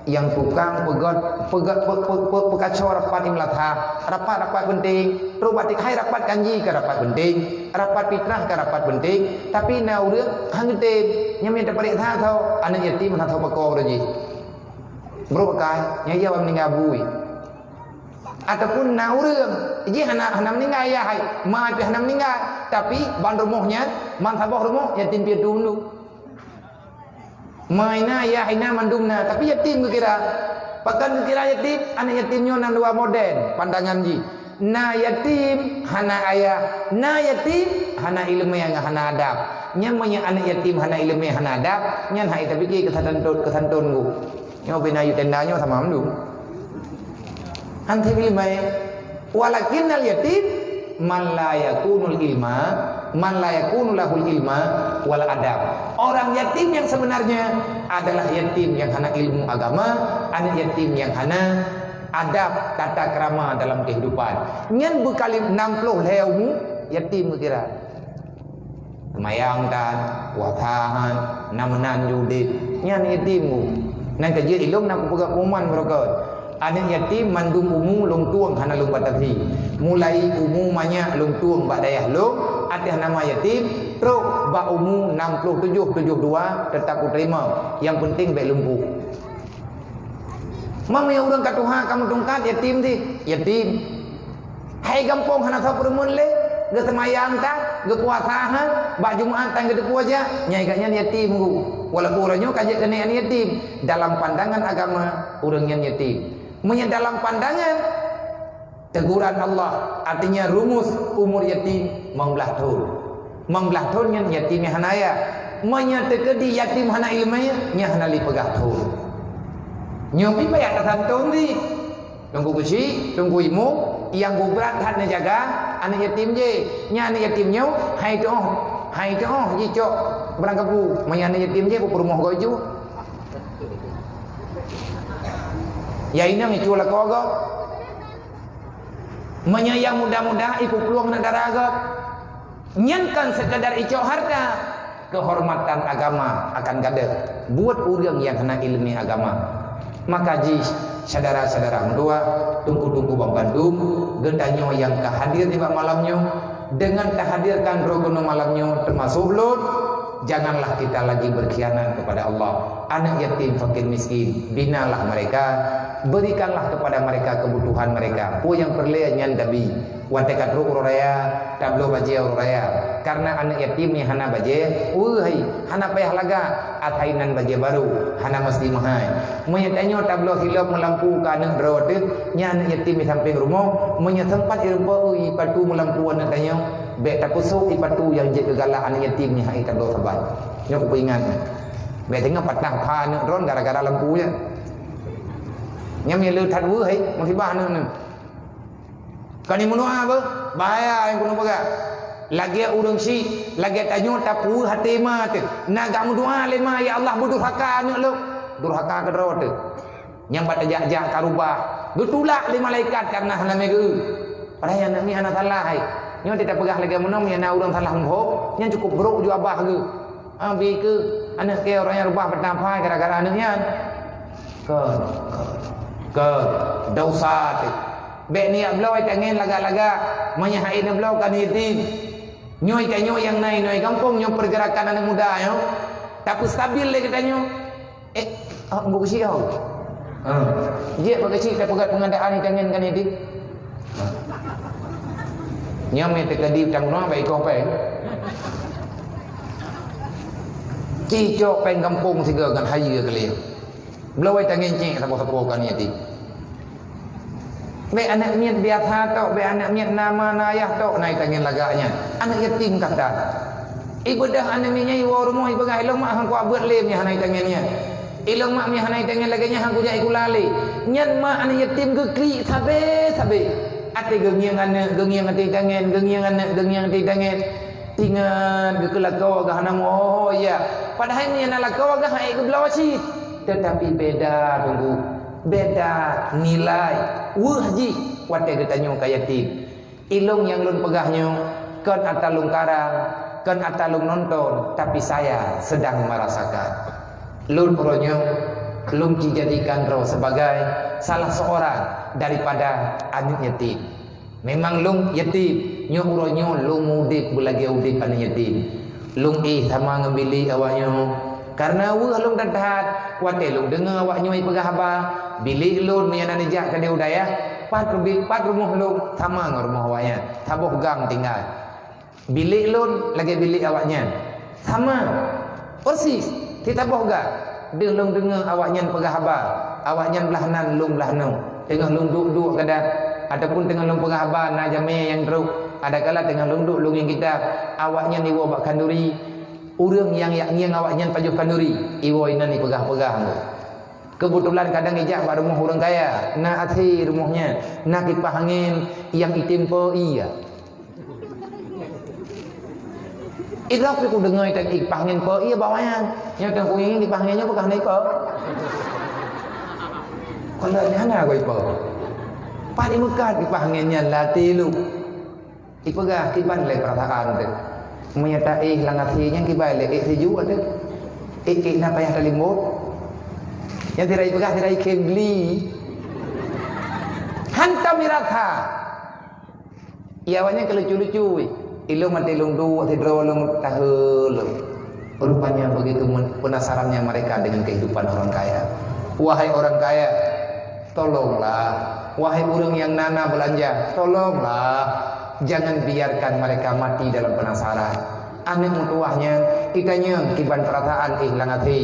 Nyang tukang peugét, peugét, pe-, pe-, pe-, peukaco rapat di meulathah. Rapat-rapat penting. Trok batik hai rapat kanji ka rapat penting. Rapat fitrah ka rapat penting. Tapi na ureueng han geutem. Nyan meunan tapareksa tho. Aneuk yatim hana tho pakon ureueng jih. Brok kai, nyang jaweueb meuninggai bui. Ataupun na ureueng, jih hana, hana meuninggai ayah hai, ma pih hana meuninggai, tapi ban rumoh nyan, ban saboh rumoh, yatim piatu undung. Ma na, ayah na, mandum na, tapi yatim geukira. Pakon geukira yatim? Aneuk yatim nyoe na dua model pandangan jih. Na yatim hana ayah, na yatim hana ileumèe ngon hana adab. Nyan meunyoe aneuk yatim hana ileumèe, hana adab, nyan hai tapike keu santôn, keu santôn geuh. Nyoe bina yu tenda nyoe sama mandum. Hana ileumèe. Walakinnal yatim man la yakunul ilma, man la yakunu lahul ilma wal adab. Orang yatim yang sebenarnya adalah yatim yang hana ilmu agama, aneuk yatim yang hana Adab tata krama dalam kehidupan. Nyan beukalib enam ploh lhèe umu, yatim geukira. Seumayang tan, puasa han, na meunan ju udép. Nyan yatim bu. Nyan ka jeuet ilôn na kupeugah peuman beureukat. Aneuk yatim mandum umu lôn tueng hana lôn batasi. Mulai umu manyak lôn tueng bak dayah lôn, ateueh nama yatim, trok bak umu enam ploh tujoh, tujoh dua, teutap kuteurimong. Nyang peunteng bèk lumpuh. Meunyoe ureueng ka tuha ka meutungkat, yatim cit, yatim. Hai gampông hana soe peureumeun lé, geuseumayang tan, geupuasa han, bak Jumat tan geuteupeue jak, nyan gobnyan yatim bu. Walaupun uroe nyoe ka jeuet keuneuk yatim, dalam pandangan agama, ureueng nyan yatim. Meunyoe dalam pandangan teguran Allah, artinya rumus umur yatim limong blaih thon. Limong blaih thon nyan yatim nyang hana ayah. Meunyoe teukeudi yatim hana ileumèe, nyan hana lé peugah thon. Nyoe pih payah tasantong cit. Teungku keuchik, teungku imum, nyang brat that neujaga aneuk yatim jih. Nyan aneuk yatim nyoe, hai tu'oh, hai tu'oh jicok barang kabu. Meunyoe aneuk yatim jih, beu peurumoh goe ju. Ya inong itu lakoe gob. Meunyoe nyang muda-muda, ipuplueng aneuk dara gob. Nyan kon sekadar icok hareuta, keuhormatan agama akan gadôh buet ureueng nyang hana ileumèe agama. Maka jih, syedara-syedara meutuwah, teungku-teungku banmandum, geutanyoe nyang ka hadir nibak malam nyoe, deungon tahadirkan droe keunoe malam nyoe, teumasok lôn, janganlah kita lagi berkhianat kepada Allah. Aneuk yatim, fakir miskin, binalah mereka, berikanlah kepada mereka kebutuhan mereka. Peue nyang peureulèe nyan tabi. Watèe ka trok uroe raya, tabloe bajèe uroe raya. Karena aneuk yatim nyang hana bajèe, weueh hai, hana payah lagak, asai nan bajèe barô, hana meusti meuhai. Meunyoe tanyoe tabloe silop meulampu keu aneuk droe teuh, nyan aneuk yatim di sampéng rumoh, meunyoe seumpat irumpok ipatu meulampu aneuk tanyoe, bèk tapeusok ipatu nyang jeuet keu galak aneuk yatim nyang hai tabloe saban. Nyoe kupeuingat. Bèk teungoh patah pha aneuk droe gara-gara lampu nyan. Nyan nyang le that weueh hai, musibah aneuk nyan. Kon imeudoa beuh, bahaya nyang keuneuk peugah. Lagèe ureueng syik, lagèe tanyoe tapeue até ma teuh. Na geumeudoa lé ma, "Ya Allah, beudurhaka aneuk lôn." Durhaka keudroe teuh. Nyang bak tajak-jak ka rubah. Geutulak lé malaikat kareuna hana mé geu. Padahai aneuk nyan hana salah hai. Nyoe tapeugah lagèe meunoe, meunyo na ureueng salah meuhom, nyan cukôp brôk ju babah geuh. Ah, bèk keuh, aneuk kèe ureueng nyan rubah batang phai gara-gara aneuk nyan. Kon, kon, kon. Desya teuh. Bèk neujak bloe tangen lagak-lagak, meunyo hai neubloe ka yatim. Nyoe tanyoe nyang na inoe gampông nyoe pergerakan aneuk muda nyoe. Tapeustabil lé geutanyoe. Eh, ah, bu keuchik kau. Ha. Jeuet bak keuchik tapeugah pengadaan tangen ka yatim. Nyan meuteukadi tanggung bak ikoh péng. Cicok péng gampông sigoe ngon hayeue keu lé. Bloe tangen cék sapo-sapo ka yatim. Bèk aneuk miet biasa tok, bèk aneuk miet na ma na ayah tok na tangen lagak nyan. Aneuk yatim kata. Ibeudôh aneuk miet nyan iwoe rumoh ipeugah, "Ilôn mak han kuabeuet lé meuhana tangen nyan." Ilôn mak meuhana tangen lagèe nyan han kujak sikula lé. Nyan mak aneuk yatim geuklik sabé-sabé. Até geungieng aneuk, geungieng até tangen, geungieng aneuk, geungieng até tangen. Teuingat geukeulakoe geuh hana meuho-ho, ya. Padahai meunyo na lakoe geuh han ék geubloe cit. Teutapi beda teungku, beda nilai weueh jih watèe geutanyoe ka yatim. Ilôn nyang lôn peugah nyoe kon ata lôn karang, kon ata lôn nonton, tapi saya sedang merasakan. Lôn uroe nyoe, lôn jijadikan droe sebagai salah seorang daripada aneuk yatim. Memang lôn yatim, nyoe uroe nyoe lôn udép beulagèe udép aneuk yatim. Lôn éh sama ngon bilék awak nyoe. Kareuna weueh lôn that-that, watèe lôn deungö awak nyoe ipeugah haba, bilék lôn meunyo na neujak keudéh u dayah, pat rubi-, pat rumoh lôn sama ngon rumoh awak nyan, saboh gang tinggai. Bilék lôn lagèe bilék awak nyan. Sama. Persis. Sisaboh gang. Deuh lôn deungö awak nyan peugah haba. Awak nyan blah nan, lôn blah nyoe. Teungoh lôn duek-duek kadang. Ataupun teungoh lôn peugah haba, na jamèe nyang trok. Adakala teungoh lôn duek lôn ngieng kitab. Awak nyan iwoe bak khanduri. Ureueng nyang jak ngieng awak nyan pajoh khanduri. Iwoe inan ipeugah-peugah. Keubeutulan kadang ijak bak rumoh ureueng kaya. Na AC rumoh nyan. Na kipah angèn nyang item po ie. Idroe pih kudeungö teuh kipah angèn po ie bak awak nyan. Nyoe teuh kuingat kipah angèn nyoe peugah na ipo. Kon lagèe hana ku ipo. Pat di Mekah kipah angén nyan latée lom. Ipeugah kiban lé peurasaan teuh. Meunyoe taéh lam até nyan kiban lé ék sijuek teuh. Ék-ék na payah talimbot. Nyang sira ipeugah sira ikhém bli. Hantom irasa. Iya awaknyan keu lucu-lucu. Ilong até lôn duek sidroe lôn tahe lôn. Rupanya begitu men-, penasarannya mereka dengan kehidupan orang kaya. Wahai orang kaya, tolonglah. Wahai ureuëng nyang na-na beulanja, tolonglah. Jangan biarkan mereka mati dalam penasaran. Aneuk meutuwah nyan, itanyong kiban peurasaan éh lam até.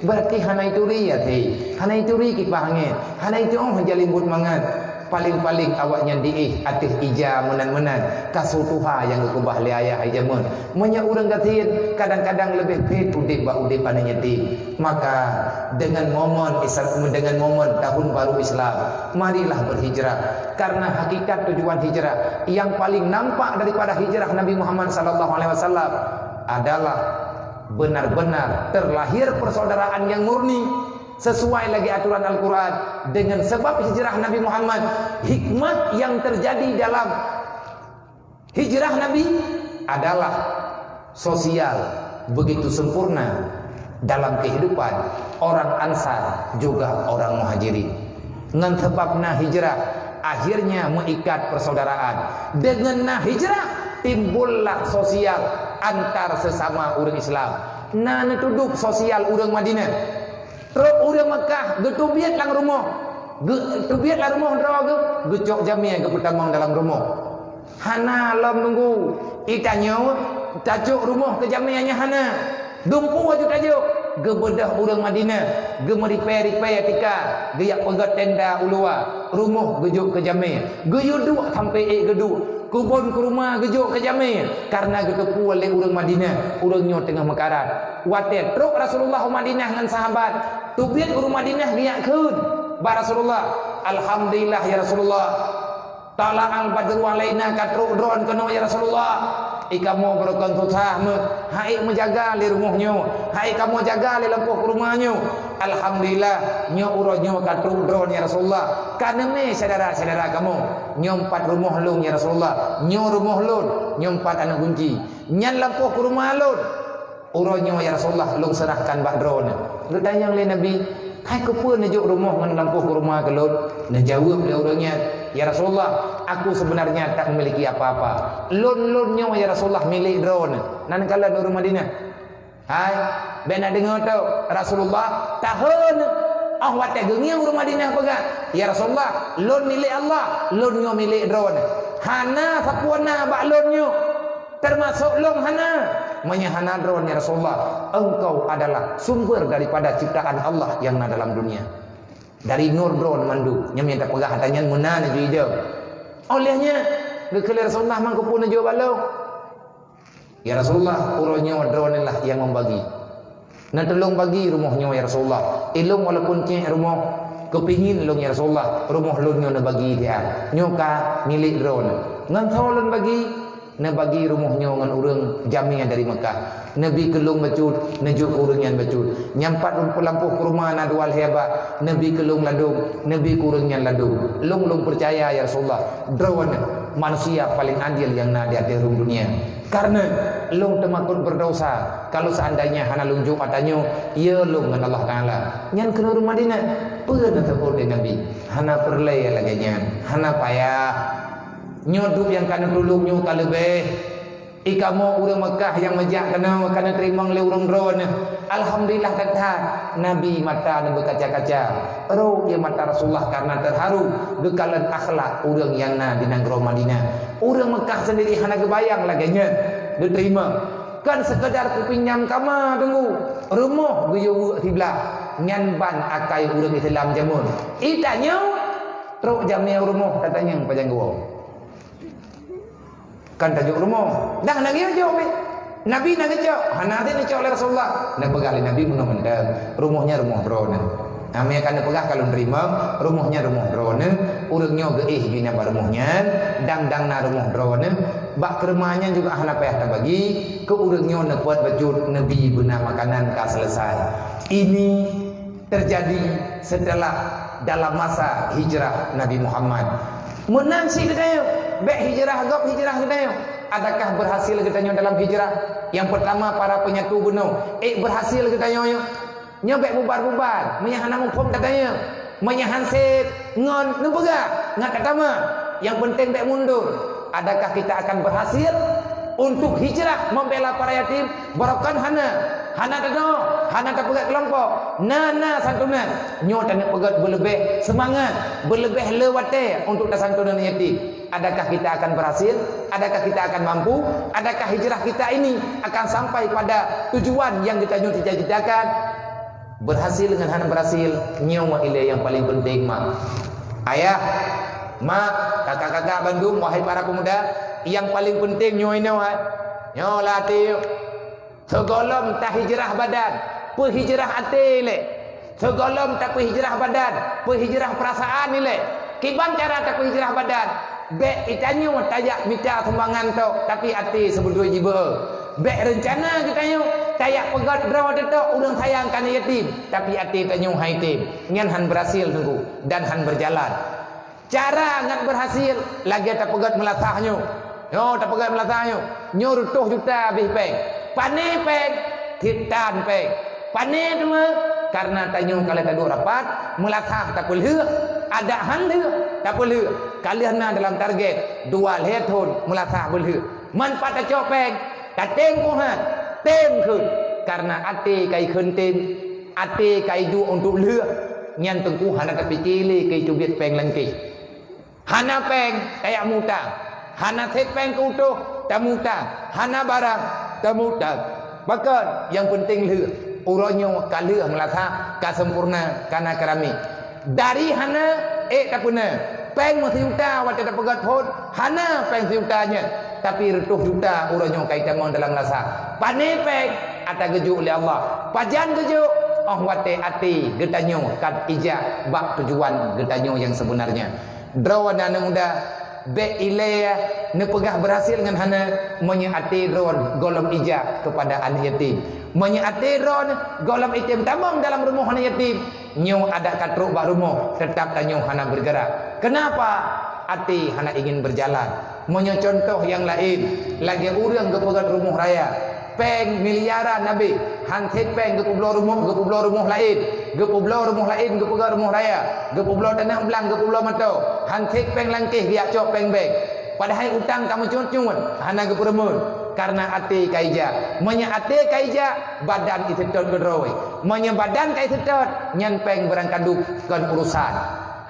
Berarti hana ituri até, hana ituri kipah angén, hana ituoh jalimbot mangat. Paléng-paléng awaknyan diéh ateueh ija meunan-meunan, kasô tuha nyang geukeubah lé ayah hai jameun. Meunyoe ureuëng gasien, kadang-kadang leubeh phét udeb bak udeb aneuk yatim. Maka, dengan momen Isra-, dengan momen tahun baru Islam, marilah berhijrah. Karena hakikat tujuan hijrah yang paling nampak daripada hijrah Nabi Muhammad sallallahu alaihi wasallam adalah benar-benar terlahir persaudaraan yang murni sesuai lagi aturan Al-Quran. Dengan sebab hijrah Nabi Muhammad, hikmah yang terjadi dalam hijrah Nabi adalah sosial begitu sempurna dalam kehidupan orang Ansar juga orang Muhajirin. Ngon sebab na hijrah, akhirnya meuikat persaudaraan. Dengan na hijrah, timbullah sosial antar sesama ureuëng Islam. Na neutudub sosial ureuëng Madinah. Trok ureuëng Meukah geuteubiet lam rumoh. Geuteubiet lam rumoh droe geuh, geucok jamé geupeutamong dalam rumoh. Hana lom nunggu, itanyoe tacok rumoh keu jamé nyan hana. Dumpeue aju tajok, geubeudôh ureuëng Madinah, geumeuripée-ripée tika, geujak peugét tenda u luwa, rumoh geujok keu jamé, geuyue duek sampoe ék geuduek, keubon keuruma geujok keu jamé, kareuna geuteupeue lé ureuëng Madinah, ureuëng nyoe teungoh meukarat. Watée trok Rasulullah u Madinah ngon sahabat, teubiet ureuëng Madinah geujak kheun bak Rasulullah, "Alhamdulillah, ya Rasulullah." "Tala al-badru alaina," ka trok droen keunoe, ya Rasulullah. I kamoe beureukan susah meuh, han ék meujaga lé rumoh nyoe, han ék kamoe jaga lé lampôh keuruma nyoe. Alhamdulillah, nyoe uroe nyoe ka trok droen, ya Rasulullah. Ka neumé syedara-syedara kamoe. Nyoe pat rumoh lôn, ya Rasulullah. Nyoe rumoh lôn, nyoe pat aneuk gunci. Nyan lampôh keuruma lôn. Uroe nyoe, ya Rasulullah, lôn seurahkan bak droeneuh. Geutanyong lé Nabi, "Hai keupeue neujok rumoh ngon lampôh keuruma keu lôn?" Neujaweueb lé ureuëng nyan, "Ya Rasulullah, aku sebenarnya tak memiliki apa-apa. Lôn, lôn nyoe, ya Rasulullah, milék droeneuh." Nan kalon ureuëng Madinah. Hai, bék na deungoe teuh, Rasulullah, taheun. Oh watée geungieng ureuëng Madinah peugah, "Ya Rasulullah, lôn milék Allah, lôn nyoe milék droeneuh. Hana sapeue na bak lôn nyoe." Termasuk lôn hana. Meunyoe hana droeneuh, ya Rasulullah, engkau adalah sumber daripada ciptaan Allah nyang na dalam dunia. Dari nur droeneuh mandum, nyang mita peugah ata nyan meunan ju idong. Óh lheueh nyan, geukheun lé Rasulullah, "Man keupeue neujok bak lôn?" "Ya Rasulullah, uroe nyoe droeneuh lah nyang membagi." "Neutulông bagi rumoh nyoe, ya Rasulullah. Ilông walaupun cék rumoh, keupingin lông, ya Rasulullah, rumoh lôn nyoe neubagi siat. Nyoe ka milék droeneuh. Ngon soe lôn bagi?" "Neubagi rumoh nyoe ngon ureuëng jamé dari Meukah. Neubi keu lông bacut, neujok keu ureuëng nyan bacut. Nyang pat lampôh keuruma na dua lhée bak, neubi keu lông ladôm, neubi keu ureuëng nyan ladôm. Lông, lông peucaya, ya Rasulullah, droeneuh manusia paleng adil nyang na di ateueh rhueng dunia." Kareuna lôn teumakot beudesya, kalau seandainya hana lôn jok ata nyoe, ya lôn ngon Allah Taala. Nyan keuneuk ureuëng Madinah, peue neuseuôt lé Nabi? Hana peureulée lagée nyan, hana payah. Nyoe duek nyang ka neutulông nyoe ka leubeh. I kamoe ureuëng Meukah nyang meujak keunoe ka neuteurimong lé ureuëng droeneuh. Alhamdulillah that-that, Nabi mata neubeukaca-kaca. Rhot ie mata Rasulullah kareuna teuharu geukalon akhlak ureuëng nyang na di nanggroe Madinah. Ureuëng Meukah seundiri hana geubayang lagée nyan geuteurimong. Kon seukeudar kupinyam kama teunggu, rumoh geuyue weuek siblah. Nyan ban akai ureuëng Islam jameun. I tanyoe trok jamé u rumoh tatanyong pajan geuwoe. Kan tajok rumoh. Dah na geuyue jok pih. Nabi na geucok, hana teuh neucok lé Rasulullah. Neupeugah lé Nabi meunoe mantong, "Rumoh nyan rumoh droeneuh." Nah, meunyo ka neupeugah ka lôn teurimong, "Rumoh nyan rumoh droeneuh," ureuëng nyoe geuéh jih nyan bak rumoh nyan, dang-dang na rumoh droeneuh, bak keureumahan nyan juga hana payah tabagi, keu ureuëng nyoe neupeuet bacut, neubi beuna makanan ka seuleusai. Ini terjadi setelah dalam masa hijrah Nabi Muhammad. Meunan cit geutanyoe, bék hijrah gob hijrah geutanyoe. Adakah berhasil geutanyoe dalam hijrah? Nyang peurtama, para penyatu bunoe, ék berhasil geutanyoe nyoe? Nyoe bék bubar-bubar, meunyo hana muphom tatanyong. Meunyo han sép ngon neupeugah, ngat tatama. Nyang peunteng bék mundur. Adakah kita akan berhasil untuk hijrah membela para yatim? Barokon hana, hana tanoe, hana tapeugét keulompok. Na, na santunan. Nyoe taneuk peugét beuleubeh seumangat, beuleubeh le watée untuk tasantunan yatim. Adakah kita akan berhasil? Adakah kita akan mampu? Adakah hijrah kita ini akan sampai pada tujuan yang geutanyoe cita-citakan? Berhasil ngon hana berhasil, nyoe ilée nyang paleng peunteng, mak. Ayah, mak, kakak-kakak bandum, wahai para pemuda, nyang paleng peunteng nyoe inoe hai. Nyoe lah até. Sigohlom tahijrah badan, peuhijrah até ilée. Sigohlom tapeuhijrah badan, peuhijrah peurasaan ilée. Kiban cara tapeuhijrah badan? Bék geutanyoe tajak mita sumbangan tok, tapi até seubeutôi jibeu. Bék reuncana geutanyoe tajak peugét droe teutok ureuëng sayang kana yatim, tapi até tanyoe hai tem. Nyan han berhasil teungku dan han berjalan. Cara ngat berhasil lagée tapeugét meulasah nyoe. Nyoe tapeugét meulasah nyoe. Nyoe reutôh juta bih péng. Pané péng? Titan péng. Pané teuma? Karena tanyoe ka lheueh taduek rapat, meulasah tapeulheueh, adak han lheueh tapeulheueh. Ka lheueh na dalam target dua lhée thon meulasah beulheueh. Man pat tacok péng, tatém keuhan, tém kheun. Karena até kai kheun tém, até kai duek untuk lheueh, nyan teungku hana tapike lé keu teubiet péng langkéh. Hana péng, tajak mutang. Hana sép péng keu utôh, tamutang. Hana barang, tamutang. Pakon, nyang peunteng lheueh. Uroe nyoe ka lheueh meulasah, ka sempurna, ka na keramik. Dari hana, ék tapeuna. Péng meusijuta watée tapeugét phon, hana péng sijuta nyan. Tapi reutôh juta uroe nyoe ka itamong dalam lasah. Pané péng? Ata geujok lé Allah. Pajan geujok? Óh watée até geutanyoe ka ijak bak tujuan geutanyoe nyang sebenarnya. Droe aneuk muda, bék ilée neupeugah berhasil ngon hana, meunyoe até droe gohlom ijak keupada aneuk yatim. Meunyoe até droe gohlom item tamong dalam rumoh aneuk yatim, nyoe adak ka trok bak rumoh, teutab tanyoe hana bergerak. Kenapa? Até hana ingin berjalan. Meunyoe cuntoh nyang laén, lagée ureuëng geupeugét rumoh raya, péng miliaran habéh, han sép péng geupeubloe rumoh, geupeubloe rumoh laén, geupeubloe rumoh laén, geupeugét rumoh raya, geupeubloe tanoh blang, geupeubloe moto, han sép péng langkéh geujak cok péng bank. Padahai utang ka meucut-cut, hana geupeureumeun, karena até ka ijak. Meunyoe até ka ijak, badan iseutôt keudroe. Meunyoe badan ka iseutôt, nyan péng beurangkadu kon urusan.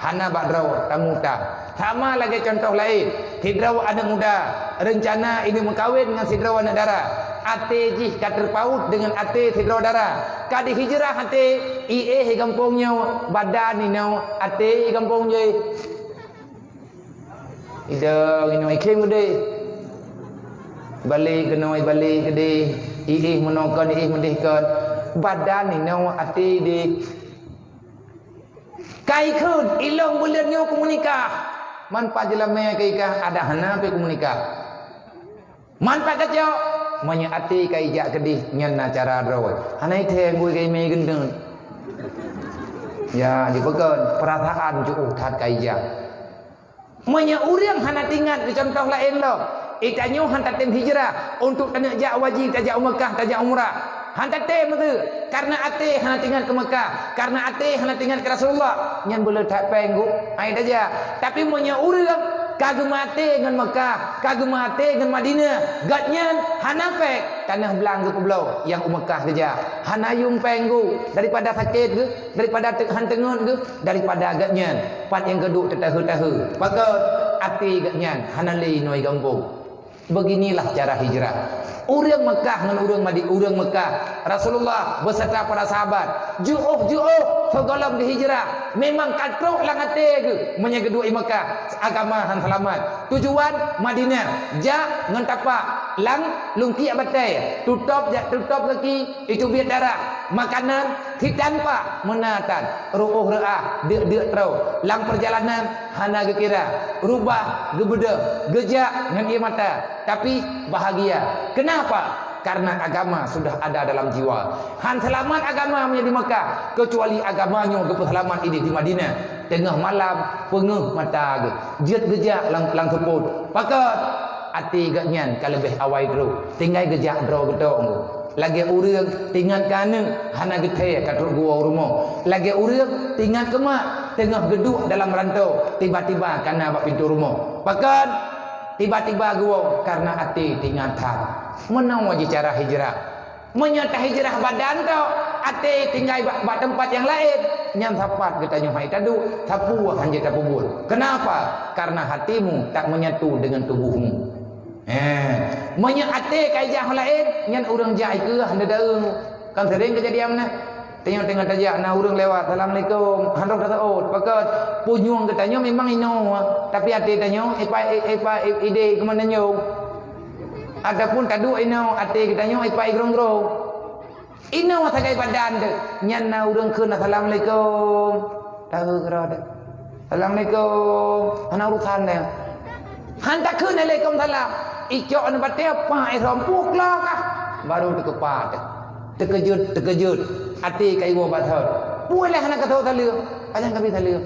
Hana bak droe tamutang. Sama lagée cuntoh laén, sidroe aneuk muda reuncana inong meukawen ngon sidroe aneuk dara. Até jih ka teupaut deungon até sidroe dara. Ka dihijrah até, iéh i gampông nyoe, badan inoe, até i gampông jéh. Idong inoe ikhém geudeh. Balek keunoe balek geudeh. Iéh meunoe kon, iéh meudeh kon. Badan inoe, até deh. Kai kheun, ilong buleuen nyoe kumeunikah. Man pat jeulamé ka ikah, adak hana pih kumeunikah. Man pat kacok, meunyoe até ka ijak keudeh, nyan na cara droe. Hana itheng bui ka imé geuneut. Ya, jipeukeun, peurasaan jiôh that ka ijak. Meunyoe ureuëng hana teuingat keu cuntoh laén lom, geutanyoe han tatem hijrah untuk taneuk jak haji, tajak u Meukah, tajak umrah. Han tatem meuteue, karena até hana teuingat keu Meukah, karena até hana teuingat keu Rasulullah. Nyan beu le that péng geuh, hai tajak. Tapi meunyoe ureuëng ka geumeuaté ngon Meukah, ka geumeuaté ngon Madinah, gobnyan hana péng, tanoh blang geupeubloe nyang u Meukah geujak. Hana yuem péng geuh, daripada sakét geuh, daripada te-, han teungeut geuh, daripada gobnyan, pat nyang geuduek teutahe-tahe. Pakon? Até gobnyan hana lé inoe gampông. Beginilah cara hijrah. Ureuëng Meukah ngon ureuëng Madi-, ureuëng Meukah, Rasulullah beserta para sahabat, jiôh-jiôh sigohlom geuhijrah, memang ka trok lam até geuh meunyoe geuduek i Meukah, agama han seulamat. Tujuan Madinah, jak ngon tapak lam lungkiek batée, tutôb jak tutôb gaki, iteubiet darah, makanan, sitanpa meunatan, reuôh reuah, deuk-deuk troe. Lam peurjalanan hana geukira, rubah, geubeudôh, geujak ngon ié mata, tapi bahagia. Keunapa? Karena agama sudah ada dalam jiwa. Han seulamat agama meunyoe di Mekah, keucuali agama nyoe geupeuseulamat idéh di Madinah. Teungoh malam, peungeuh mata geuh, jeuet geujak lam, lam seupôt. Pakon? Até geuh nyan ka leubeh awai trok, tinggai geujak droe geutok. Lagée ureuëng teuingat keu aneuëk, hana geuthée ka trok geuwoe u rumoh. Lagée ureuëng teuingat keu mak, teungoh geuduek dalam rantô, tiba-tiba ka na bak pintoe rumoh. Pakon? Tiba-tiba geuwoe, karena até teuingat that. Meunoe jicara hijrah. Meunyoe tahijrah badan tok, até tinggai bak, bak teumpat nyang laén, nyan sapat geutanyoe hai taduek, sapeue hana tapeubuet. Kenapa? Karena hatimu tak menyatu dengan tubuhmu. Eh, meunyoe até ka ijak laén, nyan ureuëng jak ikeue hana daeung. Kan sering kejadian meunan. Teungoh-teungoh tajak, na ureuëng lewat, "Assalamualaikum." Hana tasaôt. Pakon? Punyueng geutanyoe memang inoe, tapi até tanyoe, ipa, ipa, idéh keumanö nyoe. Ataupun taduek inoe, até geutanyoe ipa igrong-grong. Inoe sagai badan teuh, nyan na ureuëng kheun, "Assalamualaikum." Tahu kira teuh. "Assalamualaikum." Hana urusan dia. Han takheun alaikum salam. Icok anu batée, pa ihrom puk lo kah. Baru teukeupa teuh. Teukeujot, teukeujot. Até ka iwoe bak thon. Peue lé hana kasoe saleuem? Pajan kabi saleuem?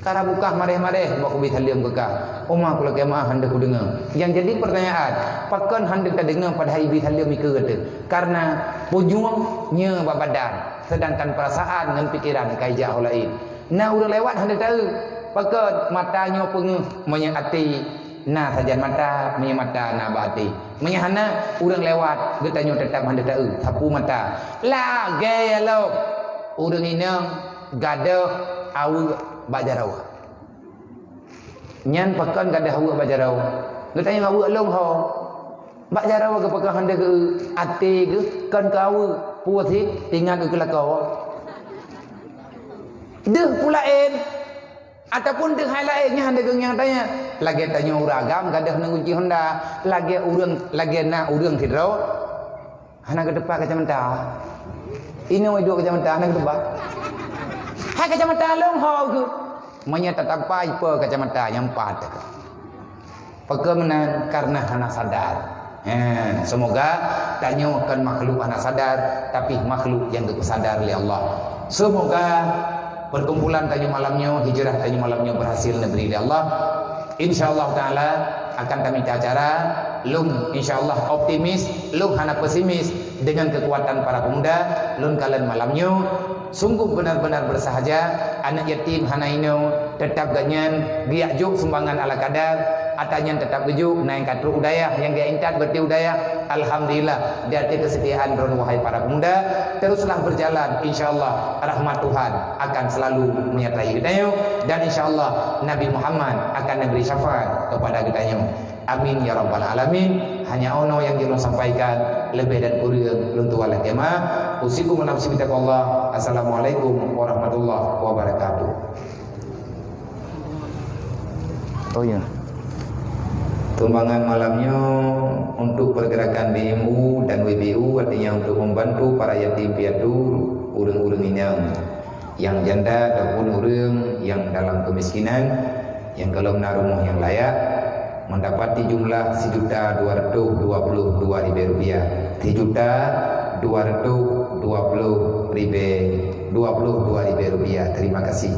Kara bukah mareh-mareh, bak kubi saleuem keu kah. Oma ku lakée meu'ah, han deuh kudeungoe. Nyang jadi pertanyaan, pakon han deuh tadeungoe padahai ibi saleuem ikeue teuh? Karena punyueng nyoe bak badan, sedangkan perasaan ngon pikiran ka ijak ho laén. Na ureuëng lewat han deuh taeu. Pakon? Mata nyoe peungeuh, meunyoe até na sajan mata, meunyoe mata na bak até. Meunyoe hana, ureuëng lewat, geutanyoe teutap han deuh taeu, sapeue mata. Lagée lom ureuëng inong gadôh aweuek bak jaroe. Nyan pakon gadôh aweuek bak jaroe? Geutanyoe aweuek lôn ho. Bak jaroe geupakon han deuh geu-, até geuh kon keu aweuek, peue sit teuingat keu lakoe. Deuh peue laén, ataupun deuh hai laén nyan han deuh geu nyang tanya. Lagée tanyoe ureuëng agam gadôh ngon gunci honda, lagée ureuëng, lagée na ureuëng sidroe. Hana geuteupa kacamata. Inoe duek kacamata, hana geuteupa. Hai kacamata lôn ho geuh. Meunyoe tatampa ipe kacamata nyang pat teuka. Pakon meunan? Karena hana sadar. Eh, semoga tanyoe kon makhluk hana sadar, tapi makhluk nyang geupeusadar lé Allah. Semoga perkumpulan tanyoe malam nyoe, hijrah tanyoe malam nyoe berhasil neubri lé Allah. Insya Allah Taala akan tamita acara. Lôn insya Allah optimis, lôn hana pesimis dengan kekuatan para pemuda. Lôn kalon malam nyoe sungguh benar-benar bersahaja. Aneuk yatim hana inoe, teutap geuhnyan geujak jok sumbangan ala kadar. Ata nyan teutap geujok, na nyang ka trok u dayah, nyang geujak intat berarti u dayah. Alhamdulillah, di ateueh kesetiaan droeneuh wahai para pemuda. Teruslah berjalan, insya Allah rahmat Tuhan akan selalu menyertai geutanyoe, dan insya Allah Nabi Muhammad akan neubri syafaat kepada geutanyoe. Amin ya rabbal alamin. Hanya ono nyang jeuet lôn sampaikan, leubeh dan kureueng lôn tuan lakée meu'ah. Usikum wa nafsi bitaqwallah. Assalamualaikum warahmatullahi wabarakatuh. Oh ya. Sumbangan malam nyoe untuk pergerakan B M U dan W B U, artinya untuk membantu para yatim piatu, ureuëng-ureuëng inong, nyang janda ataupun ureuëng nyang dalam kemiskinan, nyang golom na rumoh nyang layak, mendapati jumlah sijuta dua ratus dua puluh dua ribée rupiah. Sijuta dua ratus dua puluh ribée, dua puluh dua ribée rupiah. Terima kasih.